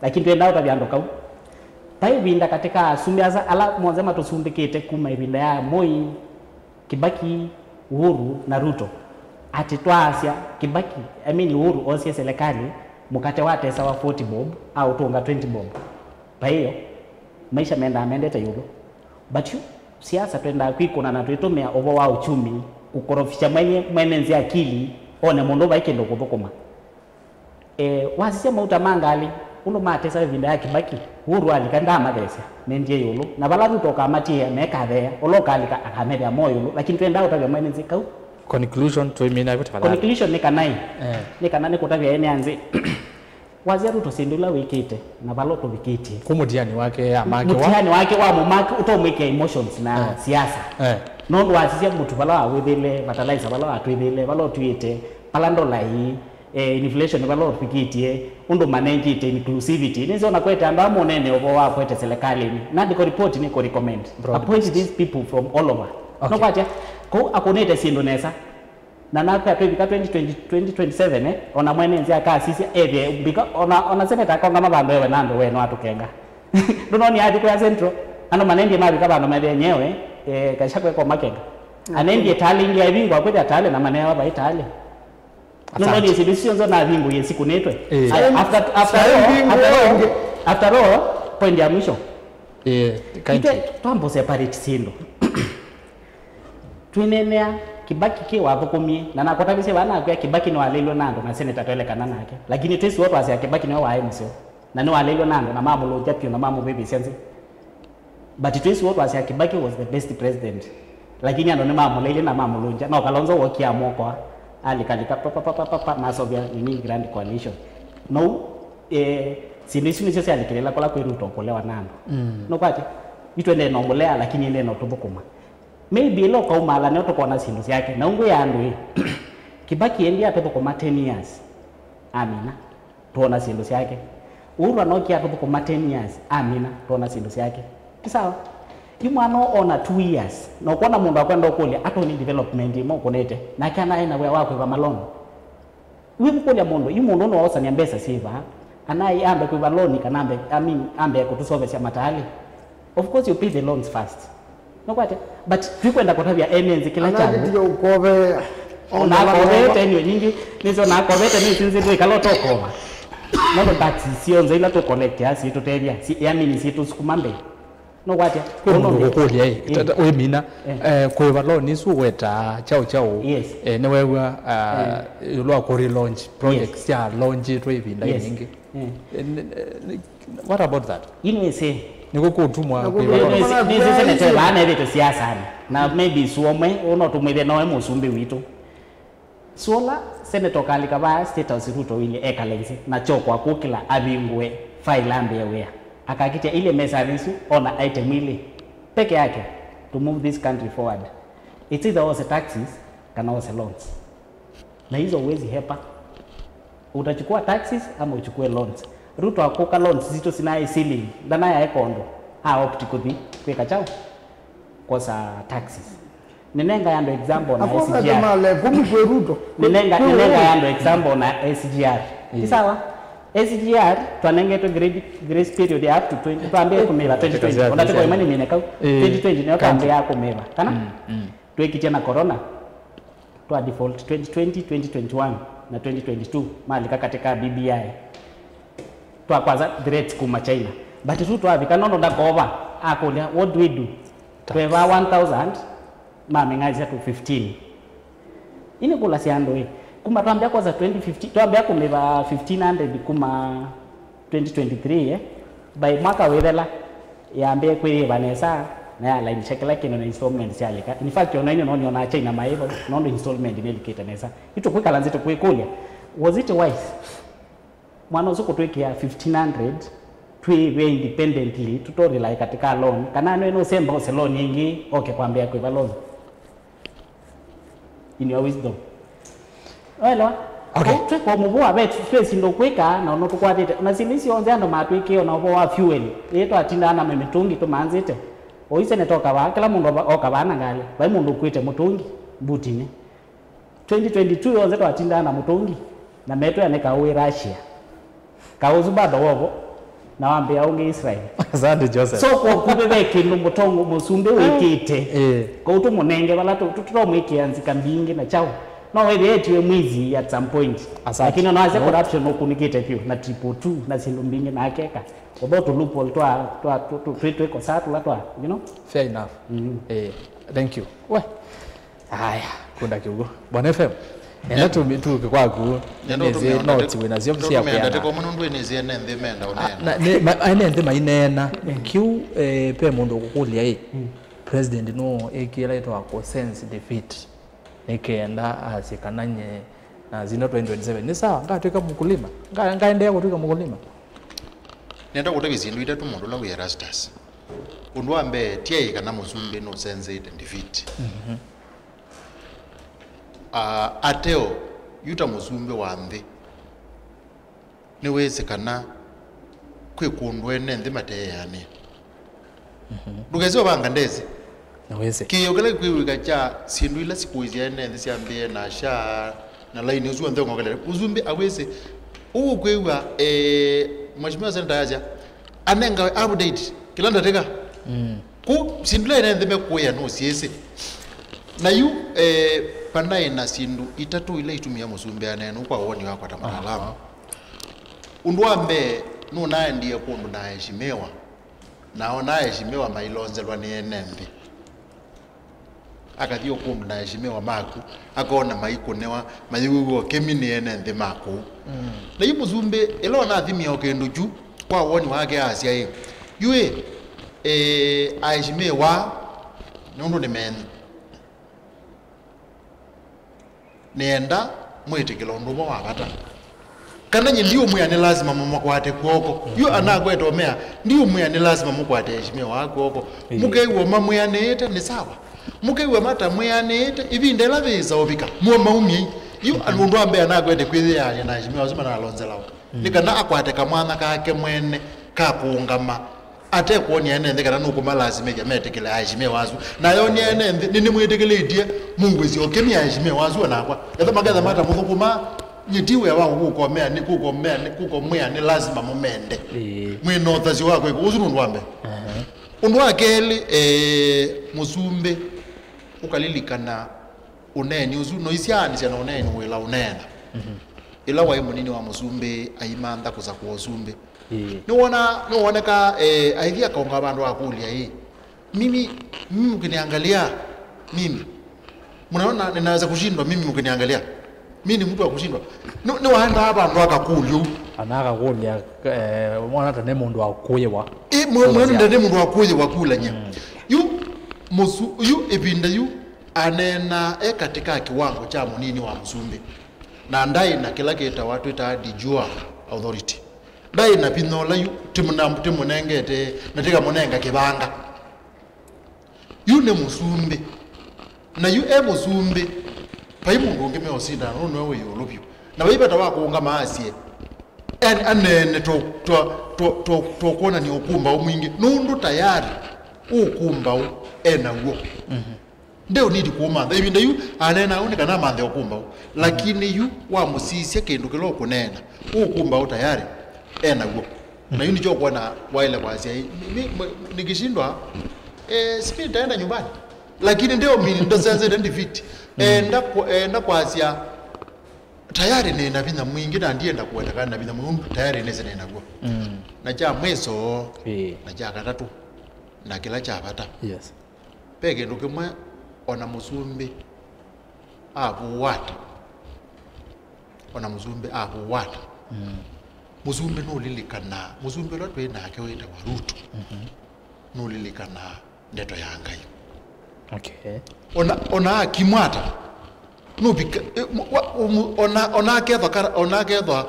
Lakini twendaa ũtavya andũ kau. Vai ĩvinda katĩ ka asumbĩ asa ala monthe matũsumbĩkĩte kuma ĩvinda ya Moi, Kibaki, Uhuru na Ruto, atĩ twaasya Kibaki, I mean Uhuru osie selekalĩ, mũkate watesawa forty bob, aũtũnga twenty bob. Vai ĩyo, maisha mendaa mendete ĩũlũ. But yu, siasa twendaa kwĩkũna na twĩtũmĩa ũvoo wa uchumi kũkorofisya mwene, mwene nzĩ akili, one mũndũ vai kĩndũ kũthũkũma. E, wasisya mauta ma ngalĩ, ũndũ matesa ĩvinda ya Kibaki, Uhuru alika ndaamathesya, mendie ĩũlũ. Na vala Ruto ũkamatiĩa, mekatheea, ũla ũkalika akamethĩa mo ĩũlũ. Lakini twendaa ũtavya mwene nzĩ kau. Conclusion, tũimina ĩvo tafadhali. Conclusion nĩ kana ĩ, eh, nĩ kana nĩ kũtavya ene a nzĩ. Wasya Ruto syĩndũ ila wĩkĩte na vala ũtũvikĩtie. Kũ mũtiani wake ya make wa? Mũtiani wake wa mũmake ũtomwĩkĩa emotions na, eh, siasa. Eh. Nũndũ wasisya mũtu vala wawĩthĩle, fertilizer vala watwĩthĩle, vala ũtwĩte, vala ndola ĩĩ, eh, inflation vala ũvikĩtie, ũndũ manengĩte inclusivity. Nĩsĩ ona kwete andũ amwe ũnene ũvoo wa kwete serikalĩnĩ. Nandĩko report nĩ kũ recommend. Broad based. Appoint these people from all over. Okay. Nũkwatya, kũu akũnĩte syĩndũ nesa. Na nakwĩa twĩvika twenty twenty, twenty twenty-seven, eh, ona mwene nzĩ akasisya ethĩe mbika, ona, ona seneta akongama vandũ ewe na andũ we no atũkenga. Ndũnoni athi kwa Central, andũ manendie mavika vandũ methĩe nyewe, eh, kaisha kweka makenga. Anendie tali ingi aivingwa kwĩthĩa tali na manewa vai tali. Asante. Ndũnoni syĩndũ isu syonthe navingũie sikunĩtwe. Eh. Aya, after, after all, after all, after all, point ya mwisho. Eh, kindly. Itwe twambo separate syĩndũ. Twĩneenea Kibaki kĩ wathũkũmie, na nakũtavisye vaa nakwĩa Kibaki nĩwaleilwe na andũ na seneta twelekana nake. Lakini twĩsĩ ũũ twasya Kibaki nĩwe waĩ mũseo. Na nĩwaleilwe na andũ na mamũlũngya vyũ na mamũvĩvĩsya nzĩ. But twĩsĩ ũũ twasya Kibaki was the best president. Lakini andũ nĩmamũleilye na mamũlũngya. No Kalonzo wokie amwokoa. Alikalika pa, pa, pa, maseũvya nini Grand Coalition. Nou, eh, syĩndũ isu nĩsyo syalikĩlĩla kũla kwĩ Ruto kũlewa na andũ. Mm. Nũkwatya? Itwendee no mũlea, lakini ende no tũthũkũma. Maybe ĩla ũkaumala nĩyo tũkona syĩndũ syake. Na ũngwĩa andũ ĩ, Kibaki endi atũthũkũma ten years. Amina. Tuona syĩndũ syake. Uhuru anokie atũthũkũma ten years. Amina. Tuona syĩndũ syake. Ti sawa? Yu mwana ona two years. Na ũkwona mũndũ akwenda ũkũlya, atoni development ĩmwe ũkũnĩte. Nake anaĩ na wĩa wa kwĩva maloni. Wĩmũkũlya mũndũ, yu mũndũ ũno waosania mbesa syĩ vaa, kana ambe kwĩva loan kana ambe, I mean, ambe kũtũsovesya mataalĩ? Of course you pay the loans first. Nũkwatya? But twikwenda kũtavya ene nzĩ kĩla kyaũ. Anakitie ũkove. Ona akovete nĩ nyingĩ, nĩsĩ ona akovete nĩ sinzi twĩkala ũtokova. Nono taxes syonthe ila tũkolektea syĩtũtethya, si, I mean, syĩtũsukuma mbee. Nũkwatya? Kwĩ mũndũ ũkũkũlya ĩ, ĩ, tata, wĩmina, eh, kwĩva loan isu wetaa kyaũ kyaũ, yes, eh, nĩwew'a, ah, eh, ĩũlũ wa kũ relaunch projects, yes, sya launchĩtwe ĩvinda, yes, yĩngĩ. Eh. Eh, n-, n-, what about that? Yu nĩwĩsĩ. Nĩkũ kũtumwa kwĩva loan? Nĩwĩsĩ, nĩwĩsĩ seneta vaa nethĩtwe siasanĩ. Na maybe suomwe, ũno tũmwĩthĩa nowe mũsumbĩ witũ. Suola, seneta ũkalika vaa State House Ruto wĩlye ekale nzĩ na kyokwa kũkĩla avingũe file ambĩe wĩa. Akakitya ilye mesanĩ isu, ona item ilĩ peke yake to move this country forward. It's either ose taxes kana ose loans. Na hizo huwezi hepa. Utachukua taxes ama uchukue loans. Ruto akũka loans zitũ sinaĩ ceiling, ndanaya eka ũndũ. A opt kũthi kwĩka kyaũ? Kwosa taxes. Nĩnengae andũ example na S G R. Nĩnenga, nĩnengae andũ example na S G R. Ti sawa? S G R twanengetwe grade, grace period ya up to twenty, twambĩe kũmĩva twenty twenty. Ona tiko imani mine kau. Twenty twenty nĩyo twambĩaa kũmĩva. Kana? Twĩkĩtye na corona. Twa default twenty twenty, twenty twenty-one na twenty twenty-two, malika katika B B I. Twakwaza threats kuma China. But tu twavika nono ndakova, akũlya, "What do we do?" Tweva one thousand, mamĩng'aisya tu fifteen. Ini kũlasya andũ ĩ, kuma twambĩa kwosa twenty fifteen, twambĩa kũmĩva fifteen hundred kuma twenty twenty-three, eh? By mwaka wĩthela, yambĩe kwĩyĩva nesa, na yalainisha kĩla kĩndũ na installment syalika. In fact, ona ino nonionaa China maĩ vau, nũndũ installment nĩlikĩte nesa. Yu tũkwĩkala nzĩ tũkwĩkũlya, was it wise? Mwana ũsu kũtwĩkĩa fifteen hundred, twĩyĩvĩe independently, tũto rely katika loan, kana nwe nũsemba ose loan ĩngĩ, oke kwambĩa kwĩva loan? In your wisdom. Waelewa? Okay. Kwa twĩka mũvũa ve twĩ syĩndũ kwĩka na ũno tũkwathĩte. Na syĩndũ icio onthe andũ matwĩkĩe ona ũvoo wa fuel. Ĩĩ twatindaa na mĩtũngi tũmanzĩte. Ũĩ seneta okavaa, kĩla mũndũ ova- okavaa na ngalĩ, vai mũndũ ũkuĩte mũtũngi mbutinĩ. Twenty twenty-two yonthe twatindaa na mũtũngi, na metwĩa nĩ kaũ wĩ Russia. Kaũ ũsu bado wovo, na wambĩa ũngĩ Israel. Asante, Joseph. So, kwa kumbe ve kĩndũ mũtongo mũsumbĩ wĩkĩte. Eh. Kwoou tũmũnenge vala tũ- tũ- tũtomwĩkĩa nzika mbingĩ na kyaũ. No wĩthĩe etiwe mwizi at some point. Asante. Lakini ona ase corruption ũkunĩkĩte vyũ na triple two na syĩndũ mbingĩ na akeka. Although tũ loophole twa, twa, tũ- tũ- twĩ- twĩkosaa tũla twa, you know? Fair enough. Mm. Eh, thank you. We. Aya, kunda kiugo. Bwana F M. Enda tu- tuke kwaku. Nenda nĩnĩsĩ ũtũmĩa notes wĩnasyo cia ũtũmĩa kũneena. Ndatĩka ũmwe nũndũ ĩnĩsĩ ene nthĩ menda ũneena. Na, nĩ- ma- ene nthĩ maineena. Kiu, eh, pe mũndũ ũkũkũlya ĩ. Mm. President no ĩkĩla ĩtwa kũ sense defeat. Nĩ kenda asye kana nye na zinda twenty twenty-seven. Nĩ sawa, ngatwĩka mkulima. Nga- ngaendelea kũtwĩka mkulima. Nenda kũtavya syĩndũ itatũ mũndũ ũla wĩ Erastus. Ũndũ wa mbee, tyaĩ kana mũsumbĩ nũsenzete defeat. Mhm. Ah, ateo, yu ta mũsumbĩ wa nthĩ, nĩwĩsĩ kana kwĩ kũndũ ene nthĩ mateeanĩa. Mhm. Ndũkese ũvanga ndesĩ. Nĩwĩsĩ. Kĩĩo kĩla kĩkwĩw'ĩka kya syĩndũ ila sikũĩsya ene nthĩ syambĩĩe na sha na laini ũsu onthe ũng'okelele. Mũsumbĩ awĩsĩ. Ũu ũkwĩw'a, eh, Mheshimiwa Senator yasya, anengawe update kĩla ndatĩka. Mm. Ku syĩndũ ila ene nthĩ mekũĩa nũsyĩsĩ. Na yu, eh, panaĩ na syĩndũ itatũ ila itumie mũsumbĩ aneena kwa woni wakwa ta mũtaalamu. Aha. Ũndũ wa mbee, nũnaendie kũndũ na aheshimiwa, na ona aheshimiwa mailonzelwa nĩ ene nthĩ. Akathi o kũndũ na aheshimiwa maku, akona maikũnewa, mayĩwĩw'a ũkemi nĩ ene nthĩ ma kũu. Mm. Na yu mũsumbĩ, ĩla ũnathimie o kĩndũ kyu, kwa woni wake asya ĩ, yu ĩ, eh, aheshimiwa nũndũ nĩ menyu. Nĩenda mwĩtĩkĩla ũndũ ũmwe wa vata. Kana nyie ndiũmwĩa nĩ lasima mũmakwate kw'oko. Yu anakweta ũmea, ndiũmwĩa nĩ lasima mũkwate aheshimiwa wa kw'oko. Ĩĩ. Mũkew'a mamwĩanĩĩte, nĩ sawa. Mũkew'a matamwĩanĩĩte, ĩvinda ĩla yĩsa ũvika, mũmaumyei. Yu, mhm, ũndũ wa mbee anakwete kwĩyĩanĩa na aheshimiwa asu manalonzelawa. Mm. Nĩ kana akwate kamwanya kake mwene ka kũũngama. Ate kwony'a ene nthĩ kana nũkũmalasimĩthya metĩkĩle aheshimiwa asu. Na yonie ene nthĩ, nĩnĩmwĩtĩkĩlĩtye mũngwĩsya ũkemi aheshimiwa asu onakwa. Etha maketha matamũthũkũma, nyie ti wĩa wa kũkomea, nĩ kũkomea, nĩ kũkomwĩa, nĩ lasima mũmende. Ĩĩ. Mwĩ na ũthasyo wa kwĩka ũsu nĩ ũndũ wa mbee. Aha. Ũndũ wa kelĩ, eh, mũsumbĩ, ũkalilikana ũneeni ũsu, no isyaanĩsya na ũneeni wĩla ũneena. Mhm. Ĩla waĩ mũnini wa mũsumbĩ, aimantha kũsakũa ũsumbĩ. Ĩĩ. Nĩwona, nĩwoneka, eh, aithi akaũnga vandũ akũlya ĩ, "Mimi, mimi mkiniangalia, mimi, mnaona ninaweza kushindwa mimi mkiniangalia? Mimi ni mtu wa kushindwa?" Nĩ- nĩwaendaa vandũ akakũlya ũu. Ana akakũlya, eh, mwana ta nĩ mũndũ wa kũĩwa. Ĩ, mwe- mwene ndene mũndũ wa kũyĩwa kũlany'a. Mm. Yu, mũsu- yu ĩvinda yu, aneenaa e katĩ ka kĩwango kya mũnini wa mũsumbĩ. Na ndaĩ na kĩla kĩtawa, twĩtaa de jure authority. Ndaĩ na vinya ũla yu tĩmũna- tĩmũnengete na tĩkamũnenga kĩvanga. Yu nĩ mũsumbĩ. Na yu e mũsumbĩ, vai mũndũ ũngĩ meũsindana, nũndũ nĩwe wĩ ĩũlũ vyũ. Na vai vata wa kũũngama asye, yani, aneene to- to- to- to- to kwonany'a ũkũmbaũ mwingĩ, nũndũ tayarĩ ũkũmbaũ e naw'o. Mhm. Ndeũnidi kũũmantha. Ĩvinda yu aneenaa ũu nĩ kana amanthe ũkũmbaũ. Lakini yu wamũsisya kĩndũ kĩla ũkũneena, ũkũmbaũ tayarĩ e naw'o. Na yu nĩkyo ũkwona waĩle kwasya, "Ĩ, mi- mi- nikishindwa, eh, si mi nitaenda nyumbani." Lakini ndeũmini ndosenzete defeat. Enda ku- enda kwasya, "Tayarĩ nĩ na vinya mwingĩ na ndienda kũweta kana na vinya mwingĩ, tayarĩ nĩsĩ nĩ naw'o." Mm. Na kya mwiso, ĩĩ, na kya katatũ, na kĩla kya vata. Yes. Ve kĩndũ kĩmwe, ona mũsumbĩ avũwata, ona mũsumbĩ avũwata. Mm. Mũsumbĩ nũlilikanaa, mũsumbĩ ũla twĩ nake wĩtawa Ruto, mhm, nũlilikanaa ndeto ya Ngai. Okay. Ona, ona akimwata, nũvika- e, mũ- wa- ũmũ- ona- ona akethwa kara- ona akethwa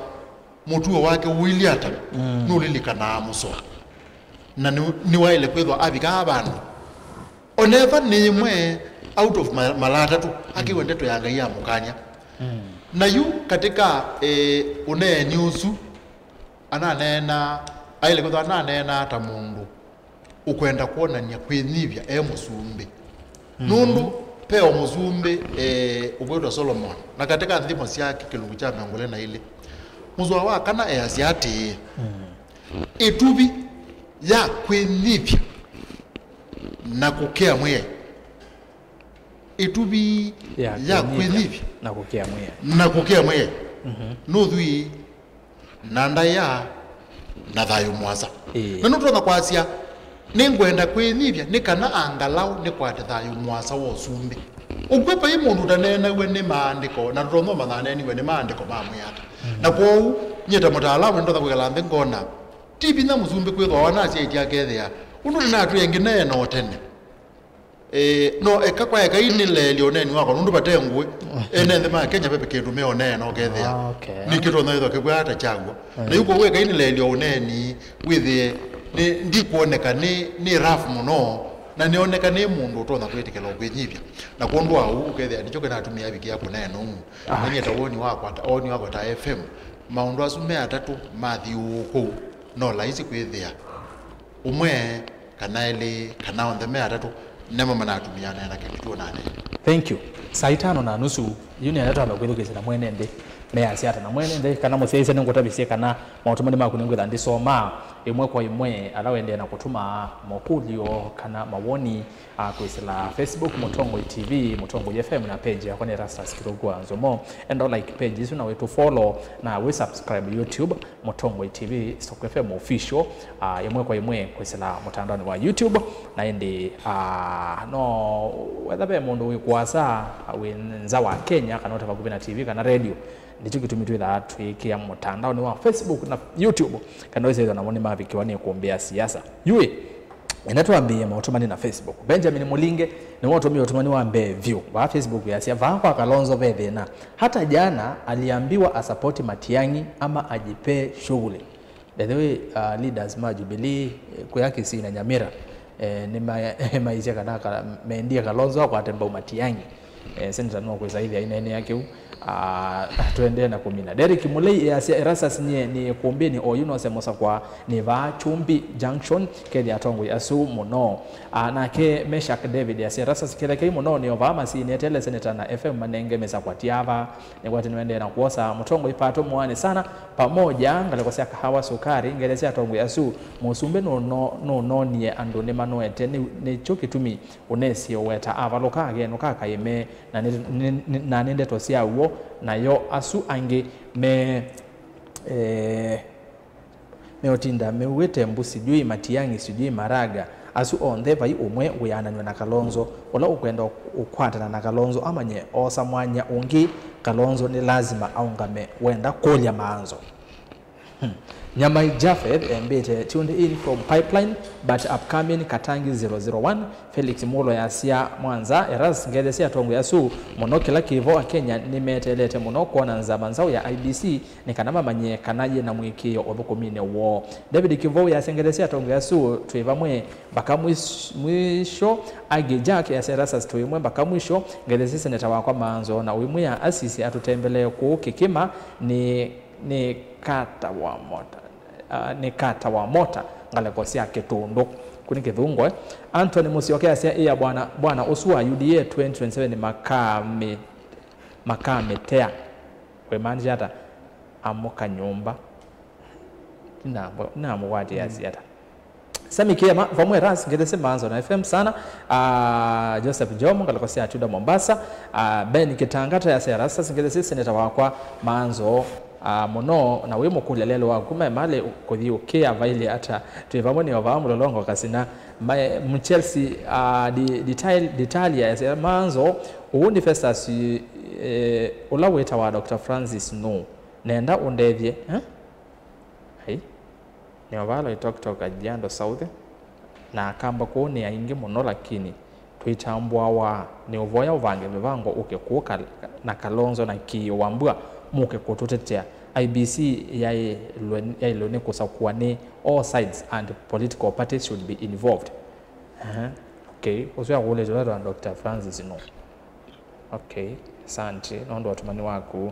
mũtuo wake ũilyĩ ata, mm, nũlilikanaa mũsoa. Na nĩ- nĩwaĩle kwĩthwa avikaa vandũ. Onethwa nĩ ĩmwe out of ma- mala atatũ, akĩw'a ndeto ya Ngai yamũkany'a. Mm. Na yu katika, eh, ũneeni ũsu, ananeena, aĩle kwĩthwa ananeena ta mũndũ ũkwenda kwonany'a kwĩnyivya e mũsumbĩ. Nũndũ ve o mũsumbĩ, eh, ũkwĩtwa Solomon, na katĩ ka nthimo syake kĩlungu kya mĩongo ĩlĩ na ilĩ, mũsoa wa kana easya atĩĩ, ĩtuvi ya kwĩnyivya na kũkĩa Mwĩai. Ĩtuvi ya kwĩnyivya na kũkĩa Mwĩai. Na kũkĩa Mwĩai. Nũthwii na ndaĩa na thayũ mũasa. Ĩĩ. Na nũtonya kwasya, nĩngwenda kwĩnyivya nĩ kana angalaũ nĩkwate thayũ mũasa wa ũsumbĩ. Ũkw'o vai mũndũ ũtaneenaw'e nĩ maandĩko, na tũtonya ũmanya aneeniwe nĩ maandĩko ma mwĩata. Na kwoou, nyie ta mũtaalamu nĩndonya kwĩkala nthĩ ngona, ti vinya mũsumbĩ kwĩthwa wanasyaĩtye akethĩa ũndũ nĩnatwĩe ngĩneena o tene. Eh, no eka kwa ekai nĩleelye ũneeni wakwa, nũndũ vate ngũĩ. Ene nthĩ ma Kenya ve kĩndũ meũneena ũkethĩa. Ah, okay. Nĩkĩtonya ĩthwa kĩkw'a ata kyaw'o. Na yu kwoou ekai nĩleelye ũneeni, wĩthĩe nĩ, ndikwoneka nĩ, nĩ rough mũno, na nĩoneka nĩ mũndũ ũtonya kwĩtĩkĩla ũkwĩnyivya. Na kwondũ wa ũu, ũkethĩa nĩkyo kĩnatumie avikĩa kũneena ũu. Ah, na nyie ta woni wakwa, ta woni wakwa ta F M, maũndũ asu me atatũ mathiũũkũu, no laisi kwĩthĩa ũmwe kana elĩ, kana onthe me atatũ, nĩmo manatumia neena kĩndũ kĩu nane. Thank you. Saa itano na nusu, yu nĩ atatũ ambe kwĩthukĩĩsya na mwene nthĩ. Measya ata na mwene nthĩ, kana mũsyaĩĩsya nĩngũtavisye kana maũtũmani maku nĩngwĩtha ndĩsomaa ĩmwe kwa ĩmwe, ala ũendee na kũtũma mokũlyo kana mawoni, a, kwĩsĩla Facebook, Mũtongoi T V, Mũtongoi F M na page yakwa nĩ Erastus Kĩthũku wa Nzomo. Enda like page isu na wĩtũ follow na wĩ subscribe YouTube. Mũtongoi T V, Stock F M Official, ah, ĩmwe kwa ĩmwe kwĩsĩla mũtandaonĩ wa YouTube. Na ĩndĩ, ah, no wetha ve mũndũ wĩ kũasa, wĩ nza wa Kenya, kana ũte vakuvĩ na T V kana radio, nĩkyo kĩtumi twĩthaa twĩkĩa mũtandaonĩ wa Facebook na YouTube, kana wĩsĩthwa namo nĩmavikĩwa nĩ ĩkũmbĩ ya siasa. Yui, enda twambĩĩe maũtũmani na Facebook. Benjamin Mũlinge nĩwe ũtũmie ũtũmani wa mbee vyũ. Vaa Facebook yasya, "Vaa kwa Kalonzo ve thĩna. Hata jana aliambiwa asapoti Matiang'i ama ajipee shughuli." By the way, uh, leaders ma Jubilee, eh, kũya Kisii na Nyamira, eh, nĩma-, maisye kana ka-, mendie Kalonzo akwate mbau Matiang'i. Eh, senator no kwĩsa ĩthĩa aineenea kĩu. Ah, tũendee na kũmina. Derek Mulei easya, "Erastus nyie nĩ kũmbĩnĩ oyu nose mũsakwa nĩ vaa Chumbi Junction, kethĩa atongoi asu mũno." Ah, nake Meshak David easya, "Erastus kelekei mũno nĩ o vaa masinetele senator na F M manenge mĩsakwa tiava." Nĩkwatĩ nĩwendee na kwosa mũtongoi Pato mũanĩ sana pamoja ngalĩko sya kahawa sukari ngele sya atongoi asu. Mũsumbĩ nũno-, nũnonie andũ nĩmanoete, nĩ, nĩkyo kĩtumi ũnesie ũweta avalũka akenũka akaĩme, na nĩ, nĩ, nĩ, na nĩ ndeto sya w'o, nayo asu angĩ me, eh, meũtinda meũĩte mbu sijui Matiang'i sijui Maraga. Asu onthe vai ũmwe wĩananw'e na Kalonzo. Ũla ũkwenda ũk-, ũkwatana na Kalonzo amanye oosa mwanya ũngĩ. Kalonzo nĩ lazima aũngame wenda kũlya maanzo. Hmm. Nyamai Japheth embĩte, "Tuned in from Pipeline, but upcoming Katangi zero zero one." Felix Mulo yasya, "Mwanza, Eras, ngethesya atongoi asu mũno kĩla kĩvo. Akenya nĩmeteelete mũno kwona nzama nzaũ ya I E B C nĩ kana mamanye kana yĩ na mũĩkĩĩo ũthũkũminĩ woo." David Kĩvou yasya, "Ngethesya atongoi asu twĩ vamwe mpaka mwis-, mwisho." Agi Jack yasya, "Erastus twĩ ĩmwe mpaka mwisho. Ngethesya seneta wakwa Maanzo na ũimwĩa asisye atũtembelee kũũ Kĩkĩma nĩ nĩ kata wa mota, ah, nĩ kata wa mota ngalĩko sya Kĩtũndũ." Kũ nĩ Kĩthũngũ, eh? Anthony Mũsyoke asya, "Ĩa bwana, bwana ũsu wa U D A twenty twenty-seven makame-, makamĩtea." Wĩmaanisha ata? Amũka nyũmba. Nĩnamũ-, nĩnamũkwatĩasya ata? Sami Kĩema, vamwe Ras, ngethesye Maanzo na F M sana. Ah, Joseph Jomo, ngalĩko sya Tuda Mombasa. Ah, Ben Kitangata yasya, "Ras, ngethesye seneta wakwa Maanzo, ah, mũno, na wĩ mũkũlya lelũ waku, maĩ malĩ kũthi ũkĩa vailye ata, twĩ vamwe nĩ ovaa mũlolongo kasina." Maĩ, Mchelsea, ah, Di-, Detail-, Detalia yasya, "Maanzo, ũũ nĩ Festus, eh, ũla wĩtawa Doctor Francis nũ? Nenda ũndethye, eh?" Ai, nĩ ovalo Itoktok Kajiado South, na Akamba kũũ nĩ aingĩ mũno, lakini twĩtambũawa. Nĩ ũvoya ũvange mĩvango ũke kũũ Kal-, na Kalonzo na Kĩĩ wa Mbua mũke kũtũtetea. I E B C yaĩlwe, yaĩlwe nĩ kũsakũa nĩ all sides and political parties should be involved. Aha. Okay, ũsu akũlĩtwe wetwa Doctor Francis nũ? Okay, asante nũndũ wa ũtũmani waku.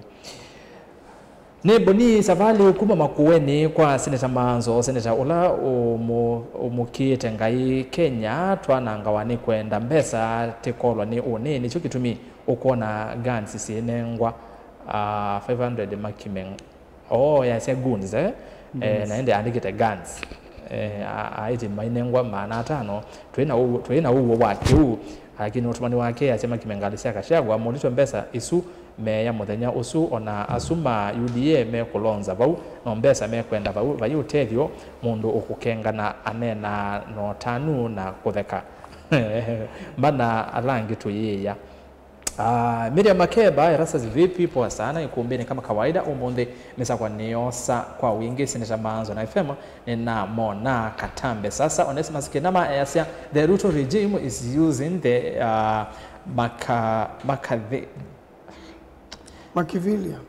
Nĩ Boni Savali kuma Makueni kwa Seneta Manzo. Seneta ũla ũmũ-, ũmũkĩĩte Ngai Kenya twanangawa nĩ kwenda mbesa tĩkolwa nĩ ũnĩ, nĩkyo kĩtumi ũkwona guns syĩnengwa, ah, five hundred makime. Oh, yasya goons, eh? Eh, na ĩndĩ andĩkĩte guns. Eh, a-, aĩti mainengwa maana atano. Twĩ na ũw'o, twĩ na ũw'o wa kĩu. Lakini ũtũmani wake yasya makime ngalĩ sya Gachagua, mũlitwe mbesa isu meya mũthenya ũsu, ona asu ma U D A mekũlonza vau, no mbesa mekwenda vau, vai ũtethyo, mũndũ ũkũkengana aneenaa na ũtanu na kũtheka. Mana ala angĩ tũyĩĩa. Ah, Miriam Makeba, Erastus vipi? Poa sana, ikumbini kama kawaida. Ũmũnthĩ mĩsakwa nĩyosa kwa wingĩ, Seneta Manzo na F M nĩnamona katambe. Sasa Onesimus Kinama easya, the Ruto regime is using the, uh, maka-, makathi-, Machiavellian.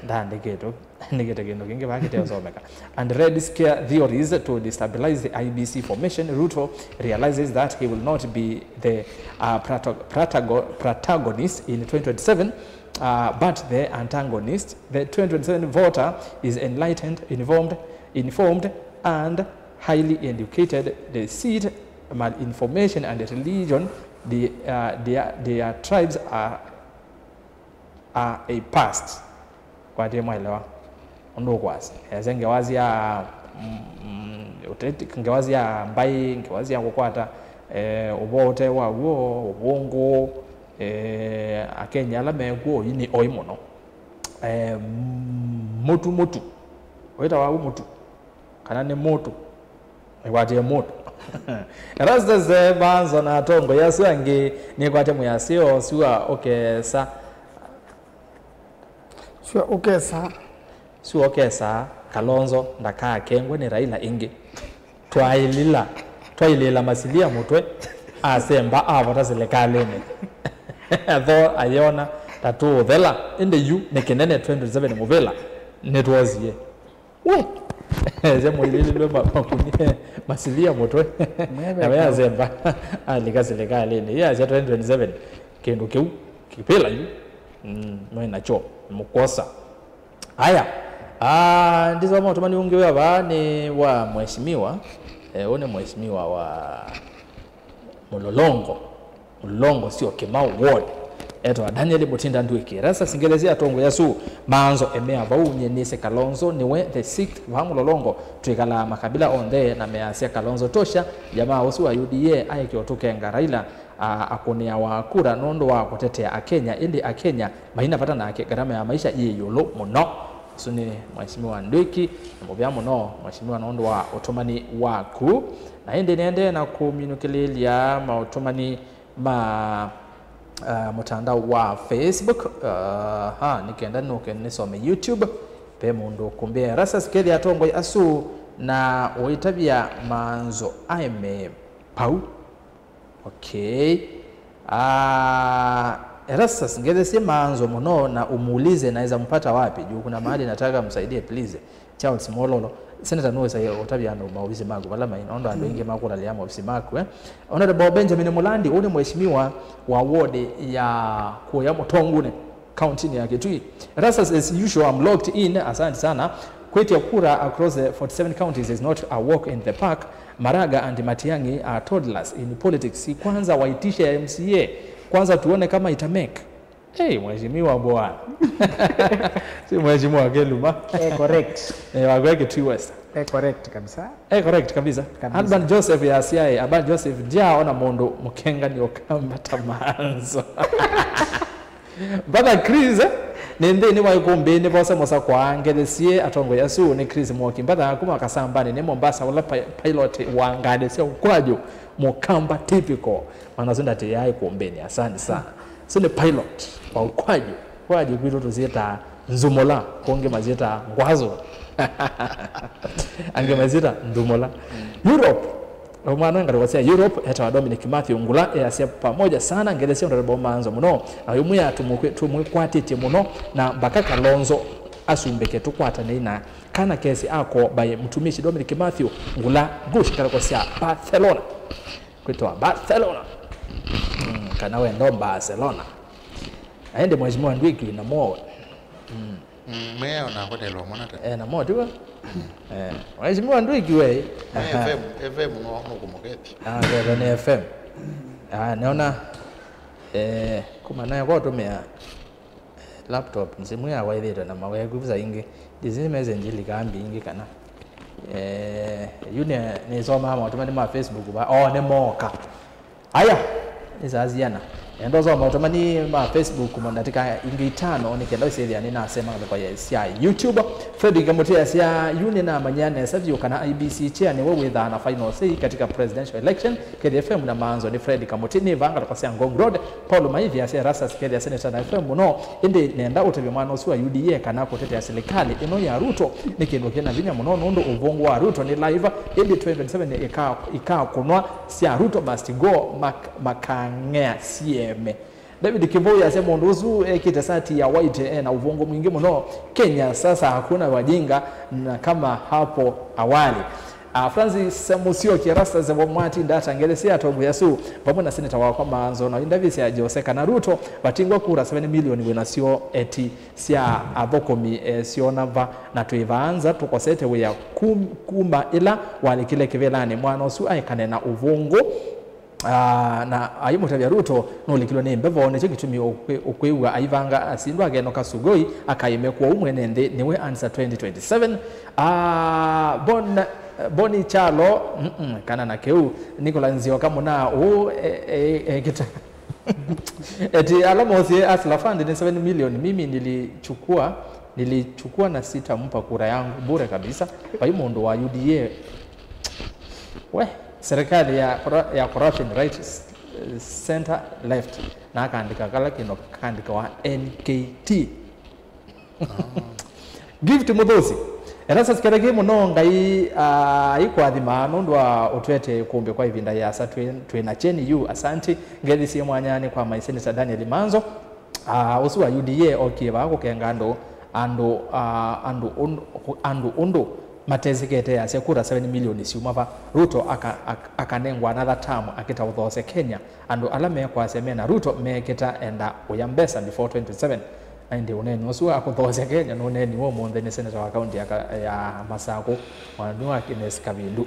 Ndaandĩkĩtwe. Nĩkĩte kĩndũ kĩngĩ vaa kĩteũsomeka. And red scare theories to destabilize the I E B C formation. Ruto realizes that he will not be the, uh, proto-, protago-, protagonist in twenty twenty-seven, uh, but the antagonist. The twenty twenty-seven voter is enlightened, informed, informed and highly educated. Deceit, malinformation and religion, the, uh, their, their tribes are are a past. Kwatie mwaelewa ũndũ ũkwasya. Ese ngewa sya, mm, mm, ũteti, ngewa sya mbaĩ, ngewa sya kũkwata, eh, ũvoo ũte wa w'o, ũvũngũ, eh, Akenya ala mekw'o oyu nĩ oĩ mũno. Eh, mũtu, mũtu. Wĩtawa wau mũtu. Kana nĩ mũtũ. Nĩkwatie mũtũ. Erastus, eh, Manzo na atongoi asu angĩ nĩkwate mwĩasyo, sua ũkesa. Sua ũkesa. Sua ũkesa, Kalonzo ndakakengwe nĩ Raila ĩngĩ. Twailila, twailĩĩla Masilia mũtwe, asemba avota silikalĩnĩ. Tho ayona ta tũũthela, ĩndĩ yu nĩ kĩnene twenty twenty-seven mũvĩla nĩtwosie. We! Ese mũilĩlĩlwe ma-, makuni, Masilia mũtwe. Mwebe nawe kau. Asemba, alika silikalĩnĩ. Yasya twenty twenty-seven, kĩndũ kĩu, kĩvĩla yu. Mm, mwĩ nakyo, mũkwosa. Aya, ah, ndisoma ũtũmani ũngĩ wĩa vaa nĩ wa mheshimiwa. Eh, ũũ nĩ mheshimiwa wa Mũlolongo. Mũlolongo sio Kĩmau ward. Etawa Daniel Mutinda Ndwiki. Erastus, ngelesya atongoi asu Manzo emea vau, nyie nĩsĩ Kalonzo nĩwe the sixth vaa Mũlolongo. Twĩkalaa makabila onthe na measya Kalonzo tosha. Jamaa ũsu wa U D A aeke ũtũkenga Raila, a-, akũnĩawa kura nũndũ wa kũtetea Akenya, ĩndĩ Akenya maina vata nake. Garama ya maisha yĩ ĩũlũ mũno. Ũsu nĩ Mheshimiwa Ndwiki, na mũvea mũno Mheshimiwa nũndũ wa ũtũmani waku. Na ĩndĩ nĩendee na kũminũkĩlĩĩlya maũtũmani ma, uh, mũtandao wa Facebook. Uh, ha, nĩ kenda nũke nĩsome YouTube. Ve mũndũ ũkũmbĩa Erastus, kethĩa atongoi asu na ũitavya Manzo aeme pau. Okay. Ah, Erastus, ngelesye Manzo mũno na umuulize naweza mpata wapi? Juu kuna mahali nataka msaidie, please. Charles Mololo, Senator, nũĩsaie ũtavya andũ maovisi maku vala mai, nũndũ andũ aingĩ makũlalĩa maovisi maku, eh? Honorable Benjamin Mulandi, ũũ nĩ mheshimiwa wa ward ya Kũya Mũtongune, kaunti-inĩ ya Kitui. Erastus, as usual, I'm locked in. Asante sana. Kwĩtya kura across the forty-seven counties is not a walk in the park. Maraga and Matiang'i are toddlers in politics. Si kwanza waitishe M C A, kwanza tuone kama ita make. Hey, mheshimiwa bwana. Si mheshimiwa Keluma. Eh, correct. Eh, wa Kitui West. Eh, correct kabisa. Eh, correct kabisa. Kabisa. Alban Joseph ya C I A, Alban Joseph, ndiaona mũndũ mũkengani ũkamba ta Manzo. Brother Chris, eh? Nĩ nthĩnĩ wa ikumbĩ nĩ vose mũsakwa, ngelesye atongoi asu nĩ Chris Mwoki. Brother kuma Kasambani nĩ Mombasa, ũla pi-, pilot wa ngalĩ sya ũkwaju, mũkamba typical. Mwana ũsu ndatĩĩaa ikumbĩnĩ, asante sana. Ũsu nĩ pilot wa ũkwaju. Ũkwaju kwitũ tũsyĩtaa nzumũla, kũngĩ masyĩtaa ngwazo. Angĩ masyĩtaa nzumũla. Europe, mwana ngalĩko sya Europe, etawa Dominic Matthew Ngula, easya pamoja sana, ngelesya Honorable Manzo mũno, na ũyũmwĩa tũmũkwĩ-, tũmwĩkwatĩtye mũno, na mpaka Kalonzo asumbĩke tũkwatanei na kana kesi ako by mtumishi Dominic Matthew Ngula Bush, ngalĩko sya Barcelona. Kwĩtawa Barcelona. Mm, kana wendo Barcelona. Na ĩndĩ Mheshimiwa Ndwiki na Moe. Mm. Mm, mwe ona kotelo mwana ta. Eh, na mo tiwa. Eh, waheshimiwa ndu ikiwe. F M, F M no no kumoketi. Ah, ndio ni F M. Ah, naona eh kuma nayo kwa tumia laptop, simu yakwa ithitwe na maweku visa ingi. Ndisi message ilikaa mbingĩ kana eh yu nĩ nĩsomaa maũtũmani ma Facebook ba oh nĩ moka. Aya, nĩ saa siana. Nenda ũsoma ũtũmani ma Facebook mo ndatĩka ingĩ itano nĩ kenda ũsĩthĩa nĩnasema ngalĩko ya sya YouTube. Fred Kamũtĩ asya yu nĩnamanyĩa nesa vyũ kana I E B C chair nĩwe wĩthaa na final say katika presidential election. Kethĩa F M na Maanzo nĩ Fred Kamũtĩ nĩ vanga ngalĩko sya Ngong Road. Paul Maithi asya Erastus kethĩa seneta na F M mũno, ĩndĩ nenda ũtavya mwana ũsu wa U D A kana kũtetea silikalĩ ĩno ya Ruto nĩ kĩndũ kĩna vinya mũno nũndũ ũvũngũ wa Ruto nĩ laiva, ĩndĩ twenty twenty-seven ika- ikakũnwa sya Ruto must go mak- makang'ea sieme. David Kivoi asya mũndũ ũsu ekĩte sati ya white ena ũvũngũ mwingĩ mũno. Kenya sasa hakuna wajinga na kama hapo awali. Ah, Francis Musyoki, Erastus Mwati, Ndata Ngelesi, Atovu Yasu, vamwe na seneta wakwa Maanzo na Indavisi ya Jose kana Ruto vatingwa kura seven million wĩnasyo eti sya athũkũmi e, syona va na twĩ vaa nza tũkosete wĩa kum- kuma ĩla walikile kĩvĩlanĩ mwana ũsu aekane na ũvũngũ. Ah, na aimũtavya Ruto nũlikilwe nĩ mbevo, nĩkyo kĩtumi ũkwĩ- ũkwĩw'a aivanga asindwa akenoka Sugoi akaĩme kwou mwene nthĩ nĩwe answer twenty twenty-seven. Ah, Bon, Boni Chalo, mm-mm, kana na kĩu, Nicolas Nzioka mũna ũũ e- e- ekĩta eti ala mosie Hustler Fund nĩ seven million, mimi nilichukua nilichukua na sitampa kura yangu bure kabisa. Vai mũndũ wa U D A we serikali ya, corru- ya corruption right, center left, na akaandĩka kala kĩno kaandĩkawa N K T. Gift Muthusi, Erastus Kĩtheki mũno, Ngai ah, aikũathimaa nũndũ wa ũtwete kũmbĩ kwa ĩvinda yĩasa twĩ- twĩ na kyeni yu. Asanti. Ngethi syĩ mwanyanĩ kwa my senator Daniel Manzo. Ah, ũsu wa U D A okie vaa kũkenga andũ andũ ah, andũ ũndũ- andũ ũndũ matesĩkĩte, asya kura seven million syuma va? Ruto aka- ak- akanengwa another term akĩta ũthoosya Kenya. Andũ ala mekwasya mena Ruto mekĩta enda ũya mbesa before twenty twenty-seven. Na ĩndĩ ũneeni ũsu wa kũthoosya Kenya nũneeniwe ũmũnthĩ nĩ seneta wa kaunti ya, ka- ya Masakũ, mwananĩ wa Kenneth Kavindu.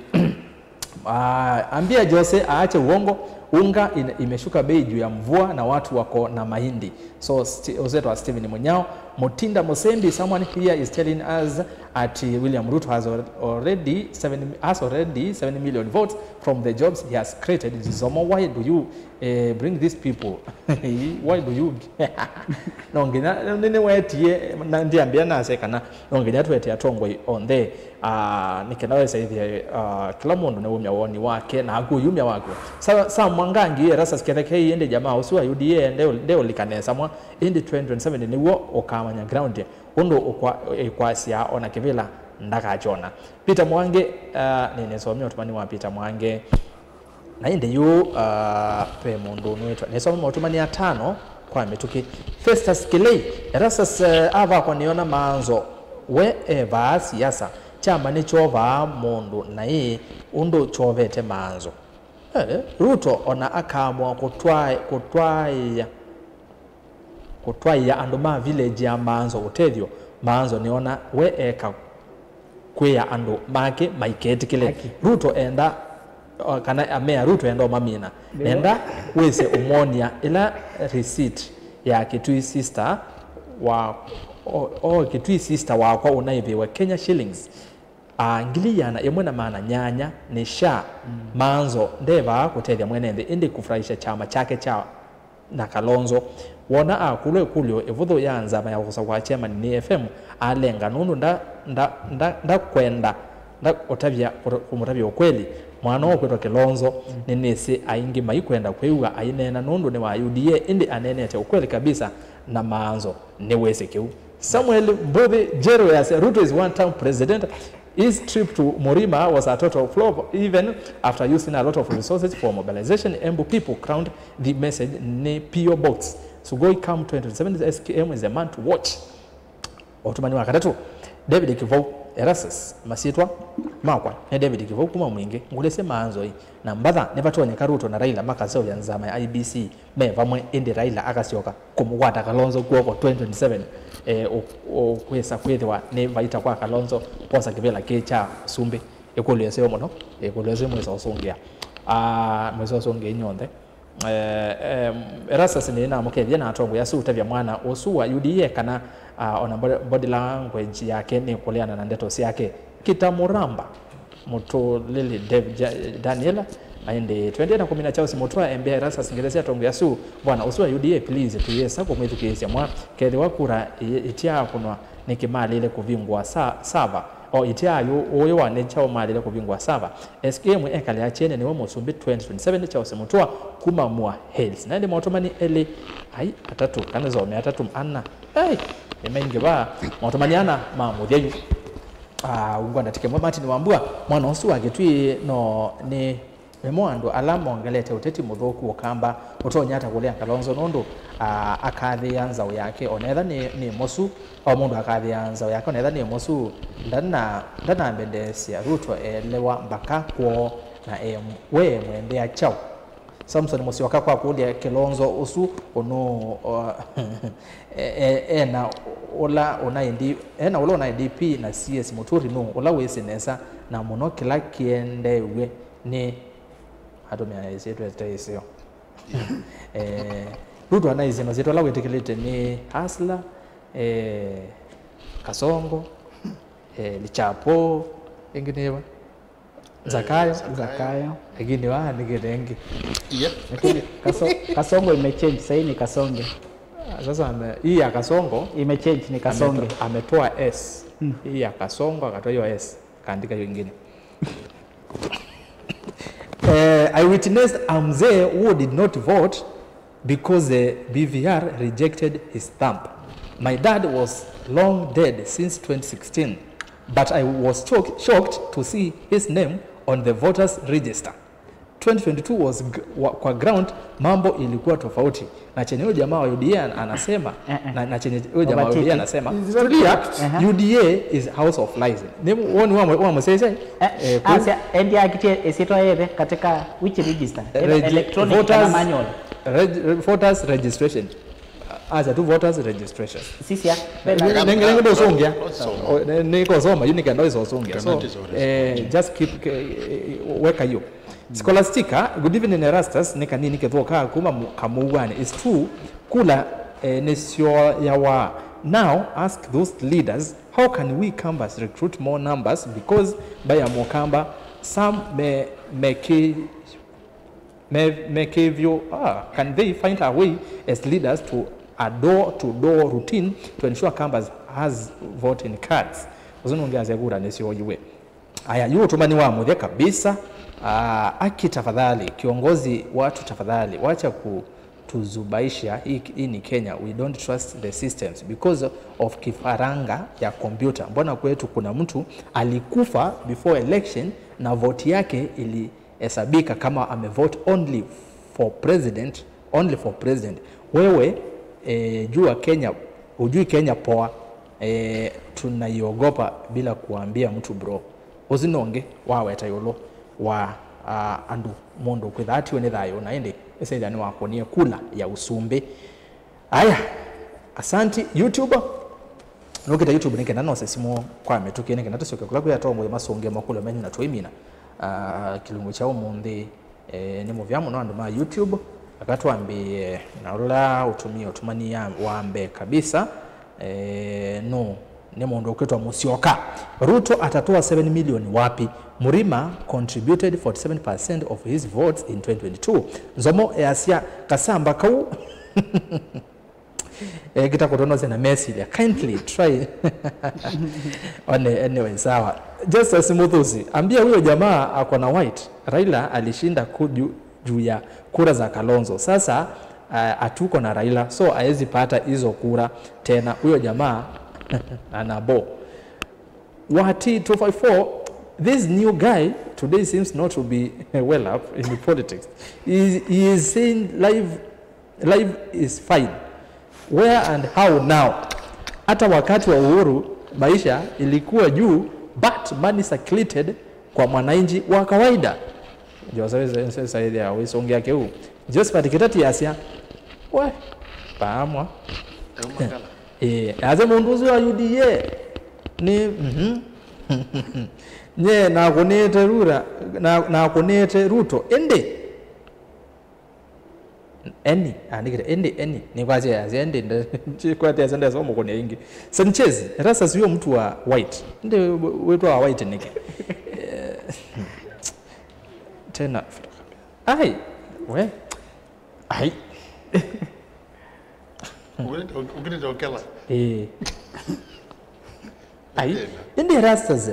Ah, ambia Jose aache uongo, unga in- imeshuka bei juu ya mvua na watu wako na mahindi. So sti- ũsetwa Stephen Munyao, Mutinda Musembi, someone here is telling us ati William Ruto has al- already seven, has already seven million votes from the jobs he has created. Zizomo, why do you eh, bring these people? Why do you? No nginya nĩ- nĩwetie na ndiambia nase kana no nginya twete atongoi onthe. Ah, nĩ kenda wesa ithie ah, kila mũndũ nĩwumya woni wake na akũyumya wake. Sa, sa Mwangangi, Erastus Kĩthekei, ĩndĩ jamaa ũsu wa U D A nde- ndeũlika nesa mwa, ĩndĩ twenty twenty-seven nĩw'o ũkamanya ground ũndũ ũkwa- ĩkwasya ona kĩvĩla ndakakyona. Peter Mwangi, ah, nĩnĩsomie ũtũmani wa Peter Mwangi. Na ĩndĩ yu ah, ve mũndũ ũnũĩtwe nĩsoma maũtũmani atano kwa mĩtũkĩ. Festus Kĩlei, Erastus eh, avakwa nĩona Maanzo we e vaa siasa. Kyama nĩkyovaa mũndũ naĩ ũndũ kyovete Maanzo. Eh, Ruto ona akaamũa kũtwaĩ- kũtwaĩa kũtwaĩa andũ ma village ya Maanzo ũtethyo, Maanzo nĩona we eka kwĩa andũ make maiketĩkĩle. Aki. Ruto enda o, kana amea Ruto enda ũmamina. Nĩwe. Nenda wĩse ũmwonia ĩla receipt ya Kitui sister wa o, o Kitui sister wakwa ũnaĩvĩwe Kenya shillings a ngili ĩana ĩmwe na maana nyanya nĩ SHA. Maanzo ndevaa kũtethya mwene nthĩ ĩndĩ kũfurahisha kyama kyake kya na Kalonzo. Wona akũlwa ĩkũlyo ĩvũthũ ya nzama ya kũsakũa chairman nĩ F M, alenga nũndũ nda- nda- nda- ndakwenda nda- ũtavya- kũta- kũmũtavya ũkweli. Mwana ũkwĩtwa Kĩlonzo nĩnĩsĩ aingĩ maikwenda kwĩw'a aineena nũndũ nĩ wa U D A, ĩndĩ aneenete ũkweli kabisa na Maanzo nĩwĩsĩ kĩu. Samuel Mbuthi Njeru yasya, Ruto is one term president. His trip to Murima was a total flop, even after using a lot of resources for mobilization. Embu people crowned the message nĩ P O Box. Sugoi come twenty twenty-seven, S K M is a man to watch. Ũtũmani wa katatũ, David Kivou. Erastus, masyĩtwa makwa nĩ David Kĩvou kuma Mwingĩ. Ngũlĩsye maanzoi na mbatha, nĩvatonyeka Ruto na Raila makaseũvya nzama ya I E B C me vamwe, ĩndĩ Raila akasyoka kũmũkwata Kalonzo kw'oko twenty twenty-seven, eh, ũ-, ũ-, kwĩsa kwĩthĩwa nĩ vaita kwa Kalonzo kwosa kĩvĩla kĩĩ kya ũsumbĩ? Ĩkũlyo ĩseo mũno, ĩkũlyo ĩseo mwĩsa ũsũngĩa. Ah, mwĩsa ũsũngĩa inyonthe. Eh, eh, Erastus nĩnamũkethie na atongoi asu ũtavya mwana ũsu wa U D A kana, ah, ona bo-, body language yake nĩkũleana na ndeto syake. Kita Muramba, Mũtũlĩli Dev Ja-, Daniel, na ĩndĩ twenty na kũmina Charles Mũtwa, embĩa Erastus ngelesya atongoi asu, bwana ũsu wa U D A, please, tũyĩsa kũmwĩthukĩĩsya mwa, kethĩwa kura ĩ-, ĩtyaakũnwa nĩkĩ malĩle kũvingũa sa-, sava. O ĩtya yu ũyũ wa nĩ kyaũ malĩle kũvingũa sava? S K M ekalea kyene nĩwe mũsumbĩ twenty twenty-seven nĩ Charles Mũtũa kuma Moa Hills. Na ĩndĩ maũtũmani elĩ, ai, atatũ, kana some atatũ, ana. Ai, nĩ maingĩ va. Maũtũmani ana ma mũthya yu. Ah, ngwenda tike mwe Martin Wambua, mwana ũsu wa Kĩtui no nĩ Nĩmo andũ ala mongelete ũteti mũthũku Ũkamba ũtonya ata kũlea Kalonzo nũndũ, aa, akathĩĩa nzaũ yake onetha nĩ, nĩ mosu. O mũndũ akathĩĩa nzaũ yake onetha nĩ mosu. Ndana-, ndanambendeesya Ruto elewa mbaka kwoo na e, we mwendea kyaũ? Samson Mũsyoka kwa kũlya Kĩlonzo ũsu ũnũ, o, e, e, ena ũla ũnaĩ D-, ena ũla ũnaĩ D P na C S Mũturi nũ ũla wĩsĩ nesa na mũno kĩla kĩendeew'e nĩ atũmĩa ĩsyĩtwa ĩte ĩseo. Eh, Ruto anaisye masyĩtwa ala wĩtĩkĩlĩte nĩ Hustler, eh, Kasongo, eh, Lichapo, ĩngĩ nĩ ĩva? Zakayo. Zakayo. Lakini wa nĩ kĩtenge. Yeah. Lakini Kaso-, Kasongo imechange, sasa hii ni Kasonge. Ah, sasa ame-, hii ya Kasongo imechange, ni Kasonge. Ameto-, ametoa S. Hmm. Hii ya Kasongo akatoa hiyo S. Kaandika hiyo ingine. Eh, I witnessed a mzee who did not vote because the B V R rejected his stamp. My dad was long dead since twenty sixteen, but I was shock-, shocked to see his name on the voters register. Twenty twenty-two was g-, wa-, kwa ground mambo ilikuwa tofauti. Na chenye huyo jamaa wa U D A an-, anasema, eh, eh, na, na chenye huyo jamaa wa U D A anasema, tulia, U D A is house of lies. Ni woni wa, wa msese, eh, eh, asya, endi akitie esitwa yethe katika which register? Electronic kana manual? Voters registration. Asya tu voters registration. Sisia, nenge ndo songia. Niko soma, you can always songia. So, eh, just keep, eh, weka hiyo. Scholastica, good evening Erastus, nĩ kanini kethũa kaa kuma Kamũuanĩ. It's true, kula, eh, nĩsyoyawa. Now ask those leaders, how can we Kambas recruit more numbers? Because by a Mukamba, some me, me ki, me, me kivyo, ah, can they find a way as leaders to a door to door routine to ensure Kambas has voting cards? Ũsu nũngĩ asya kura nĩsyoiwe. Aya, yu ũtũmani wa mũthya kabisa. Ah, aki tafadhali, kiongozi watu tafadhali, wacha kutuzubaisha. Hii, hii ni Kenya, we don't trust the systems because of kifaranga ya kompyuta. Mbona kwetu kuna mtu alikufa before election na vote yake ilihesabika kama amevote only for president, only for president. Wewe, eh, jua Kenya, ujui Kenya poa. Eh, tunaiogopa bila kuambia mtu bro. Ũsu nũngĩ waweta ĩũlũ wa, ah, andũ, mũndũ kwĩtha atiwe nĩ thayũ, na ĩndĩ ĩsethĩa nĩwakũnie kula ya ũsumbĩ. Aya, asanti YouTube. Nũkĩte YouTube nĩ kenda nose simũ kwa mĩtũkĩ, nĩ kenda tũsyoke kũla kwĩ atongoi masũngĩe makũlyo menyu na tũimina, ah, kĩlungu kya ũmũnthĩ. Eh, nĩ mũvea mũno andũ ma YouTube. Aka twambĩĩe na ũla ũtumie ũtumani ya, wa mbee kabisa. Eh, nũ, nĩ mũndũ ũkwĩtwa Mũsyoka. Ruto atatoa seven million wapi? Murima contributed forty-seven percent of his votes in twenty twenty-two. Nzomo easya kasamba kau. Eh, kita kũtonosya na mesilya. Kindly try. One, anyway, sawa. Justus Muthusi, ambia huyo jamaa ako na white. Raila alishinda ku-, juu, juu ya kura za Kalonzo. Sasa, ah, hatuko na Raila, so hawezi pata hizo kura tena. Huyo jamaa anabo. Wati two five four, this new guy today seems not to be well up in politics. He, he is saying live Life is fine. Where and how now? Hata wakati wa Uhuru, maisha ilikuwa juu But money circulated kwa mwananchi wa kawaida. Joseph saithia wisũngĩa kĩu. Josephat Kĩtati asya, we, paamwa. Ĩĩ, asya mũndũ ũsu wa U D A nĩ, mhm. Nye nakũnĩte Rura, na, nakũnĩte Ruto, ĩndĩ Eni, andĩkĩte, ĩndĩ Eni, nĩkwasya yasya, ĩndĩ nde-, nĩkwasya ndesa ũmũkũnĩa ĩngĩ. Sanchez, Erastus huyo mtu wa white. Ĩndĩ wĩtwa wa white nĩkĩ? Eh, tena, ai, we, ai. Ũkĩlĩte, ũkĩlĩte ũkela. Ĩĩ. Ai, ĩndĩ Erastus,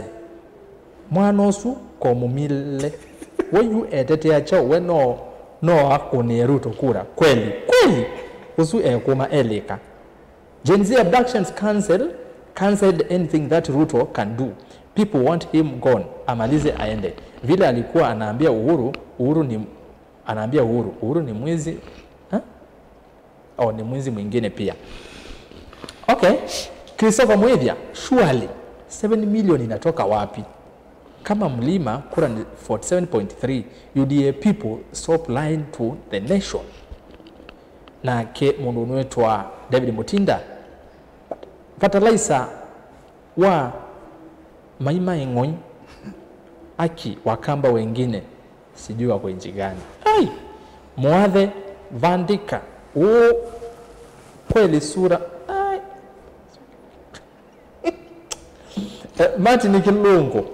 mwana ũsu komũmile. We yu etetea kyaũ? We no, no akũnĩe Ruto kura? Kweli, kweli. Ũsu ekũma elĩka. Gen Z abductions cancel, cancelled anything that Ruto can do. People want him gone. Amalize aende. Vile alikuwa anaambia Uhuru, Uhuru ni, anaambia Uhuru, Uhuru ni mwizi. Ha? Oh, ni mwizi mwingine pia. Okay. Christopher Mwithia, surely seven million inatoka wapi? Kama mlima kura ni forty seven point three, U D A people stop lying to the nation. Nake mũndũ ũnwĩtwa David Mutinda, fertilizer wa Maimai Ng'oi, aki Wakamba wengine sijui wako nchi gani. Ai! Mwathe, vandĩka. Ũ, kweli sura. Ai. Eh, Martin Kilungu.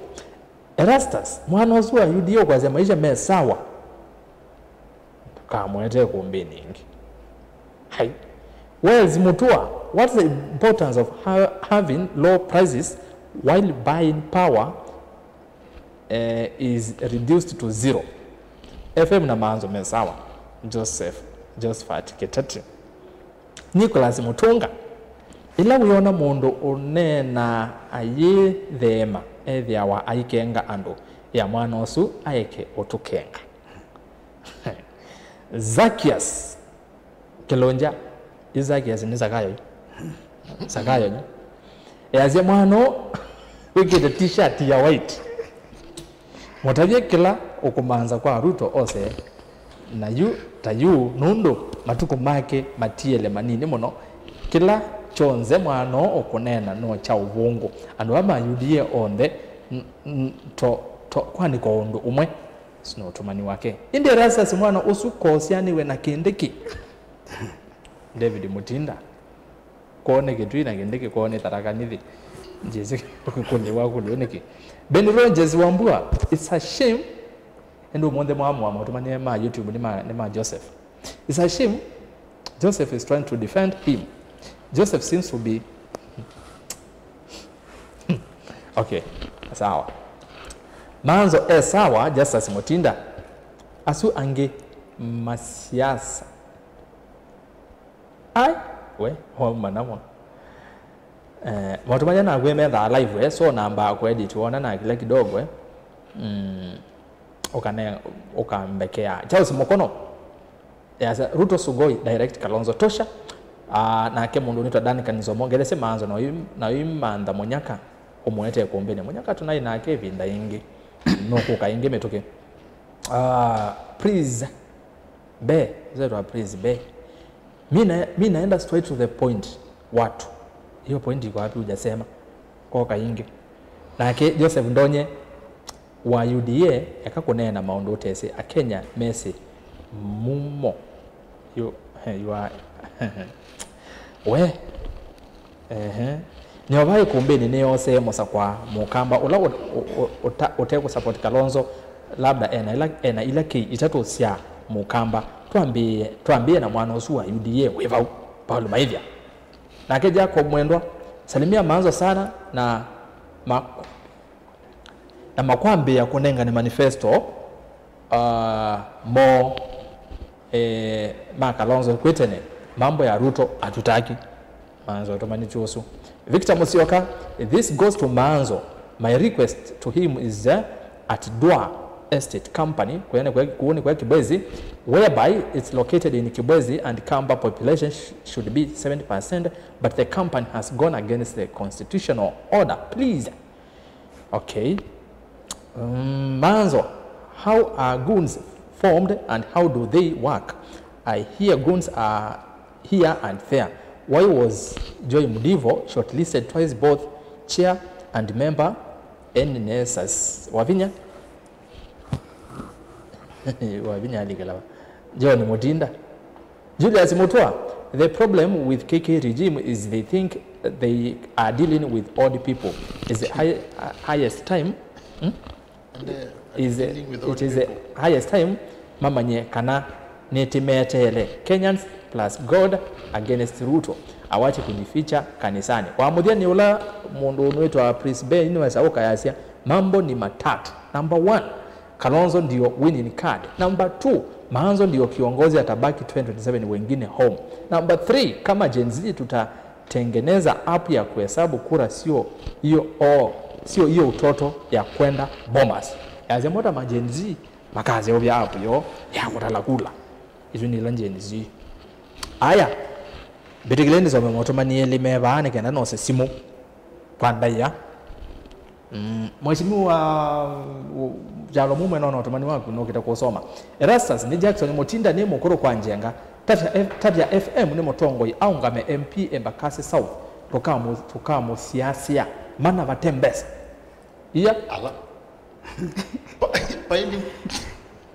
Erastus, mwana ũsu wa U D A ũkwasya maisha me sawa. Ndũkamwete ĩkũmbĩnĩ ĩngĩ. Hai. Wells Mutua, what's the importance of ha-, having low prices while buying power, eh, is reduced to zero? F M na Maanzo me sawa. Joseph, Josephat Kĩtati. Nicholas Mutunga, ĩla wĩona mũndũ ũneenaa ayĩtheema, ethĩawa aikenga andũ ya mwana ũsu aeke ũtũkenga. Zacchaeus Kĩlũngya, ĩ Zacchaeus nĩ Zakayo yu. Zakayo yu. Easya mwana ũũ wĩkĩte t-shirt ya white. Mũtavye kĩla ũkũmanza kwa Ruto ose na yu ta yu, nũndũ matukũ make matiele manini mũno. Kĩla kyonthe mwana ũũ ũkũneena no kya ũvũngũ. Andũ aa ma U D A onthe n-, n-, to, to kwanĩkwa ũndũ ũmwe. Sina ũtũmani wake. Ĩndĩ Erastus mwana ũsu kosyanĩwe na Kindiki. David Mutinda. Kwoo nĩ Kitui na Kindiki kwoo nĩ Tharaka Nithi. Njĩsĩ kũlĩwa kũlĩwa nĩkĩ? Ben Rogers Wambua, it's a shame. Ĩndĩ ũmũnthĩ mwamũa maũtũmanĩe ma YouTube nĩ ma, nĩ ma Joseph. It's a shame. Joseph is trying to defend him. Joseph seems to be Okay, sawa. Maanzo e sawa, Justus Mutinda. Asu angĩ masiasa. Ai, we, wauma namo. Eh, maũndũ maya nakwĩ methaa live, eh, so namba kũ edit wona na kila kidogo, eh. Mm, ũkane, ũkambekea. Charles Mukono. Yasya, Ruto Sugoi, direct Kalonzo tosha. Ah, nake mũndũ ũnĩtwa Duncan Nzomo, ngelesye Maanzo na ũim-, na ũimantha Mũnyaka ũmũete ĩkũmbĩnĩ. Mũnyaka tũnaĩ nake ĩvinda yĩngĩ. Nũkũka ĩngĩ mĩtũkĩ. Ah, please. Be, zetwa please, be. Mi na-, mi naenda straight to the point, watu. Hiyo point iko wapi hujasema? Koka ĩngĩ. Nake Joseph Ndonye, wa U D A, eka kũneena maũndũ ũtesĩ. Akenya mesĩ mumo. You, you are, we. Ehe. Nyova ĩkũmbĩnĩ nĩyoosee mũsakwa mũkamba ũla ũt-, ũ-, ũ-, ũta-, ũtekũsupport Kalonzo, labda ena ila, ena ila kei itatũ sya mũkamba. Twambĩĩe, twambĩĩe na mwana ũsu wa U D A wĩ vau, Paul Maithya. Nake Jacob Mwendwa, salimia Maanzo sana na ma-, na makwambĩĩa kũnengane manifesto, ah, mo, eh, ma Kalonzo kwĩ tene, mambo ya Ruto hatutaki. Maanzo tũmanĩtye ũsu. Victor Musyoka, this goes to Maanzo. My request to him is, eh, at Dwa Estate Company, kũũ nĩ kwa, kũũ nĩ kwa Kibwezi, whereby it's located in Kibwezi and Kamba population sh-, should be seventy percent, but the company has gone against the constitutional order. Please, Okay. Um, Manzo, how are goons formed and how do they work? I hear goons are here and there. Why was Joy Mudivo shortlisted twice, both chair and member? N S S. Wavinya? Wavinya alikĩlawa. John Mutinda. Julius Mutua, the problem with K K regime is they think they are dealing with odd people. Is the high, uh, highest time, hmm? And, uh, is, uh, dealing with odd it is the people. Highest time mamanye kana nĩtĩmeteele. Kenyans plus God against Ruto. Awache kujificha kanisani. Wa mũthya nĩ ũla mũndũ ũnwĩtwa Prince Ben nĩwesa ũkayasya mambo ni matatu. Number one, Kalonzo ndio winning card. Number two, Maanzo ndio kiongozi atabaki twenty twenty-seven, wengine home. Number three, kama Gen Z tutatengeneza app ya kuhesabu kura, sio hiyo, oh, sio hiyo utoto ya kwenda Bomas. Yasya mota ma Gen Z makaseũvya app yo ya kũtala kula. Isu nĩ ila Gen Z. Aya, mbĩtĩkĩlei nĩsome motũmani elĩ me vaa nĩ kenda nose simũ kwa ndaĩa. Mm, Mheshimiwa, uh, Kyalo Mumo, nona ũtũmani waku nũkĩte kũsoma. Erastus, nĩ Jackson Mutinda, nĩ mũkũrũ kwa Njenga. Tavya F-, Tavya F M nĩ mũtongoi aũngame M P Embakasi South. Tũkamũ-, tũkamũsiasya. Mana vate mbesa. Iya. Ala. Pa-, paindi.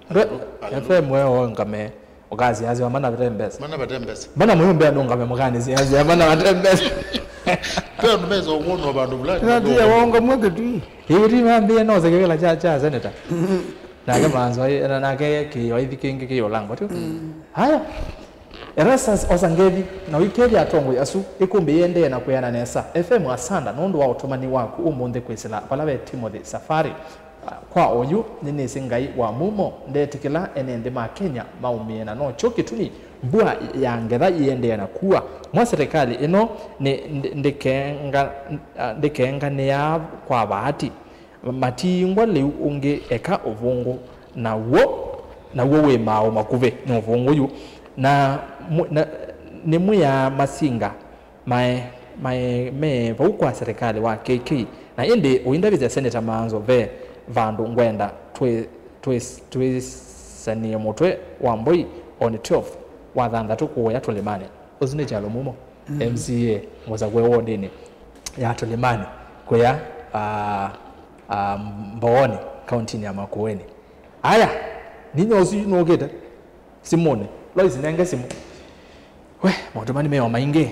Re-, Andũ, andũ. F M we ũngame, ũkasiasya mana vate mbesa. Mana vate mbesa. Mana mũyũmbe andũ ngame mũkani siasya mana vate mbesa. Pe andũ mesa ũkwonwa vandũ fulani. Na tia wongo mweke tu. Hiyo tu mambie no sekevela cha, cha senator. Nake manzo, na nake kĩyo ithi kĩngĩ kĩyo lango tu. Mm. Haya. Erastus osa ngethi, na ũikethya atongoi asu, ĩkũmbĩ yĩendee na kwĩana nesa. F M asanda nũndũ wa ũtũmani waku ũmũnthĩ kwĩsĩla vala ve Timothy Safari. Kwa oyu, nĩnĩsĩ Ngai wa mumo ndeetĩkĩla ene nthĩ ma Kenya maumĩe, na nokyo kĩtumi mbua ya ngetha iendee na kua. Mwa serikali ĩno nĩ, ndĩ-, ndĩkenga-, ndĩkenganĩaa kwa vaati. Matingwa lĩu ũngĩ eka ũvũngũ, naw'o, naw'o wĩ maaũ makuvĩ nĩ ũvũngũ yu. Na, mũ-, na, nĩmwĩaa masinga mae, mae, me vau kwa serikali wa K K. Na ĩndĩ ũindavĩsya Senator Maanzo ve vandũ ngwenda twĩ-, twĩ-, twĩsanĩe mũtwe wa Mboi on twelve wa thanthatũ kũũya Tũlĩmanĩ. Ũsu nĩ Kyalo Mumo, mm, M C A mũsakũe wodinĩ ya Tũlĩmanĩ kũya, ah, ah, Mbooni, kauntinĩ ya Makueni. Aya, ninya ũsu nũkĩte simũnĩ. Lois, nenge simũ. We, maũtũmani meo maingĩ.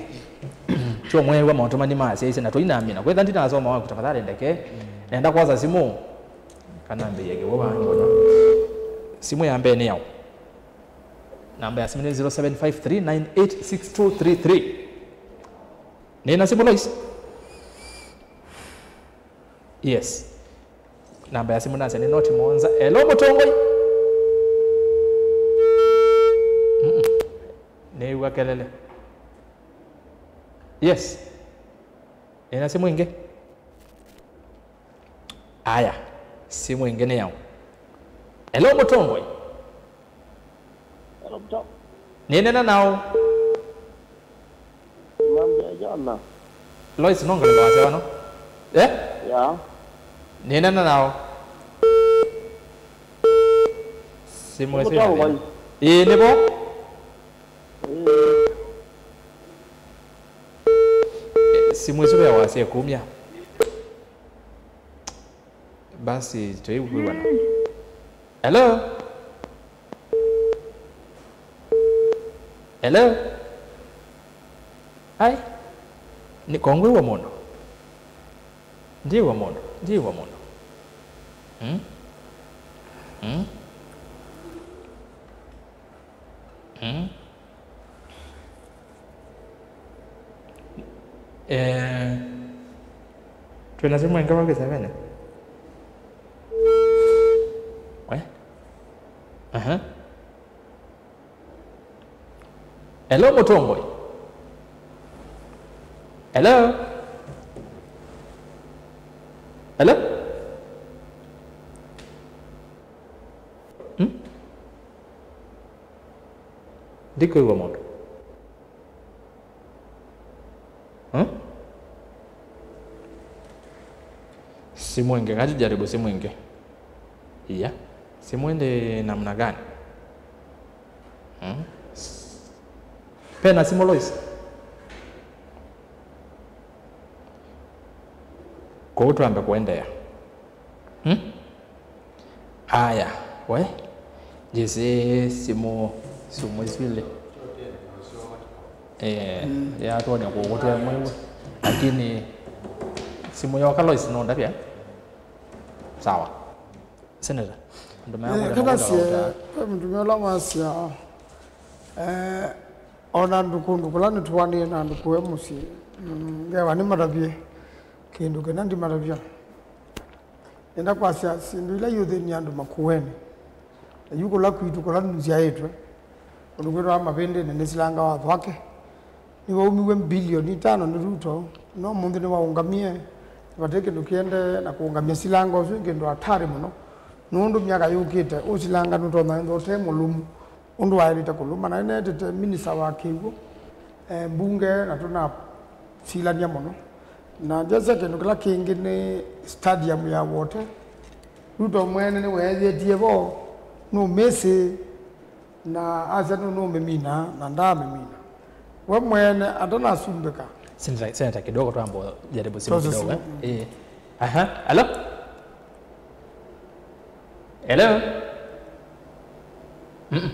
Tyo mweew'a maũtũmani ma asyaisye na tũinamina. Kwĩtha ndinasoma waku, tafadhali ndeke. Nenda kwosa simũ. Kana mbĩie kĩw'ũ vaa mũno. Simũ ya mbee nĩ yaũ? Namba ya simu nĩ zero seven five three nine eight six two three three. Nĩ na simu, Lois? Yes. Namba ya simu nasya nĩ noti mũonza. Hello, mũtongoi. Mm-mm. Nĩw'a kelele. Yes. Nĩ na simu ĩngĩ. Aya, simu ĩngĩ nĩ yaũ? Hello, mũtongoi. Hello, mũtongoi. Nĩnena naũ? Mambia Jona. Lois, nonga nĩ wasya wano. Eh? Ya. Nĩnena naũ? Simu ĩsu ĩna thĩna. Ĩĩ, nĩvo. Ĩĩ. Simu ĩsu ve wasya kumya. Basi, tũikwĩw'ana. Hello? Hello? Ai? Nĩ kongwĩw'a mũndũ? Ndiw'a mũndũ, ndiw'a mũndũ. Hmm? Hmm? Hmm? Eh, twĩna simũ ĩngĩ vau kĩsevenĩ? We? Aha. Hello, mũtongoi. Hello? Hello? Hmm? Ndikwĩw'a mũndũ. Hmm? Simu ĩngĩ, katujaribu simu ĩngĩ. Iya. Simu ĩndĩ namna gani? Hmm? Pena simu, Lois? Kũu twambe kũendeea. Hmm? Aya, we? Njĩsĩ simu, simu isu ilĩ. Eh, mm, yatwonia kũkũtwa ĩmwe ĩmwe. Lakini simu yoka, Lois, no ndavya? Sawa. Senator, andũ maya Eh, kũlya kana maũndũ sie, mauta. Ve mũtumĩa ũla wasya, eh, ona andũ kũndũ kũla nĩtũanĩe na andũ kũe mũsyĩ, mm, ngewa nĩmatavye kĩndũ kĩna ndimatavya. Nenda kwasya syĩndũ ila iũthĩnie andũ makũenĩ. Na yu kũla kwitũ, kũla nzyaĩtwe, kũndũ kwĩtawa Mavĩndĩnĩ nĩsilangawa Thwake. Nĩwaumiw'e mbilioni itano nĩ Ruto, no ũmũnthĩ nĩwaũngamie, vate kĩndũ kĩendee na kũũngamya silanga ũsu nĩ kĩndũ hatari mũno, nũndũ myaka yũkĩte, ũsilanga nũtonya ĩthwa ũte mũlũmu ũndũ waĩlĩte kũlũma. Na nĩneetĩte minista wa kĩw'ũ, eh, mbunge, na tũnasilany'a mũno. Na ndyasya kĩndũ kĩla kĩngĩ nĩ stadium ya Wote. Ruto mwene nĩweeyĩtie vo, nũmĩsĩ, na asya nũ-, nũmĩmina, na ndaamĩmina. We mwene atanasumbĩka. Senator, Senator, kidogo twambo jaribu simu. Tosa kidogo, simu, eh? Mm. Eh. Aha, hello? Hello? Mm-mm.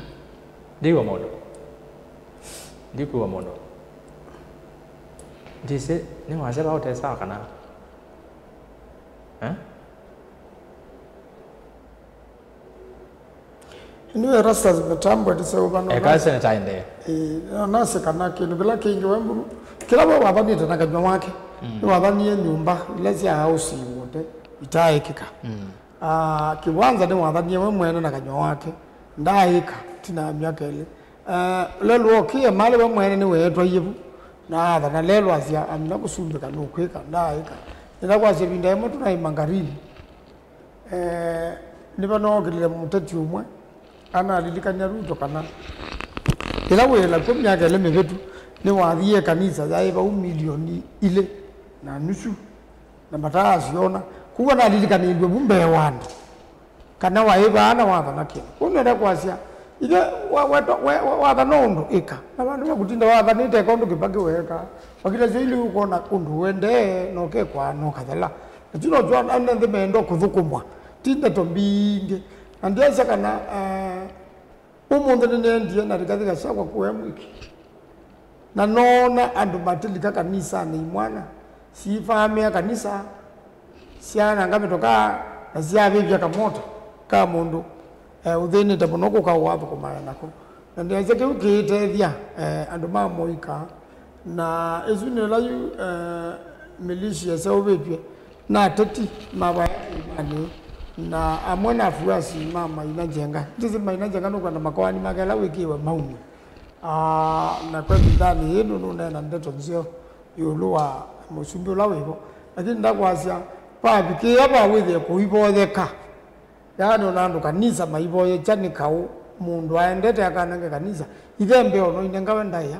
Ndiwa mũndũ. Ndikuwa mũndũ. Ndisi, nĩ wasya vau te sawa kana? Eh? Nĩ Erastus Mĩtambo ndĩseũvano. Eka Senator aendee. Ĩĩ, no nase kana kĩndũ kĩla kĩngĩ we Mburu, kĩla we wathanĩte na kanyw'a wake, mm, nĩwathanie nyũmba ila sya housing Wote itaaĩkĩka. Mm. Ah, kĩwanza nĩwathanie we mwene na kanyw'a wake, ndaaĩka, tina ya myaka ĩlĩ. Ah, lelũ okĩe malĩ we mwene nĩweetwaie vu, na athana lelũ asya, amina kũsumbĩka nũkwĩka, ndaaĩka. Nĩla kwasya ĩvinda ĩmwe tũnaĩ Mangarini. Eh, nĩvanookĩlile mũteti ũmwe analilikany'a Ruto kana ĩla wĩ nakw'o myaka ĩlĩ mĩvĩtu nĩwathie kanisa yaĩ vau milioni ilĩ na nusu, na mataasyona. Kwoou analilikany'e vu mbee wa andũ kana waĩ vaa na wathana kĩndũ. Kwoou nenda kwasya, ithe wa-, wetwa-, we-, we-, wathana ũndũ, ĩka. Na vandũ va kũtinda wathanĩte eka ũndũ Kĩbakĩ weeka, wakita syo ilĩ ũkona ũndũ ũendee, na ũkekwa, na ũkathela. Na ti nokyo ana nthĩ meenda kũthũkũmwa, ti ndeto mbingĩ. Na ndyasya kana, eh, ũmũnthĩ nĩneendie na Rigathi Gachagua kũya mwiki. Na noona andũ matilika kanisanĩ, imwana siivaamĩa kanisa, syananga mĩtokaa, na syavĩvya kamota ka mũndũ, eh, ũthĩnĩte mũno kũka ũathũkũmana nako. Na nĩasya kĩu kĩitethya, eh, andũ ma mũika. Na ĩsu nĩ ĩla yu, eh, militia ĩseũvĩtw'e na ateti ma vaya kĩĩmanĩ, na amwe na afuasi ma Maina Njenga. Ndĩsĩ Maina Njenga nũkwenda makoani make ala wĩkĩĩwe maumye. Ah, na kwa ĩvindanĩ yĩĩ nũ-, nũneena ndeto nzeo ĩũlũ wa mũsumbĩ ũla wĩvo. Lakini ndakwasya, vavikĩĩa va wĩthĩe kũivoyeka. Yaani, ona andũ kanisa maivoyekya nĩ kaũ, mũndũ aendete akanenge kanisa. Ithembeo no inengawe ndaĩa,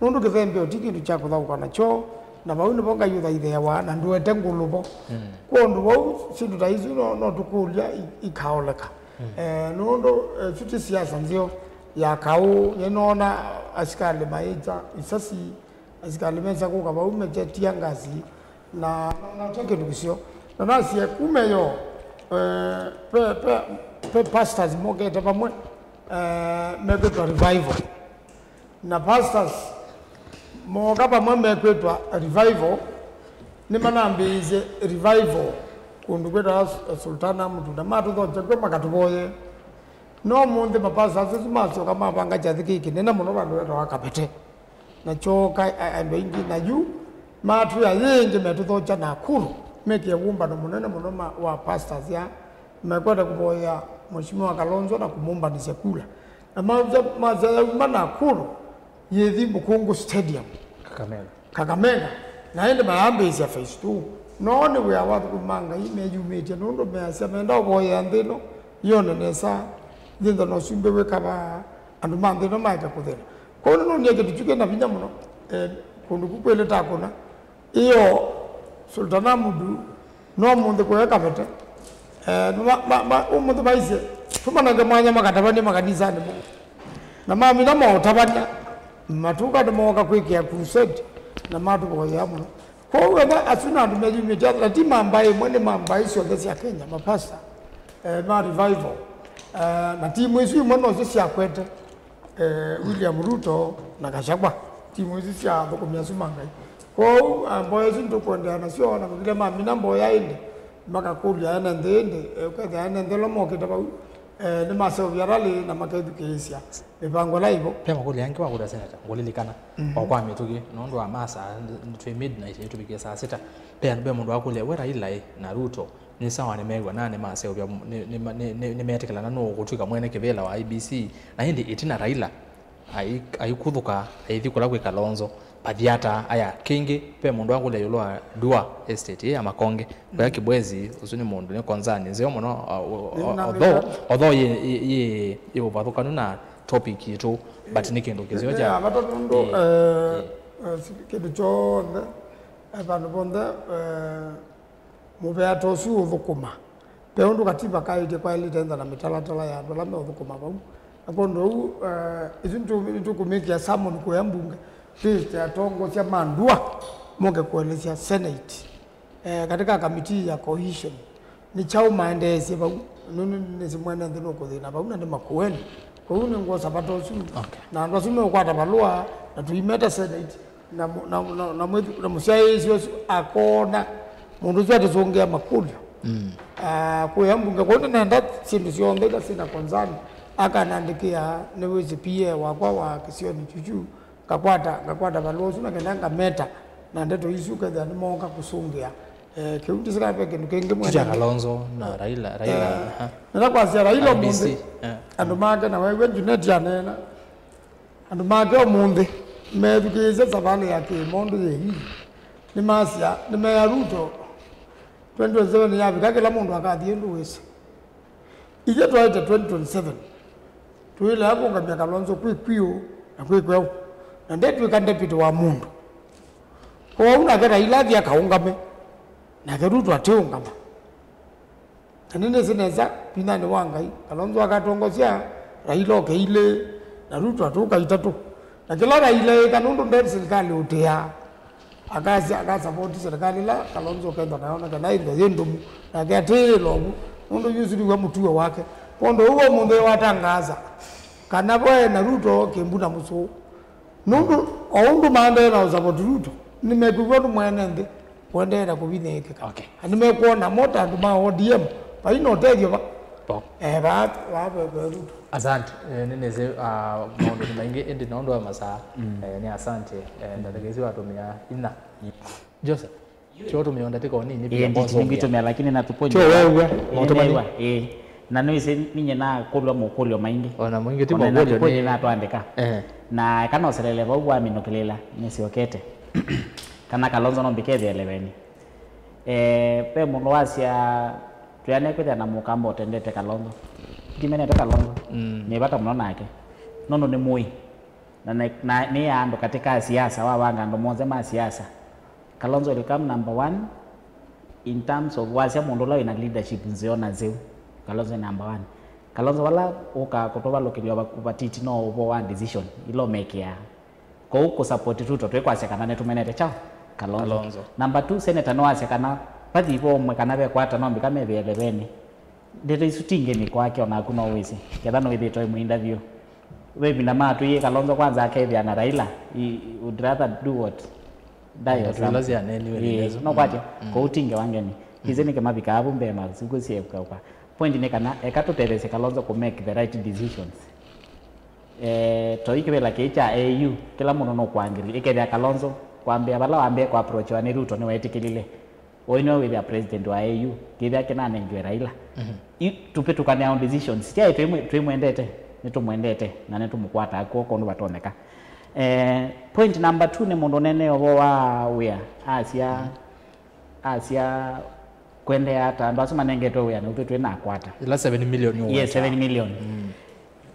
nũndũ kĩthembeo ti kĩndũ kya kũthaũka nakyo, na vau nĩvo Ngai ũthaithĩawa, na ndũete ngũlũ vo. Mm. Kwondũ vau, syĩndũ ta isu no, no tũkũlya i-, ikaoleka. Mm. Eh, nũndũ, eh, isu ti siasa nzeo ya kaũ. Nĩnoona asikalĩ maĩkya isasi, asikalĩ mesa kũka vau mekya tear gas, na, na, na kyo kĩndũ kĩseo. Na nasie kuma yo, eh, pe, pe, pe pastors mokete vamwe, eh, mekwĩtwa Revival. Na pastors moka vamwe mekwĩtwa Revival, nĩmanambĩĩisye Revival kũndũ kwĩtawa Sultana Mutunda, matũthokya kw'o makatũvoye. No ũmũnthĩ mapastors asu masyoka mavanga kyathĩ kĩĩ kĩnene mũno vandũ vetawa Kabete. Na kyooka a-, andũ aingĩ, na yu matwĩa yĩngĩ metũthokya Nakuru, mekĩe wũmbano mũnene mũno ma-, wa pastors ya mekwenda kũvoya Mheshimiwa Kalonzo na kũmũmbanĩsya kula. Na masya, masya yauma Nakuru, yĩthi Bukhungu Stadium, Kakamega. Kakamega. Na ĩndĩ mayambĩĩsya phase two. No nĩ wĩa wa athũkũmi ma Ngai meyumĩtye, nũndũ measya menda ũvoyea nthĩ ĩno yone nesa, yĩthwe na ũsumbĩ wĩ kavaa, andũ ma nthĩ ĩno maete kũthela. Kwoou nĩnoonie kĩndũ kyu kĩ na vinya mũno, eh, kũndũ ku kwĩlĩ ta kũna. Ĩyo, Sultana Mudu, No mũnthĩ kũya kavete. Eh, ma, ma, ma, ũmũnthĩ maisye, tũmanange mwanya makatavany'e makanisanĩ moo. Na mamina maũtavany'a, matuka nĩmooka kwĩkĩa crusade, na matũvoyea mũno. Kwoou etha asu na andũ meyumĩtye ata, na ti ma mbaĩ ĩmwe, nĩ ma mbaĩ syonthe sya Kenya, mapasta, eh, ma revival. Eh, na timu isu imwe nosyo syakwete eh, William Ruto na Gachagua, timu isu sya athũkũmi asu ma Ngai. Kwoou, ah, mboya isu nĩtũkũendeea nasyo, na kũkilya mamina mboya ĩndĩ, makakũlya ene nthĩ ĩndĩ, eh, ũkethĩa ene nthĩ ala mokĩte vau, eh, nĩmaseũvya rally na makethukĩĩsya mĩvango ĩla ĩvo. Ve makũlyo angĩ wakũlya senata, ngũlilikana, mm, o kwa mĩtũkĩ, nũndũ wa masaa, twĩ midnight, nĩtũvikie saa sita. Ve andũ, ve mũndũ wakũlya, we Raila ĩ, na Ruto, nĩ sawa, nĩmeew'ana, nĩmaseũvya, nĩ, nĩ, nĩ, nĩ, nĩmetĩkĩlana nũũ ũkũtw'ĩka mwene kĩvĩla wa I E B C, na ĩndĩ ĩtina Raila ai-, aikũthũka, aithi kũla kwĩ Kalonzo, vathi ata aya? Kĩngĩ, ve mũndũ wakũlya ĩũlũ wa Ndua Estate ĩ ya Makonge, kũya Kibwezi, ũsu nĩ mũndũ, nĩ concern nzeo mũno, o-, o-, o-, although, although yĩ, yĩ, yĩ, yĩ ũvathũkanu na topic yitũ, but nĩ kĩndũ kĩseo kya vata nũndũ, ĩ, eh, eh, si-, kĩndũ kyonthe, eh, vandũ vonthe, eh, mũvea ta ũsu ũthũkũma. Ve ũndũ katiba kaĩtye kwaĩlĩte ntha na mĩtalatala ya andũ ala meũthũkũma vau. Na kwondũ ũu, eh, isu nĩtũ-, nĩtũkũmĩkĩa summon kũya mbunge, list ya atongosya ma Ndua moke kũelesya Senate, eh, katika kamiti ya cohesion. Nĩ kyaũ maendeesye vau? Nũndũ nĩsĩ mwene nthĩ nũkũthĩna vau na nĩ Makueni. Kwoou nĩngwosa vata ũsu. Okay. Na andũ asu meũkwata valũa na tũimeta Senate. Na mũ-, na, na, na mwĩthi-, na mũsyaĩĩsya ũsu akona mũndũ ũsu atĩsũngĩa makũlyo. Mm. Ah, kũya mbunge kũu nĩnenda syĩndũ syonthe ila syĩna concern, akanandĩkĩa nĩwĩsĩ P A wakwa wa kĩsionĩ kyũkyu, ngakwata, ngakwata valũa ũsu na kenda ngameta na ndeto isu kethĩa nĩmooka kũsũngĩa. Eh, kĩu ndĩsĩ kana ve kĩndũ kĩngĩ mwene. Kya Kalonzo na Raila, Raila, eh, aha. Nenda kwasya Raila I E B C, ũmũnthĩ, eh, andũ make na wewe Junet aneena. Andũ make ũmũnthĩ methukĩĩsye savalĩ ya kĩmondũ yĩ hihi. Nĩmasya, nĩmeea Ruto, twenty twenty-seven yavika kĩla mũndũ akathi ũndũ wĩsĩ. Ithyĩ twaĩte twenty twenty-seven, tũilea kũngamya Kalonzo kwĩ kwiũ na kwĩ kweũ, na ndetw'ĩka deputy wa mũndũ. Kwoou nake Raila athi akaũngame, nake Ruto atĩũngama. Na nĩnĩsĩ nesa, vinyanĩ wa Ngai, Kalonzo akatwongosya, Raila oke ilĩ, na Ruto atũka itatũ. Na kĩla Raila ĩka, nũndũ nde silikalĩ ũtĩaa, akasya, akasapoti silikalĩ ĩla Kalonzo ũkethwa nayo, na kana ĩthwe yĩ ndũmu, nake atĩĩla ũu, nũndũ yu ũsu nĩw'o mũtuo wake. Kwondũ ũu ũmũnthĩ watangaasa kana voe na Ruto kĩmbu na mũsũũ. Nũndũ o ũndũ maendee na ũsavoti Ruto, nĩmekwĩw'a ũndũ mwene nthĩ kũendeea na kũvinyĩĩkĩka. Okay. Na nĩmekwona mo ta andũ ma O D M, vai na ũtethyo va. Po. Eh, va, va, va, va Ruto. Asante. Eh, nĩnĩsĩ, ah, maũndũ nĩ maingĩ, ĩndĩ nũndũ wa masaa, mm, eh, nĩ asante. Eh, mm, ndatĩka isu watũmĩa inya. Joseph. Kyo tũmĩonda tĩko nini. Ĩĩ, pia nditi boss nĩngwĩtũmĩa, lakini na tũpoint. Kyo wewe, ĩĩ, maũndũ nĩneew'a, mani. Ĩĩ. Na nĩwĩsĩ ninye nakũlwa makũlyo maingĩ. Ona maingĩ ti makũlyo, nĩ natwandĩka. Eh. Na eka noselele vau waminũkĩlĩla, nĩsyokete. Kana Kalonzo no mbike ĩthĩeleweni. Eh, ve mũndũ wasya, twĩanĩe kwĩthĩa na mũkamba ũtendete Kalonzo. Ndimenete Kalonzo. Mm. Nĩ vata mũno nake. Nũndũ nĩ mũĩ. Na, na, na nĩ ya andũ katĩ ka siasa, wavanga andũ monthe ma siasa. Kalonzo will come number one in terms of wasya mũndũ ũla wĩna leadership nzeo na nzeu. Kalonzo nĩ number one. Kalonzo vala ũkaa kũtũvalũkĩlya va-, vatiti no ũvoo wa decision ila ũmekĩaa. Kwoou kũsupport Ruto twĩkwasya kana nĩtũmenete kyaũ? Kalonzo. Kalonzo. Number two, senator nĩwasya kana vathi vo ũmwe kana ve kwata no mbika methĩe leveni. Ndeto isu ti ngeni kwake, o naku no wĩsĩ, ketha nĩwĩthĩĩtwe wĩ mũ-interview. Ve ĩvinda matwĩie Kalonzo kwanza akethĩa na Raila, he would rather do what? Die or something. Ndeto ila syaneeniwe nĩ Yesu. Ĩĩ, no kwatyo, mm, kũu ti ngewa ngeni. Kĩsĩ nĩkĩ mavikaa vu mbee masikũ syeũka. Point nĩ kana, eka tũtetheesye Kalonzo kũ make the right decisions. Eh, to yu kĩvĩla kĩĩ kya A U, kĩla mũndũ nũkũ agree. Ĩkethĩa Kalonzo, kwambĩa vala wambĩe kũ approachiwa nĩ Ruto nĩweetĩkĩlile. Ũyũ nĩwe wĩthĩa president wa A U, kĩthĩa kĩnanengiwe Raila. Mhm. Yu tũvĩtũkanĩa on decisions. Tyaĩ twĩmwe-, twĩmwendete, nĩtũmwendete, na nĩtũmũkwataa kw'oko ũndũ vatonyeka. Eh, point number two nĩ mũndũ ũneenee ũvoo wa wĩa, asya, mhm, asya kwendeea ata andũ asu manengetwe wĩa na ithyĩ twĩ na akwata. Ila seven million. Yes, ũweta. Seven million. Mm.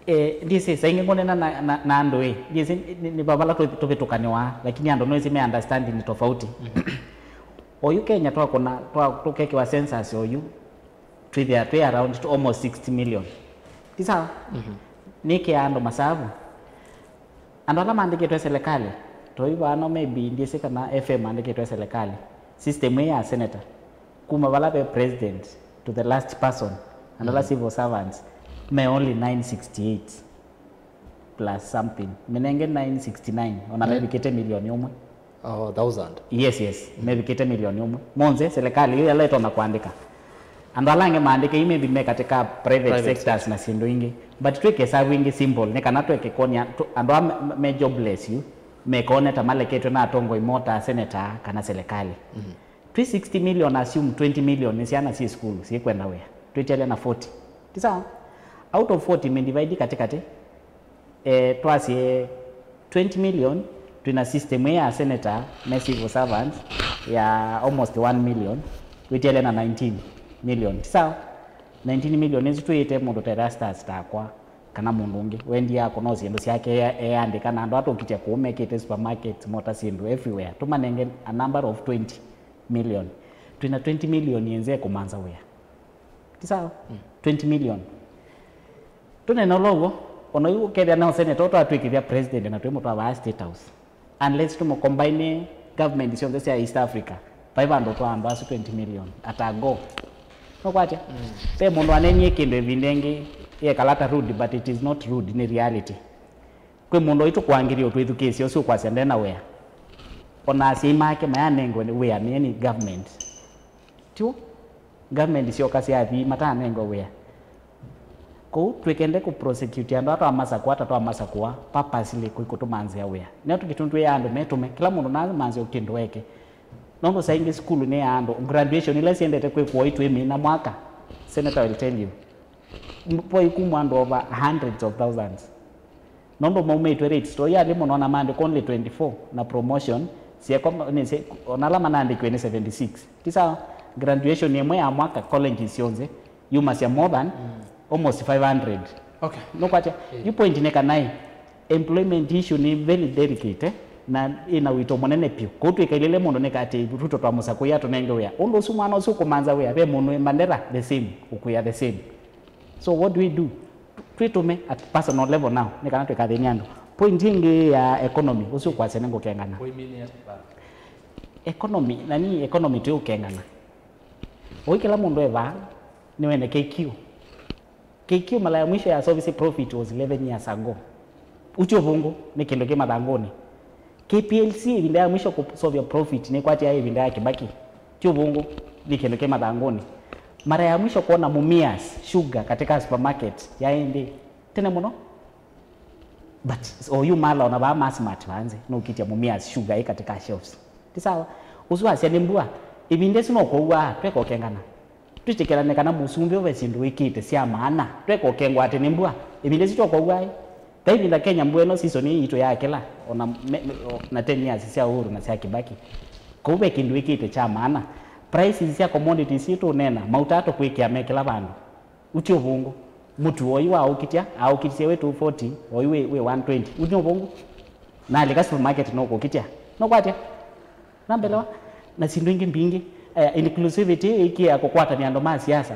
Eh, ndiĩsĩ, saa ingĩ ngũneena na, na, na andũ ĩ, ndiĩsĩ nĩ, nĩ va vala tũ-, tũvĩtũkanĩwaa, lakini andũ noĩsĩ me understanding tofauti. Mhm. Oyu Kenya twakũna, twa-, tũkekĩwa census oyu, twĩthĩa twĩ around to almost sixty million. Ti sawa? Nĩkĩa andũ masavu. Andũ ala maandĩkĩtwe selekalĩ, toi vano maybe ndyĩsĩ kana F M maandĩkĩtwe selekalĩ, system ĩĩ ya senator, kuma vala ve president to the last person, and ala civil servants, me only nine sixty-eight plus something. Menenge nine sixty-nine, ona mevikĩte milioni ũmwe. Oh, thousand. Yes, yes. Mevikĩte milioni ũmwe. Monthe, selekalĩ ĩyo yala ĩtonya kũandĩka. Andũ ala angĩ maandĩke yu maybe me katika private sectors na syĩndũ ingĩ. But twĩke hesabu ingĩ simple, nĩ kana tweke kwonia andũ a me, me jobless yu, mekone ta maleketwe na atongoi mo ta senator kana selekalĩ. Twĩ sixty million, assume twenty million nĩ syana syĩ sukulu, syĩkwenda wĩa. Twĩtele na forty. Ti sawa? Out of forty, me divide katikati, eh, twasye twenty million, twĩna system ĩĩ ya senator, me civil servants, ya almost one million, wĩtele na nineteen million. Ti sawa? Nineteen million isu twĩĩte mũndũ ta Erastus takwa, kana mũndũ ũngĩ, wendie akũna syĩndũ syake, e-, eandĩka na andũ atũkĩtya kũu mekĩte supermarket, mota syĩndũ everywhere. Tũmanenge a number of twenty million. Twĩna twenty million yenze kũmanza wĩa. Ti sawa? Twenty million. Tũnena ũla ũw'o, ona yu ũkethĩa no senator twatwĩkĩthya president na twĩmũtwaa vaa State House. Unless tũmũcombine government syonthe sya East Africa, vai vandũ twa andũ asu twenty million at a go. Nũkwatya? Ve mũndũ anenie kĩndũ ĩvinda ĩngĩ, yekala ta rude, but it is not rude, nĩ reality. Kwĩ mũndũ oitũ kwangĩlĩo twĩthukĩĩsya ũsu ũkwasya ndena wĩa. Ona asyai make mayanengwe wĩa nĩ any government. Tiw'o? Government syoka syathi matanengwe wĩa. Kwoou twĩkende kũ prosecute andũ aa twamasakũa ta twamasakũa purposely kũikũtũmanzĩa wĩa. Nĩyo tũkĩtũndwĩa andũ metũme, kĩla mũndũ namanzĩa kĩndũ eke. Nũndũ saa ingĩ sukulu nĩ ya andũ, graduation ila siendete kwĩkwo itwĩmina mwaka, senator will tell you. Voi kumwa andũ over hundreds of thousands. Nũndũ maumĩtwe rates, to ya alimũ nona maandĩkwa only twenty-four, na promotion syekwa nĩ se-, ona ala manaandĩkiwe nĩ seventy-six. Ti sawa? Graduation ĩmwe ya mwaka colleges syonthe yumasya more than almost five hundred. Okay. Nũkwatya? Yu point nĩ kana ĩ, employment issue nĩ very delicate, eh, na ĩna wito mũnene piũ. Kwoou twĩkailĩle mũndũ nĩkatĩ Ruto twamũsakũia tũnenge wĩa. Ũndũ ũsu mwana ũsu ũkũmanza wĩa, ve mũndũ wĩ Mandera the same, ũkwĩa the same. So what do we do? Twĩtũme at personal level now, nĩ kana twĩkathĩnye andũ. Point ĩngĩ ya economy, ũsu ũkwasya nĩ ngũkengana. Economy, na ni economy twĩ ũkengana. Ũi kĩla mũndũ e vaa, nĩwene K Q. K Q mara ya mwisho ya service profit was eleven years ago. Ũtyo vungu, nĩ kĩndũ kĩ mathangũnĩ. K P L C ĩvinda ya mwisho kũsovya profit nĩkwatĩae ĩvinda ya Kibaki. Ti ũvũngũ, nĩ kĩndũ kĩ mathangũnĩ. Mara ya mwisho kuona Mumias sugar katika supermarket yaĩ nthĩ tene mũno. But oyu mala ona vaa Massmart vanze nũkĩtya Mumias sugar ĩ katika shelves. Ti sawa? Ũsu asya nĩ mbua. Ĩvinda ĩsu no kũua tweka ũkengana. Twĩtĩkĩlane kana mũsumbĩ ũve syĩndũ wĩkĩte sya maana, tweka ũkengwa atĩ nĩ mbua. Ĩvinda ĩsu tyoka ũw'aĩ. Vai ĩvinda Kenya mbua ĩno season ĩĩ yitũ yakĩla, ona me, me, o, na ten years sya Uhuru na sya Kibaki. Kũu ve kĩndũ wĩkĩte kya maana. Prices sya commodities ii tũũneena, mauta tũkwĩkĩa me kĩla vandũ. Ũtĩ ũvũngũ. Mũtu oyu wa ũkitya, aũkitisye wĩ two forty, oyu wĩ, wĩ one twenty. Ũtĩ ũvũngũ. Na alika supermarket no kũkitya. No kwatya? Nambelewa? Na syĩndũ ingĩ mbingĩ. Eh, inclusivity ĩkĩa kũkwatania andũ ma siasa.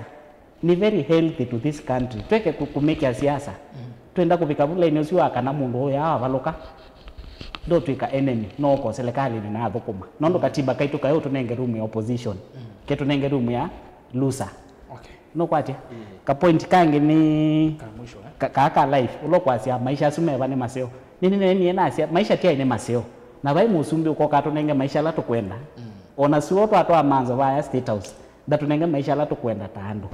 Nĩ very healthy to this country. Tweke kũ-, kũmĩkĩa siasa. Twenda kũvika vu laini ũsu wa kana mũndũ ũya avalũka, ndotwĩka enemy, no ũko serikali nĩ nathũkũma. Nũndũ katiba kaitũ kaĩ ũtũnenge room ya opposition. Ketũnenge room ya loser. Okay. Nũkwatya? Ka point kangĩ nĩ ka mwisho, eh? Ka, ka, ka life. Ũla ũkwasya maisha asu meva nĩ maseo. Nĩ, nĩ, nĩ, nĩ, nasya, maisha ti aĩ nĩ maseo. Na vai mũsumbĩ ũkoka atũnenge maisha ala tũkwenda. Ona suo twatwaa manzo vaya State House. Ndatũnenge maisha ala tũkwenda ta andũ.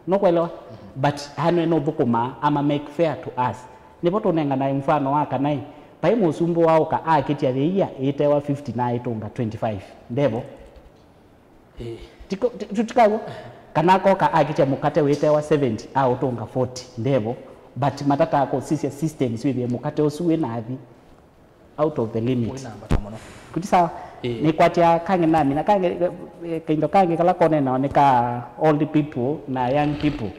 Nũkwelewa? But ano ĩno ũthũkũmaa ama make fair to us. Nĩvo tũnenganae mfano wa kana ĩ, vai mũsumbĩ waũka akĩtya yĩia ĩtewa fifty na aĩtũnga twenty-five. Ndevo? Tiko-, ti-, ti-, tikaw'o? Kana akoka akĩtya mũkate wĩtewa seventy aũtũnga forty. Ndevo? But matataa kũsisya systems wĩthĩe mũkate ũsu wĩ nathi out of the limit. Ũinambata mũno. Kuti sawa? Ĩĩ. Nĩkwatya kangĩ namina, kangĩ, eh, kaindo kangĩ kala konenao nĩ ka old people na young people.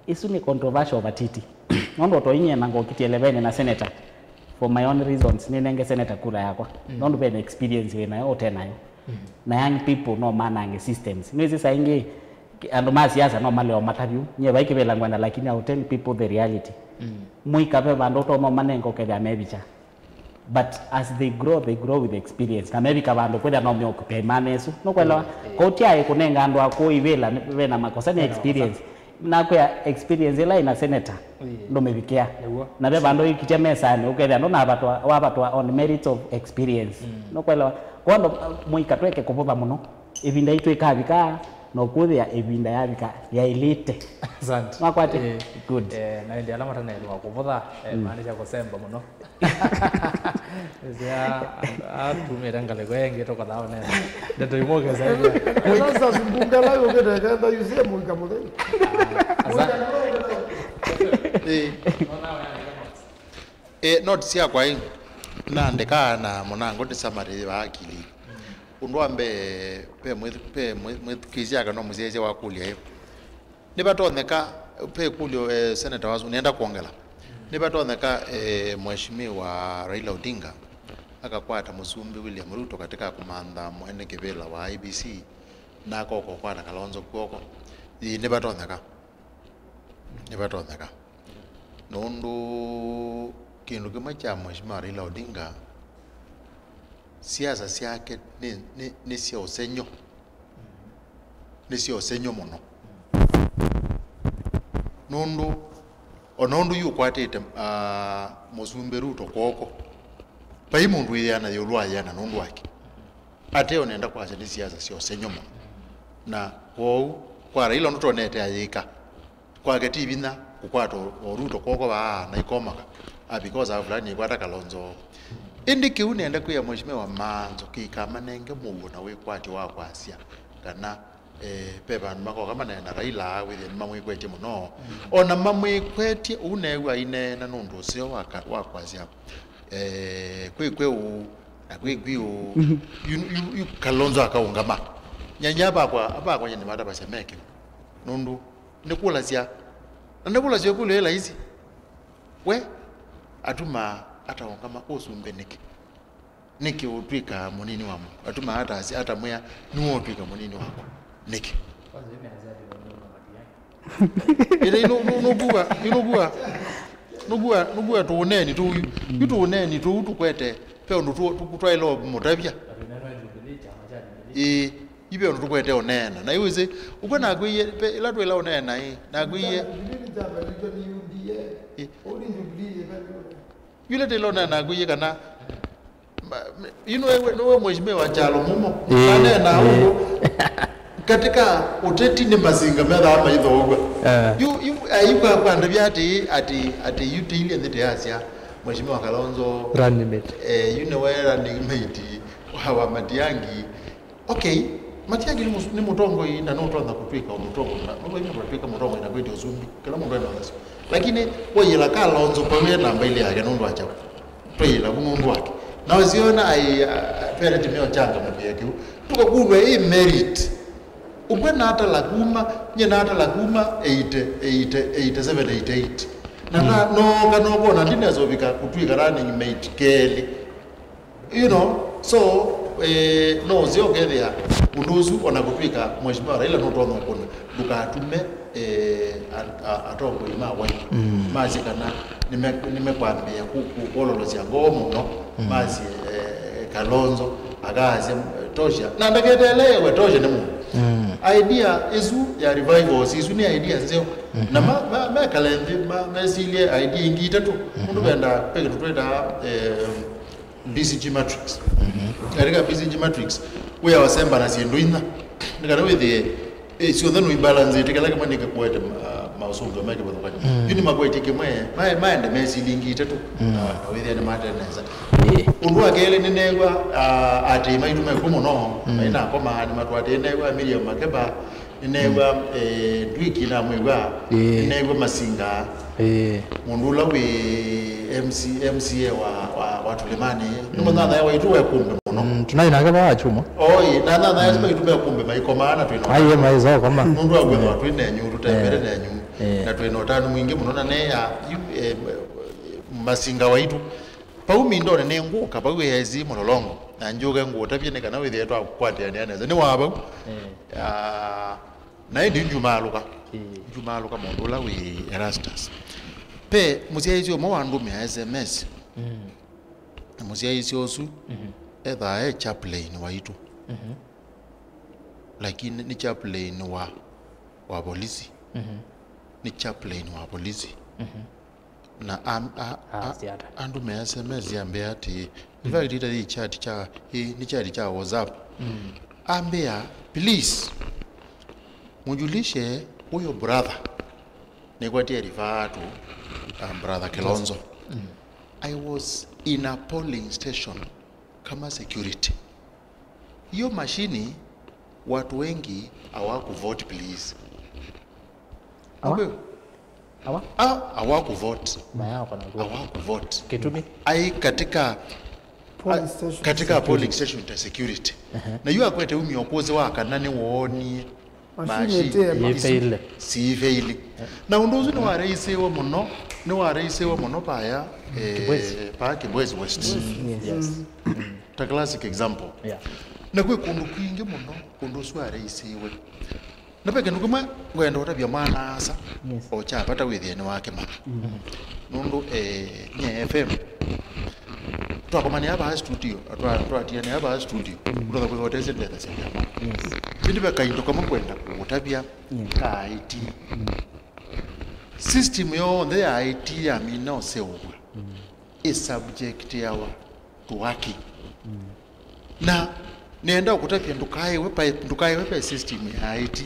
Isu nĩ controversial vatiti. Nũndũ otoinyie na ngokitye levene na senator. For my own reasons, nĩnenge senator kura yakwa. Nũndũ vena experience wĩ nayo, ũte nayo. Na young people no manange systems. Nĩwĩsĩ saa ingĩ andũ ma siasa no maleo matavyu. Nyie vai kĩvĩla ngwenda, lakini I'll tell people the reality. Mũika ve vandũ ũtonya ũmanenga ũkethĩa mevicha. But as they grow, they grow with experience. Na mevika vandũ kwĩthĩa no meoccupy mana ĩsu. Nũkwelewa? Kũu tyaĩ kũnenga andũ akũũ ivĩla, vena makosa, nĩ experience. Nakwĩa experience ĩla ĩna senator ndũmĩvikĩa. Na ve vandũ ĩkitya mesanĩ, ũkethĩa ndũnavatwa, wavatwa on merits of experience. Nũkwelewa? Kwa andũ, mũika tweke kũvũtha mũno. Ĩvinda yitũ ĩkavika, na ũkũthĩa ĩvinda yavika yaĩlĩte. Asante. Makwate? Eh, good. Eh, na ĩndĩ ala matanaelewa kũvũtha, eh, mm, maanisha kũsemba mũno. Sia, atumĩte ngalĩko ĩngĩ tũkothaa ũnene. Ndeto imwe ũkesa ĩngĩ. Sasa mbunge la yũkĩte ketha yusie mũika mũthei. Asa. Eh. Eh, notes syakwa ĩ, naandĩkaa na mũnango nĩ summary wa akili. Ũndũ wa mbee, ve mwĩth-, ve mwĩ-, mwĩthukĩĩsya kana mũsyaĩĩsya wakũlya ĩ, nĩvatonyeka, ve ĩkũlyo, eh, senator wasu nĩenda kwongela, nĩvatonyeka, eh, Mheshimiwa Raila Odinga akakwata Mũsumbĩ William Ruto katika kũmantha mwene kĩvĩla wa I E B C, na akoka ũkwata Kalonzo kw'oko? Ĩĩ, nĩvatonyeka. Nĩvatonyeka. Nũndũ kĩndũ kĩmwe kya Mheshimiwa Raila Odinga, siasa syake nĩ, nĩ, nĩ sya ũsenyo. Nĩ sya ũsenyo mũno. Nũndũ, o na ũndũ yu ũkwatĩte, ah, Mũsumbĩ Ruto kw'oko, vai mũndũ wĩyĩana ĩũlũ wa yĩana nũndũ wake. Ateo nenda kwasya nĩ siasa sya ũsenyo mũno. Na kwoou, kwa Raila ũndũ twonete ayĩka, kwake ti vinya kũkwata o, o Ruto kw'oko vaa na ikomoka, ah, because a fulani ikwata Kalonzo. Ĩndĩ kĩu nenda kwĩa Mheshimiwa Manzo kĩikamanenge mũuo na wĩkwatyo wa kwasya kana, eh, ve vandũ makoka maneena Raila wĩthĩa nĩmamwĩkwetye mũno. O na mamwĩkwetye, ũu neew'a aineena nũndũ ũseo wa ka-, wa kwasya, eh, kwĩ kwĩ ũũ, na kwĩ kwĩ ũũ. Yu, yu, yu Kalonzo akaũngama. Nyanya avakwa, avakwa nyie nĩmatavasya meke. Nũndũ nĩkũlasya, na nĩkũlasya ĩkũlyo yĩ laisi. We, atuma ataũngama ũsumbĩ nĩkĩ? Nĩkĩ ũtw'ĩka mũnini wa mũndũ? Atuma atasya, atamwĩa, nĩwe ũtw'ĩka mũnini wakwa. Nĩkĩ? Ĩndĩ nũ-, nũ-, nũkuwa, nũkuwa, nũkuwa, nũkuwa tũũneeni tũu yu. Yu tũũneeni tũu tũkwete, ve ũndũ tũ-, tũ-, twaĩle ũmũtavya. Ĩĩ, yu ve ũndũ tũkwete ũneena. Na yu wĩsĩ, ũkw'a nakwĩie, ve ĩla twĩla ũneena, ĩ, nakwĩie. Ĩ. Yule tĩla ũneena nakwĩie kana, ma-, me-, yu nĩwe, nĩwe mheshimiwa Kyalo Mumo. Ĩĩ, aneena ĩĩ. Ũndũ katika ũteti nĩ masinga methaa maithoow'a. Eh. Yu, yu, eh, yu kwa, kwa ndavya atĩ, atĩ, atĩ yu tĩilye nthĩ tĩyasya, Mheshimiwa Kalonzo. Running mate. Eh, yu nĩwe running mate wa, wa Matiang'i. Okay, Matiang'i nĩ mũs-, nĩ mũtongoi na nũtonya kũtw'ĩka mũtongoi na nũtonya kũtw'ĩka mũtongoi na kwĩtya ũsumbĩ. Kĩla mũndũ ena ũthasyo. Lakini waiyĩla Kalonzo pau e namba ilĩ yake nũndũ wa kyaũ? Twaiyĩla vu nũndũ wake. Na ũsiona ai, a, a, penalty meo changa mũvĩa kĩu. Tũkakulwa ĩ merit. Ũkw'a natala kuma, nye natala kuma eighty, eighty, eighty seven, eighty eight. Na, mm, na, nooka nokona ndinezovika kũtw'ĩka running mate kelĩ. You know, so, eh, no ũseo ũkethĩa ũndũ ũsu, ona kũtw'ĩka Mheshimiwa Raila nũtonya ũkũna, ndũkatume, eh, a-, a-, atongoi ma Wiper, mm, masye kana nĩme-, nĩmekwambĩĩa ku-, ku-, kwololosya ngoo mũno, mm, masye, eh, Kalonzo akaasya, tosha. Na ndaketeeleewe tosha nĩ mũndũ. Mm. Idea ĩsu ya revivals, isu nĩ idea nzeo. Mm-hmm. Na ma-, ma-, mekale nthĩ, ma-, mesilye idea ingĩ itatũ. Mm-hmm. Ũndũ venda ve kĩndũ twĩtaa, eh, B C G matrix. Mhm. Katika B C G matrix, wĩa wasemba na syĩndũ inya. Nĩ kana wĩthĩe, eh, syonthe nũibalance, ĩtĩ kĩla kĩmwe nĩkĩkũete ma-, maũsũngĩo me kĩvathũkany'o. Mm. Yu nĩmakwetye kĩmwe, ma-, maende mesilingi itatũ, mm, na, na wĩthĩe nĩmatee nesa. Ĩĩ. Ũndũ wa kelĩ nĩneew'a, ah, atĩĩ maitũ mekw'o mũno, mm, mainakomaa nĩmatwatĩe, neew'a Miriam Makeba, nĩneew'a, mm, eh, Ndwiki namwĩw'a, ĩĩ, nĩneew'a Masinga. Ĩĩ. Mũndũ ũla wĩ M C, M C A wa, wa, wa Tulimani. Mm. Nĩ mũnyanya waitũ we kumbe mũno. Mm, tunaĩ nake vaa chuma. Oi, na nyanya, mm, asu maitũ me kumbe maikomaa na twĩ na. Aiye maiza koma. Nũndũ wa kwĩthwa twĩ nenyu, tũtembere, eh, nenyu. Eh. Na twĩ na ũtanu mwingĩ mũno na neya, yu, eh, Masinga waitũ. Vau mindonĩ nĩngũka, vau ĩaĩsi mũlolongo, na njũke ngũtavye nĩ kana wĩthĩe twakũkwatĩanĩa nesa. Nĩ wa vau. Eh. Ah, na ĩndĩ njumaalũka. Eh. Njumaalũka mũndũ ũla wĩ Erastus. Pe mũsyaĩĩsya ũmwe wandũmĩa S M S. Mm. Na mũsyaĩĩsya ũsu, mhm, ethaa e chaplain waitũ. Mhm. Lakini nĩ chaplain wa, wa polisi. Mhm. Nĩ chaplain wa polisi. Mhm. Na am-, a-, a-, Aasya ata? Andũ me S M S yambĩa atĩ, in fact, ĩta yĩ chat kya, ĩ, nĩ chat kya WhatsApp. Mm. Ambĩa, "Please, mujulishe huyo brother." Nĩkwatie refer to, um, brother Kilonzo. Mm. I was in a polling station kama security. Hiyo mashini, watu wengi hawakuvote, please. Awa? Okay. Awa? Ah, hawakuvote. Mayao kana vote. Hawakuvote. Kitumi? Ai katika, polling station katika security. Polling station ta security. Ehe. Na yu akwete umio kwoze wa kana nĩ wonie. Machine machine ĩtĩe. Isu yĩfeile. Siyĩfeile. Na ũndũ ũsu nĩwaraisĩwe mũno, nĩwaraisĩwe mũno paya, eh, Kibwezi. Pa Kibwezi West. Yes. Mm. Ta classic example. Yeah. Na kwĩ kũndũ kwingĩ mũno, kũndũ ũsu waraisĩwe. Na ve kĩndũ kĩmwe ngwenda ũtavya mwana-a-asa, yes, o kya vata wĩthĩe nĩwakĩmanya. Mm. Nũndũ, eh, nye F M, twakomanĩa vaa studio, twa-, twatianĩa vaa studio, mm, ũtonya kwĩthĩa ũtesĩ ndethasya vyama. Yes. Ĩndĩ ve kaindo kamwe ngwenda kũũtavya, yes, ka I T. Mm. System yonthe ya I T yamina ũseũvw'a, mm, ĩ subject yawa to hacking. Mm. Na nenda ũkũtavya ndũkaĩwe pa, ndũkaĩwe pa system ya I T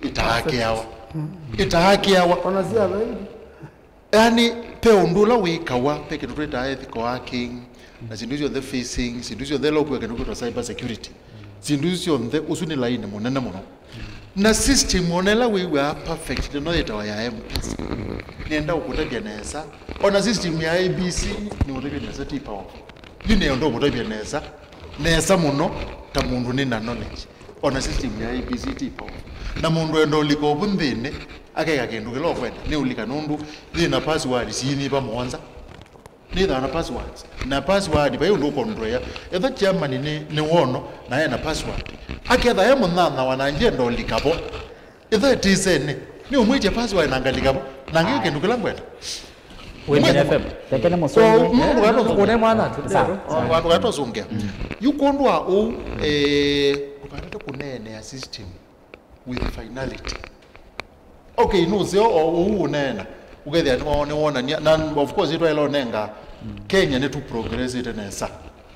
ĩtahackiawa. Mm. Ĩtahackiawa. Ona sya vaili. Yani, pe ũndũ ũla wĩkawa, pe kĩndũ twĩtaa ethical hacking, na syĩndũ syonthe phishing, syĩndũ syonthe ila ũkwĩa kĩndũ kwĩtwa cyber security. Syĩndũ isu syonthe, ũsu nĩ laini mũnene mũno. Na system ona ĩla wĩw'aa perfect, ĩno yĩtawa ya M-Pesa. Nĩenda ũkũtavya nesa. Ona system ya A B C, nĩũtavya nesa, ti powerful. Yu nĩenda ũmũtavya nesa, nesa mũno, ta mũndũ nĩ na knowledge. Ona system ya A B C ti powerful. Na mũndũ enda ũlika ũvu nthĩnĩ, akeka kĩndũ kĩla ũkwenda, nĩ ũlika nũndũ yĩ na password siinyiva mũonza. Nĩthaa na passwords. Na password, vai ũndũ ũkondwea. Etha chairman nĩ, nĩ wono, na ena password. Aketha e mũnyanyawa na ngyenda ũlika vo. Etha ĩtĩsene. Nĩ ũmwĩtye password na ngalika vo. Na ngĩ kĩndũ kĩla ngwenda. Women F M. Tekene mũsũngũ. Mũndũ kana ũsũngĩa. Kũne mwana. Sawa. Mũndũ kana ũsũngĩa. Yu kũndũ wa ũu, eh, ũkatete kũneenea system with finality. Okay, nũseo o ũu ũneena. Ũkethĩa nĩ wonania. Na of course, itwaĩla ũnenga Kenya nĩ tu progressĩte nesa.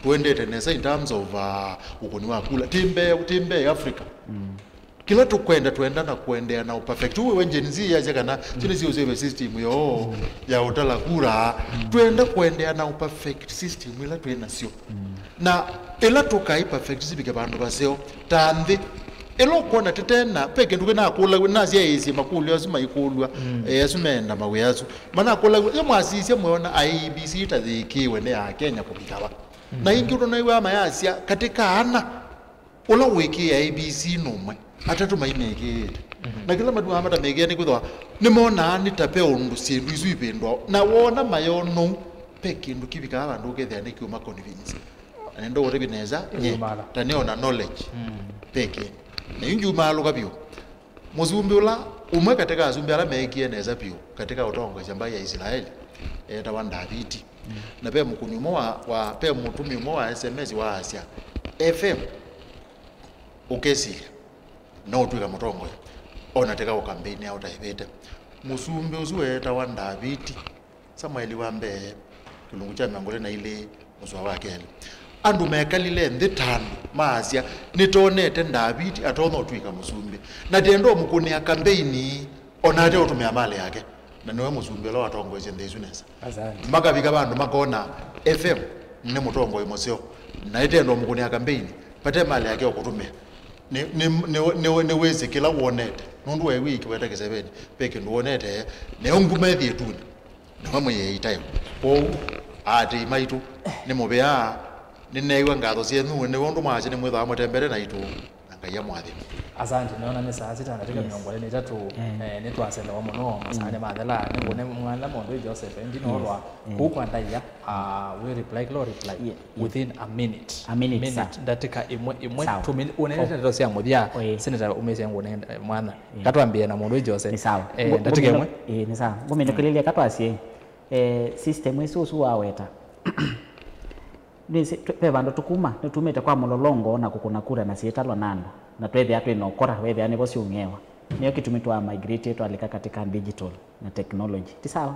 Tũendete nesa in terms of, uh, ũkũni wa kula. Ti mbee, ti mbee Africa. Mm. Kĩla tũkwenda, twenda na kũendeea na ũperfect. Ũu we Gen Z yasya kana, mm, kĩla sio save system yo, mm, ya ũtala kura. Mm. Twenda kũendeea na ũperfect system ila twĩ nasyo. Mm. Na ĩla tũkai perfect sivike vandũ vaseo, ta nthĩ. Ĩla ũkwona tĩtena, ve kĩndũ kĩnakũlaw'a, nasyaĩĩsye makũlyo asu maikũlw'a, mm, eh, asu meenda mawĩa asu. Manakũlaw'a, yo mwasisya mwĩona I E B C ta yĩkĩĩwe nĩ Akenya kũvika va. Mm. Na ingĩ ũndũ naiw'aa mayasya, katĩ ka ana, ũla wĩkĩĩa A B C nũmwe, atatũ maimĩkĩĩte. Mhm. Na kĩla matuaa matamĩkĩĩa nĩ kwĩthĩwa nĩmonaa nĩ ta ve ũndũ syĩndũ isu ivĩndũawa. Na woona mayonou, ve kĩndũ kĩvikaa vandũ ũkethĩa nĩkĩũma convince. Na nĩndũũtavya nesa, nye, ta nĩona knowledge, mm, ve kĩndũ. Na yu njumaalũka vyũ. Mũsumbĩ ũla, ũmwe katĩ ka asumbĩ ala meekie nesa vyũ katĩ ka ũtongoesya mbaĩ ya Isilaeli, eetawa Ndaviti. Mm. Na ve mũkũni ũmwe wa, wa, ve mũtũmi ũmwe wa S M S waasya, F M, ũkesilya, no ũtw'ĩka mũtongoi, ona teka ũkambeini ya ũtaĩvĩte. Mũsumbĩ ũsu weetawa Ndaviti, Samueli wa mbee, kĩlungu kya mĩongo ĩlĩ na ilĩ, mũsoa wa kelĩ. Andũ mekalile nthĩ ta andũ, maasya, nĩtwonete Ndaviti atonya ũtw'ĩka mũsumbĩ, na tenda ũmũkũnĩa kambeini, ona ate ũtũmĩa malĩ yake, na nĩwe mũsumbĩ ũla watongoesye nthĩ ĩsu nesa. Asante. Makavika vandũ makona F M nĩ mũtongoi mũseo, na ĩtenda ũmũkũnĩa kambeini, vate malĩ yake ũkũtũmĩa. Nĩ, nĩ, nĩ, nĩ, nĩwĩsĩ kĩla wonete, nũndũ weew'ĩkie weta kĩsevenĩ, ve kĩndũ wonete, neo nguma ĩthi ĩtunĩ, nĩwe mwĩyĩei tayo. Kwoou, aatĩĩi maitũ, nĩ mũvea, nĩneew'a ngatho syenyu, nĩ ũndũ mwasya nĩmwĩthaa mũtembete naitũ. Na Ngai amwathime. Asante, naona nĩ saa sita na dakika mĩongo ĩlĩ na itatũ. Eh, nĩtwaselewa mũno, masaa nĩmathela. Nĩngũne mwana mũndũ Joseph, eh, ndinoolwa kũu kwa ndaia, ah, we reply, kĩla reply within a minute. A minute, sawa. Ndatika ĩmwe, ĩmwe, sawa. Two minutes. Ũnenete ndeto sya mũthya, Senator, ũmĩsye ngũne mwana. Katwambie na mũndũ Joseph. Nĩ sawa. Eh, ndatika ĩmwe. Eh, nĩ sawa. Ngũmĩnũkĩlĩlya katwasye, eh, system ĩsu ũsu waweta. Nĩsĩ, tw-, ve vandũ tũkuma, nĩtumĩte kwa mũlolongo na kũkũna kura na syĩtalwa na andũ, na twethĩa twĩ na ũkora, wethĩa nĩvo syũng'ewa. Nĩyo kĩtumi twa migrate twalika katika digital na technology. Ti sawa?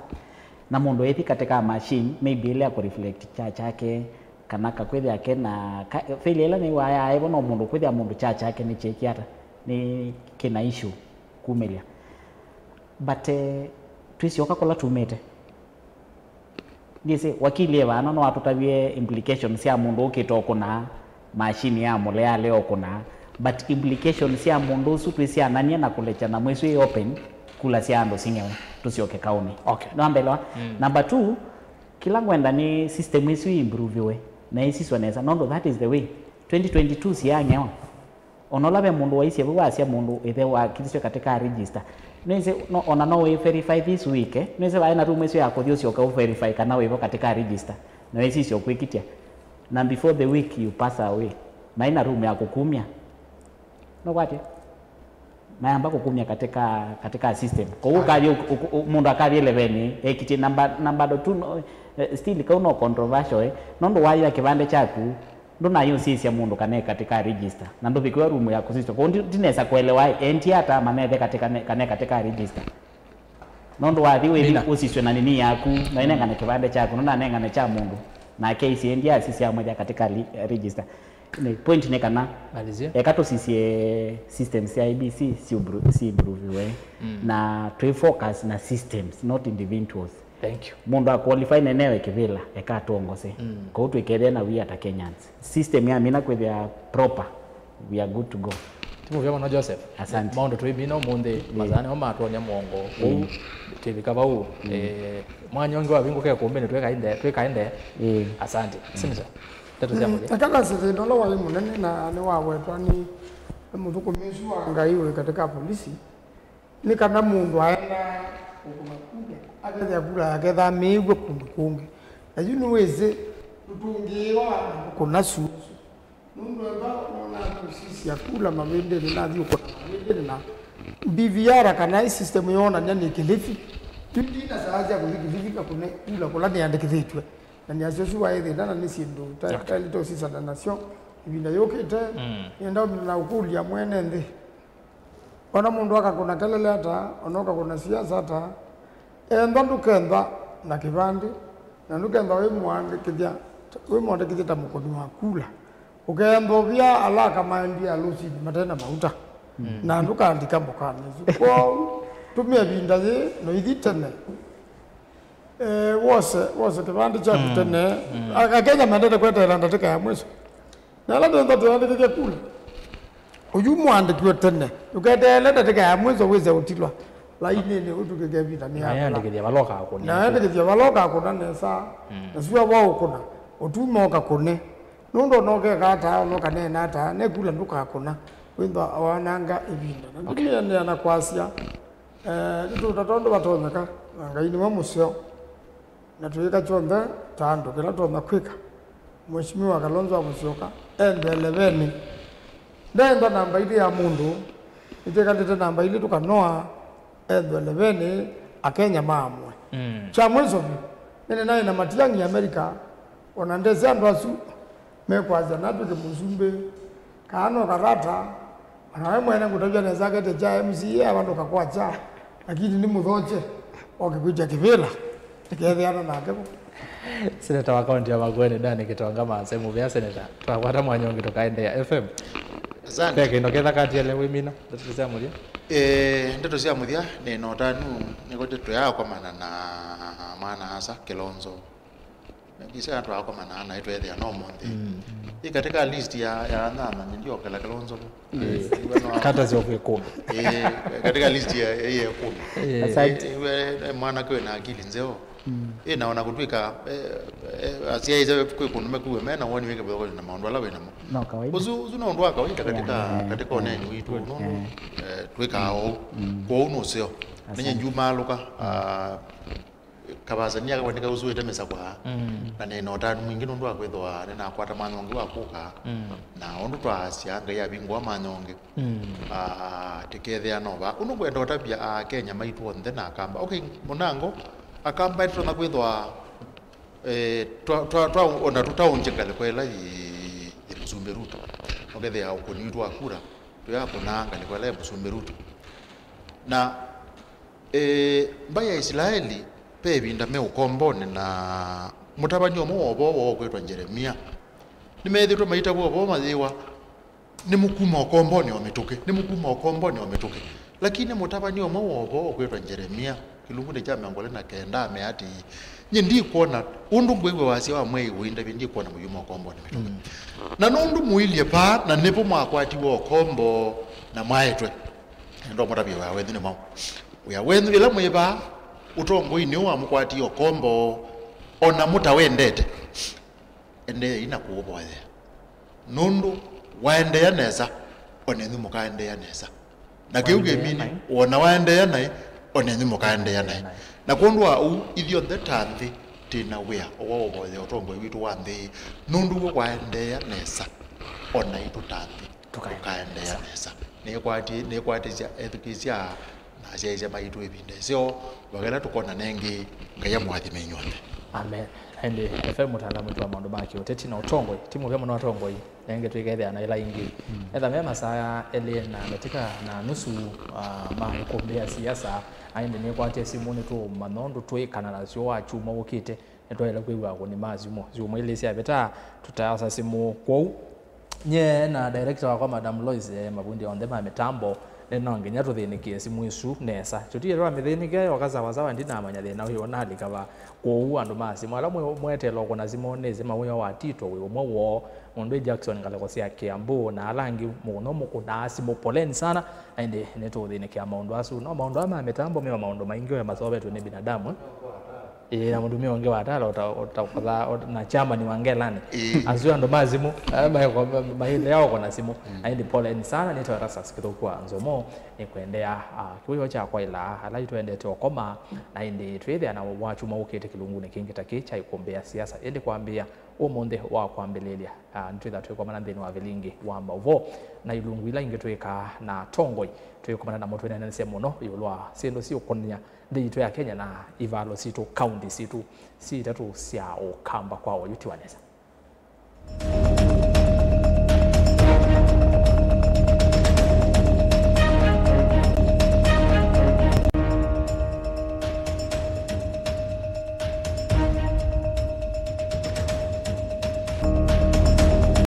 Na mũndũ ĩthi katika machine, maybe ĩla ya kũreflect kya kyake, kana kakwĩthĩa ke na, ka, failure ĩla nĩwaya ĩvo no mũndũ kwĩthĩa mũndũ kya kyake nĩ kyĩkĩ ata, nĩ kĩna issue kumĩlya. But, eh, twĩsyoka kũla tumĩte. Ndyĩsĩ, wakili e vano no atũtavye implications sya mũndũ ũkĩte ũkũnaa, machine ya mũleale ũkũnaa, but implications sya mũndũ ũsu twĩsyanany'a na kũlekya nyamũ ĩsu ĩ open, kula sya andũ sing'ewe, tũsyoke kaũnĩ. Okay. Nĩwambelewa? Mm. Number two, kĩla ngwenda nĩ system ĩsu improviwe na ĩsiswa nesa, nũndũ that is the way. Twenty twenty-two siyang'ewa. Ona ũla ve mũndũ waisye vau wasya mũndũ ĩthe wakithiswe katika register. Nĩsĩ, no, ona no wĩ verify this week, eh? Nĩsĩ vaĩ na room ĩsu ya kũthi ũsyoke ũ verify kana wĩvo katika register. Na wĩsisye ũkwĩkitya. Na before the week you pass away, maĩ na room ya kũkumya. No kwatya? Mayamba kũkumya katika, katika system. Kwa hiyo ũkathi, ũ-, ũ-, ũ-, mũndũ akathi elevenĩ, ekitye namba, namba ndo tu, no, eh, still kau no controversial, eh? Nũndũ wathi na kĩvandĩ kyaku, ndũnayũsisya mũndũ kana e katika register, na ndũvikiwa room ya kũsisya. Kwoou ndi-, ndinesa kũelewa, endi ata manethe katika ne-, kana e katika register. Nũndũ wathi wĩthi ũsiswe na nini yaku, na inengane kĩvandĩ kyaku, nũnanengane kya mũndũ, nake aisye endi asisya amwethĩa katika li-, register. Nĩ, point nĩ kana, malizia, eka tũsisye systems sya I E B C si improviwe, na twĩ focus na systems, not individuals. Thank you. Mũndũ a qualify nenewe kĩvĩla, eka atwongose. Mm. Kwoou twĩkethĩa na we ata Kenyans. System yamina kwĩthĩa proper, we are good to go. Ti mũvea mũno, Joseph. Asante. Maũndũ tũimina ũmũnthĩ, masaa nĩmo matwonia mũongo. Kwoou twĩvika vau. Eh, mwanya ũngĩ wavingũke kũmbĩnĩ twĩkaende, twĩkaende. Asante. Senator, ndeto sya mũthya. Eka nasye thĩna ũla waĩ mũnene na nĩwawetwa nĩ, nĩ mũthũkũmi ũsu wa Ngai wĩ katika polisi. Nĩ kana mũndũ aendaa kũkũna kula, akethĩa kula yake ĩthamĩĩw'e kũndũ kũngĩ. Na yu nĩwĩsĩ, ũtũngĩĩwa na kũkũna susu. Nũndũ enda nona nĩũsisya kula mavĩndĩnĩ, nathi ũkũna mavĩndĩnĩ na B V R kana ĩ system yoonany'a nĩ Kilifi. Yu ndina saa sya kũthi Kilifi kakũne kula kũla nĩandĩkĩthĩtw'e. Na nĩasya ũsu waĩ thĩna na nĩ syĩndũ ta-, taĩlĩte ũsisana nasyo ĩvinda yũkĩte. Nĩenda na ũkũlya mwene nthĩ. Ona mũndũ akakũna kelele ata, ona ũkakũna siasa ata, ethwa ndũkethwa na kĩvandĩ, na ndũkethwa wĩmwandĩkĩthya, wĩmwandĩkĩthya ta mũkũni wa kula. Ũkethwa ũvia ala akamaendie alũsinĩ mate na mauta, na ndũkandika mbokanĩ ĩsu. Kwoou, tũmĩa ĩvinda yĩĩ, na ũithi tene. Eh, wose, wose kĩvandĩ kyaku tene. A-, Akenya mendete kweteela ndatĩka ya mwiso. Na ala twentha twĩandĩkĩthya kula, ũyu mũandĩkiwe tene. Ndũketeele ndatĩka ya mwiso wĩse ũtilwa lainĩnĩ ũtukĩke ĩvinda nĩ yakũla. Nayandĩkĩthya vala ũkakũna. Nayandĩkĩthya vala ũkakũna nesa. Na sua wa ũkũna, ũtuma ũkakũne. Nũndũ ona ũkeka ata, ona ũkaneena ata, nekula ndũkakũna. Wĩthwa wananga ĩvinda. Na ndũmĩanĩa na kwasya, eh, nĩtũũta tondũ vatonyeka, na Ngai nĩwe mũseo. Na tũyĩka kyonthe ta andũ kĩla tũtonya kwĩka. Mheshimiwa Kalonzo wa Musyoka ende elevenĩ. Ndeenda namba ilĩ ya mũndũ, nĩtwĩkalĩte namba ilĩ tũkanoa, ende elevenĩ, Akenya maamũe. Mm. Kya mwiso vyũ, nĩnĩnaĩ na Matiang'i Amerika, ona ndesĩ andũ asu mekwasya natw'ĩke mũsumbĩ, kana no karata, ona we mwene ngũtavya nesa akete kya M C A avandũka kwakya, lakini nĩmũthokye oke kwĩtya kĩvĩla, ĩkeethĩana nake vo. Seneta wa kaunti ya Makueni, Dani Kitonga Maasai, mũvea seneta, twakwata mwanya ũngĩ tũkaendeea F M. Asante. Ve kĩndũ ketha katiele wĩmina ndeto sya mũthya? Eh, ndeto sya mũthya, nĩ na ũtanu nĩko tũyakomana na mwana-a-asa Kilonzo. Ngĩsĩ andũ akomana naĩ tweethĩa no ũmũnthĩ. Mm. Ĩ katika list ya, ya nyanya, nĩ ndiokela Kilonzo vo. Yes. Iwe no Kata sya ũkwĩkũna. Eh, katika list ya, ya ĩkũmi. Eh. Asante. Eh, iwe mwanake wĩ na akili nzeo. Mm. Ĩ, na ona kũtw'ĩka, eh, eh, asyaĩĩsya kwĩ kũndũ mekuwe me na woni wĩ kĩvathũkany'o na maũndũ ala wĩ namo. No kawaida. Ũsu, ũsu nĩ ũndũ wa kawaida katika, yeah, katika ũneeni witũ, nũndũ, eh, eh, twĩkaa ũu. Mm. Kwoou nũseo. Asante. Nenye njumaalũka, ah, kavasania kakwa nĩkausũĩte mĩsakwa, mm, na nĩ na ũtanu mwingĩ nũndũ wa kwĩthĩwa nĩnakwata mwanya ũngĩ wa kũka, mm, na ũndũ twaasya Ngai avingũa mwanya ũngĩ. Mm. Ah, tĩkethĩa no va. Ũndũ ngwenda ũtavya Akenya maitũ onthe na Akamba. Okay, mũnango, Akamba nĩtũtonya kwĩthwa, eh, twa, twa, twa, ona tũtaũngye ngalĩko ĩla yĩ, yĩ Mũsumbĩ Ruto. Ũkethĩa ũkũni witũ wa kura, tũyakũnaa ngalĩko ĩla yĩ Mũsumbĩ Ruto. Na, eh, mbaĩ ya Isilaeli, ve ĩvinda me ũkombonĩ na mũtavany'a ũmwe wa ũvoo woo ũkwĩtwa Njeremia. Nĩmeethĩĩtwe maitavw'a ũvoo mayĩwa, nĩmũkuma ũkombonĩ o mĩtũkĩ, nĩmũkuma ũkombonĩ o mĩtũkĩ. Lakini mũtavany'a ũmwe wa ũvoo ũkwĩtwa Njeremia, kĩlungunĩ kya mĩongo ĩlĩ na kenda, amea atĩĩ, "Nyie ndikwona ũndũ ngwĩw'a wasya wa mwei ũindavye, ndikwona mũyuma ũkombonĩ mĩtũkĩ." Mm. Na nũndũ mũilye vaa, na nĩvo mwakwatiwe ũkombo na mwaetwe. Enda ũmũtavye wĩa wenyu nĩ mwaũ. Wĩa wenyu ĩla mwĩ vaa, ũtongoinĩ ũũ wamũkwatie ũkombo, o na mũtawendete. Endeeai na kũũvoyea, nũndũ waendeea nesa, o nenyu mũkaendeea nesa. Na kĩu kĩmini, wona waendeea naĩ, o nenyu mũkaendeea naĩ. Na kwondũ wa ũu, ithyonthe ta nthĩ, twĩ na wĩa wa ũvoyea ũtongoi witũ wa nthĩ, nũndũ w'o waendeea nesa, o naitũ ta nthĩ tũkaendeea nesa. Nĩkwati-, nĩkwatĩsya ethukĩĩsya na asyaĩĩsya maitũ ĩvinda ĩseo, vakela tũkonana ĩngĩ. Ngai amũathime inyw'onthe. Amen. Ĩndĩ F M, mũtaalamu witũ wa maũndũ ma kĩũteti na ũtongoi, ti mũvea mũno atongoi, nenge twĩkethĩa na ĩla ĩngĩ. Mm. Etha me masaa elĩ na ndatĩka na nusu, ah, ma kũmbĩa siasa, na ĩndĩ nĩkwatie simũ nĩtũmanya ũndũ twĩkana nasyo wa kyumwa ũkĩte. Nĩtwaĩle kwĩw'a akũni ma simũ. Syumwa ilĩ syavĩta, tũtaasa simũ. Kwoou, nyie na director wakwa, Madam Lois, eh, mavundi onthe ma mĩtambo, nĩ no nginya tũthĩnĩkĩe simũ isu nesa. Tũtiĩtwe amĩthĩnĩkĩa yoka sawasawa, ndinamanya thĩna ũyũ nalika va. Kwoou andũ ma simũ, ala mwĩ-, mweteela ũkũna simũ, nĩsĩ mawĩa wa Tito wĩ ũmwe woo. Mũndũ wĩ Jackson ngalĩko sya Kiambu, na ala angĩ mũno mũkũnaa simũ, poleni sana. Na ĩndĩ nĩtũũthĩnĩkĩa maũndũ asu. No maũndũ aa ma mĩtambo me o maũndũ maingĩ we masovetwe nĩ binadamu, eh? Ĩĩ, na mũtumĩa ũngĩ wa Tala ũta-, ũta-, ũta-, na chairman wa Ngelani. Ĩĩ. Asu andũ ma simũ, eh, maĩthea oko na simũ. Mm. Na ĩndĩ poleni sana, nĩtawa Erastus Kĩthũku wa Nzomo, nĩkwendea, ah, kĩwĩoo kya kwaĩla ala itwendete ũkoma, na ĩndĩ twĩthĩa na wa kyumwa ũkĩte kĩlungunĩ kĩngĩ ta kĩ kya ikumbĩ ya siasa. Ĩndĩ kwambĩĩa, ũmũnthĩ wa kwambĩlĩlya, ah, nĩtwĩtha twĩkomana nthĩnĩ wa vilingi wa maũvoo na ilungu ila ingĩ twĩkaa na atongoi, twĩkomana namo twĩneenanĩsya mũno ĩũlũ wa syĩndũ siũkonany'a nthĩ yitũ ya Kenya na ivalo sitũ, kaunti sitũ si itatũ sya Ũkamba kwa oyu tiwa nesa.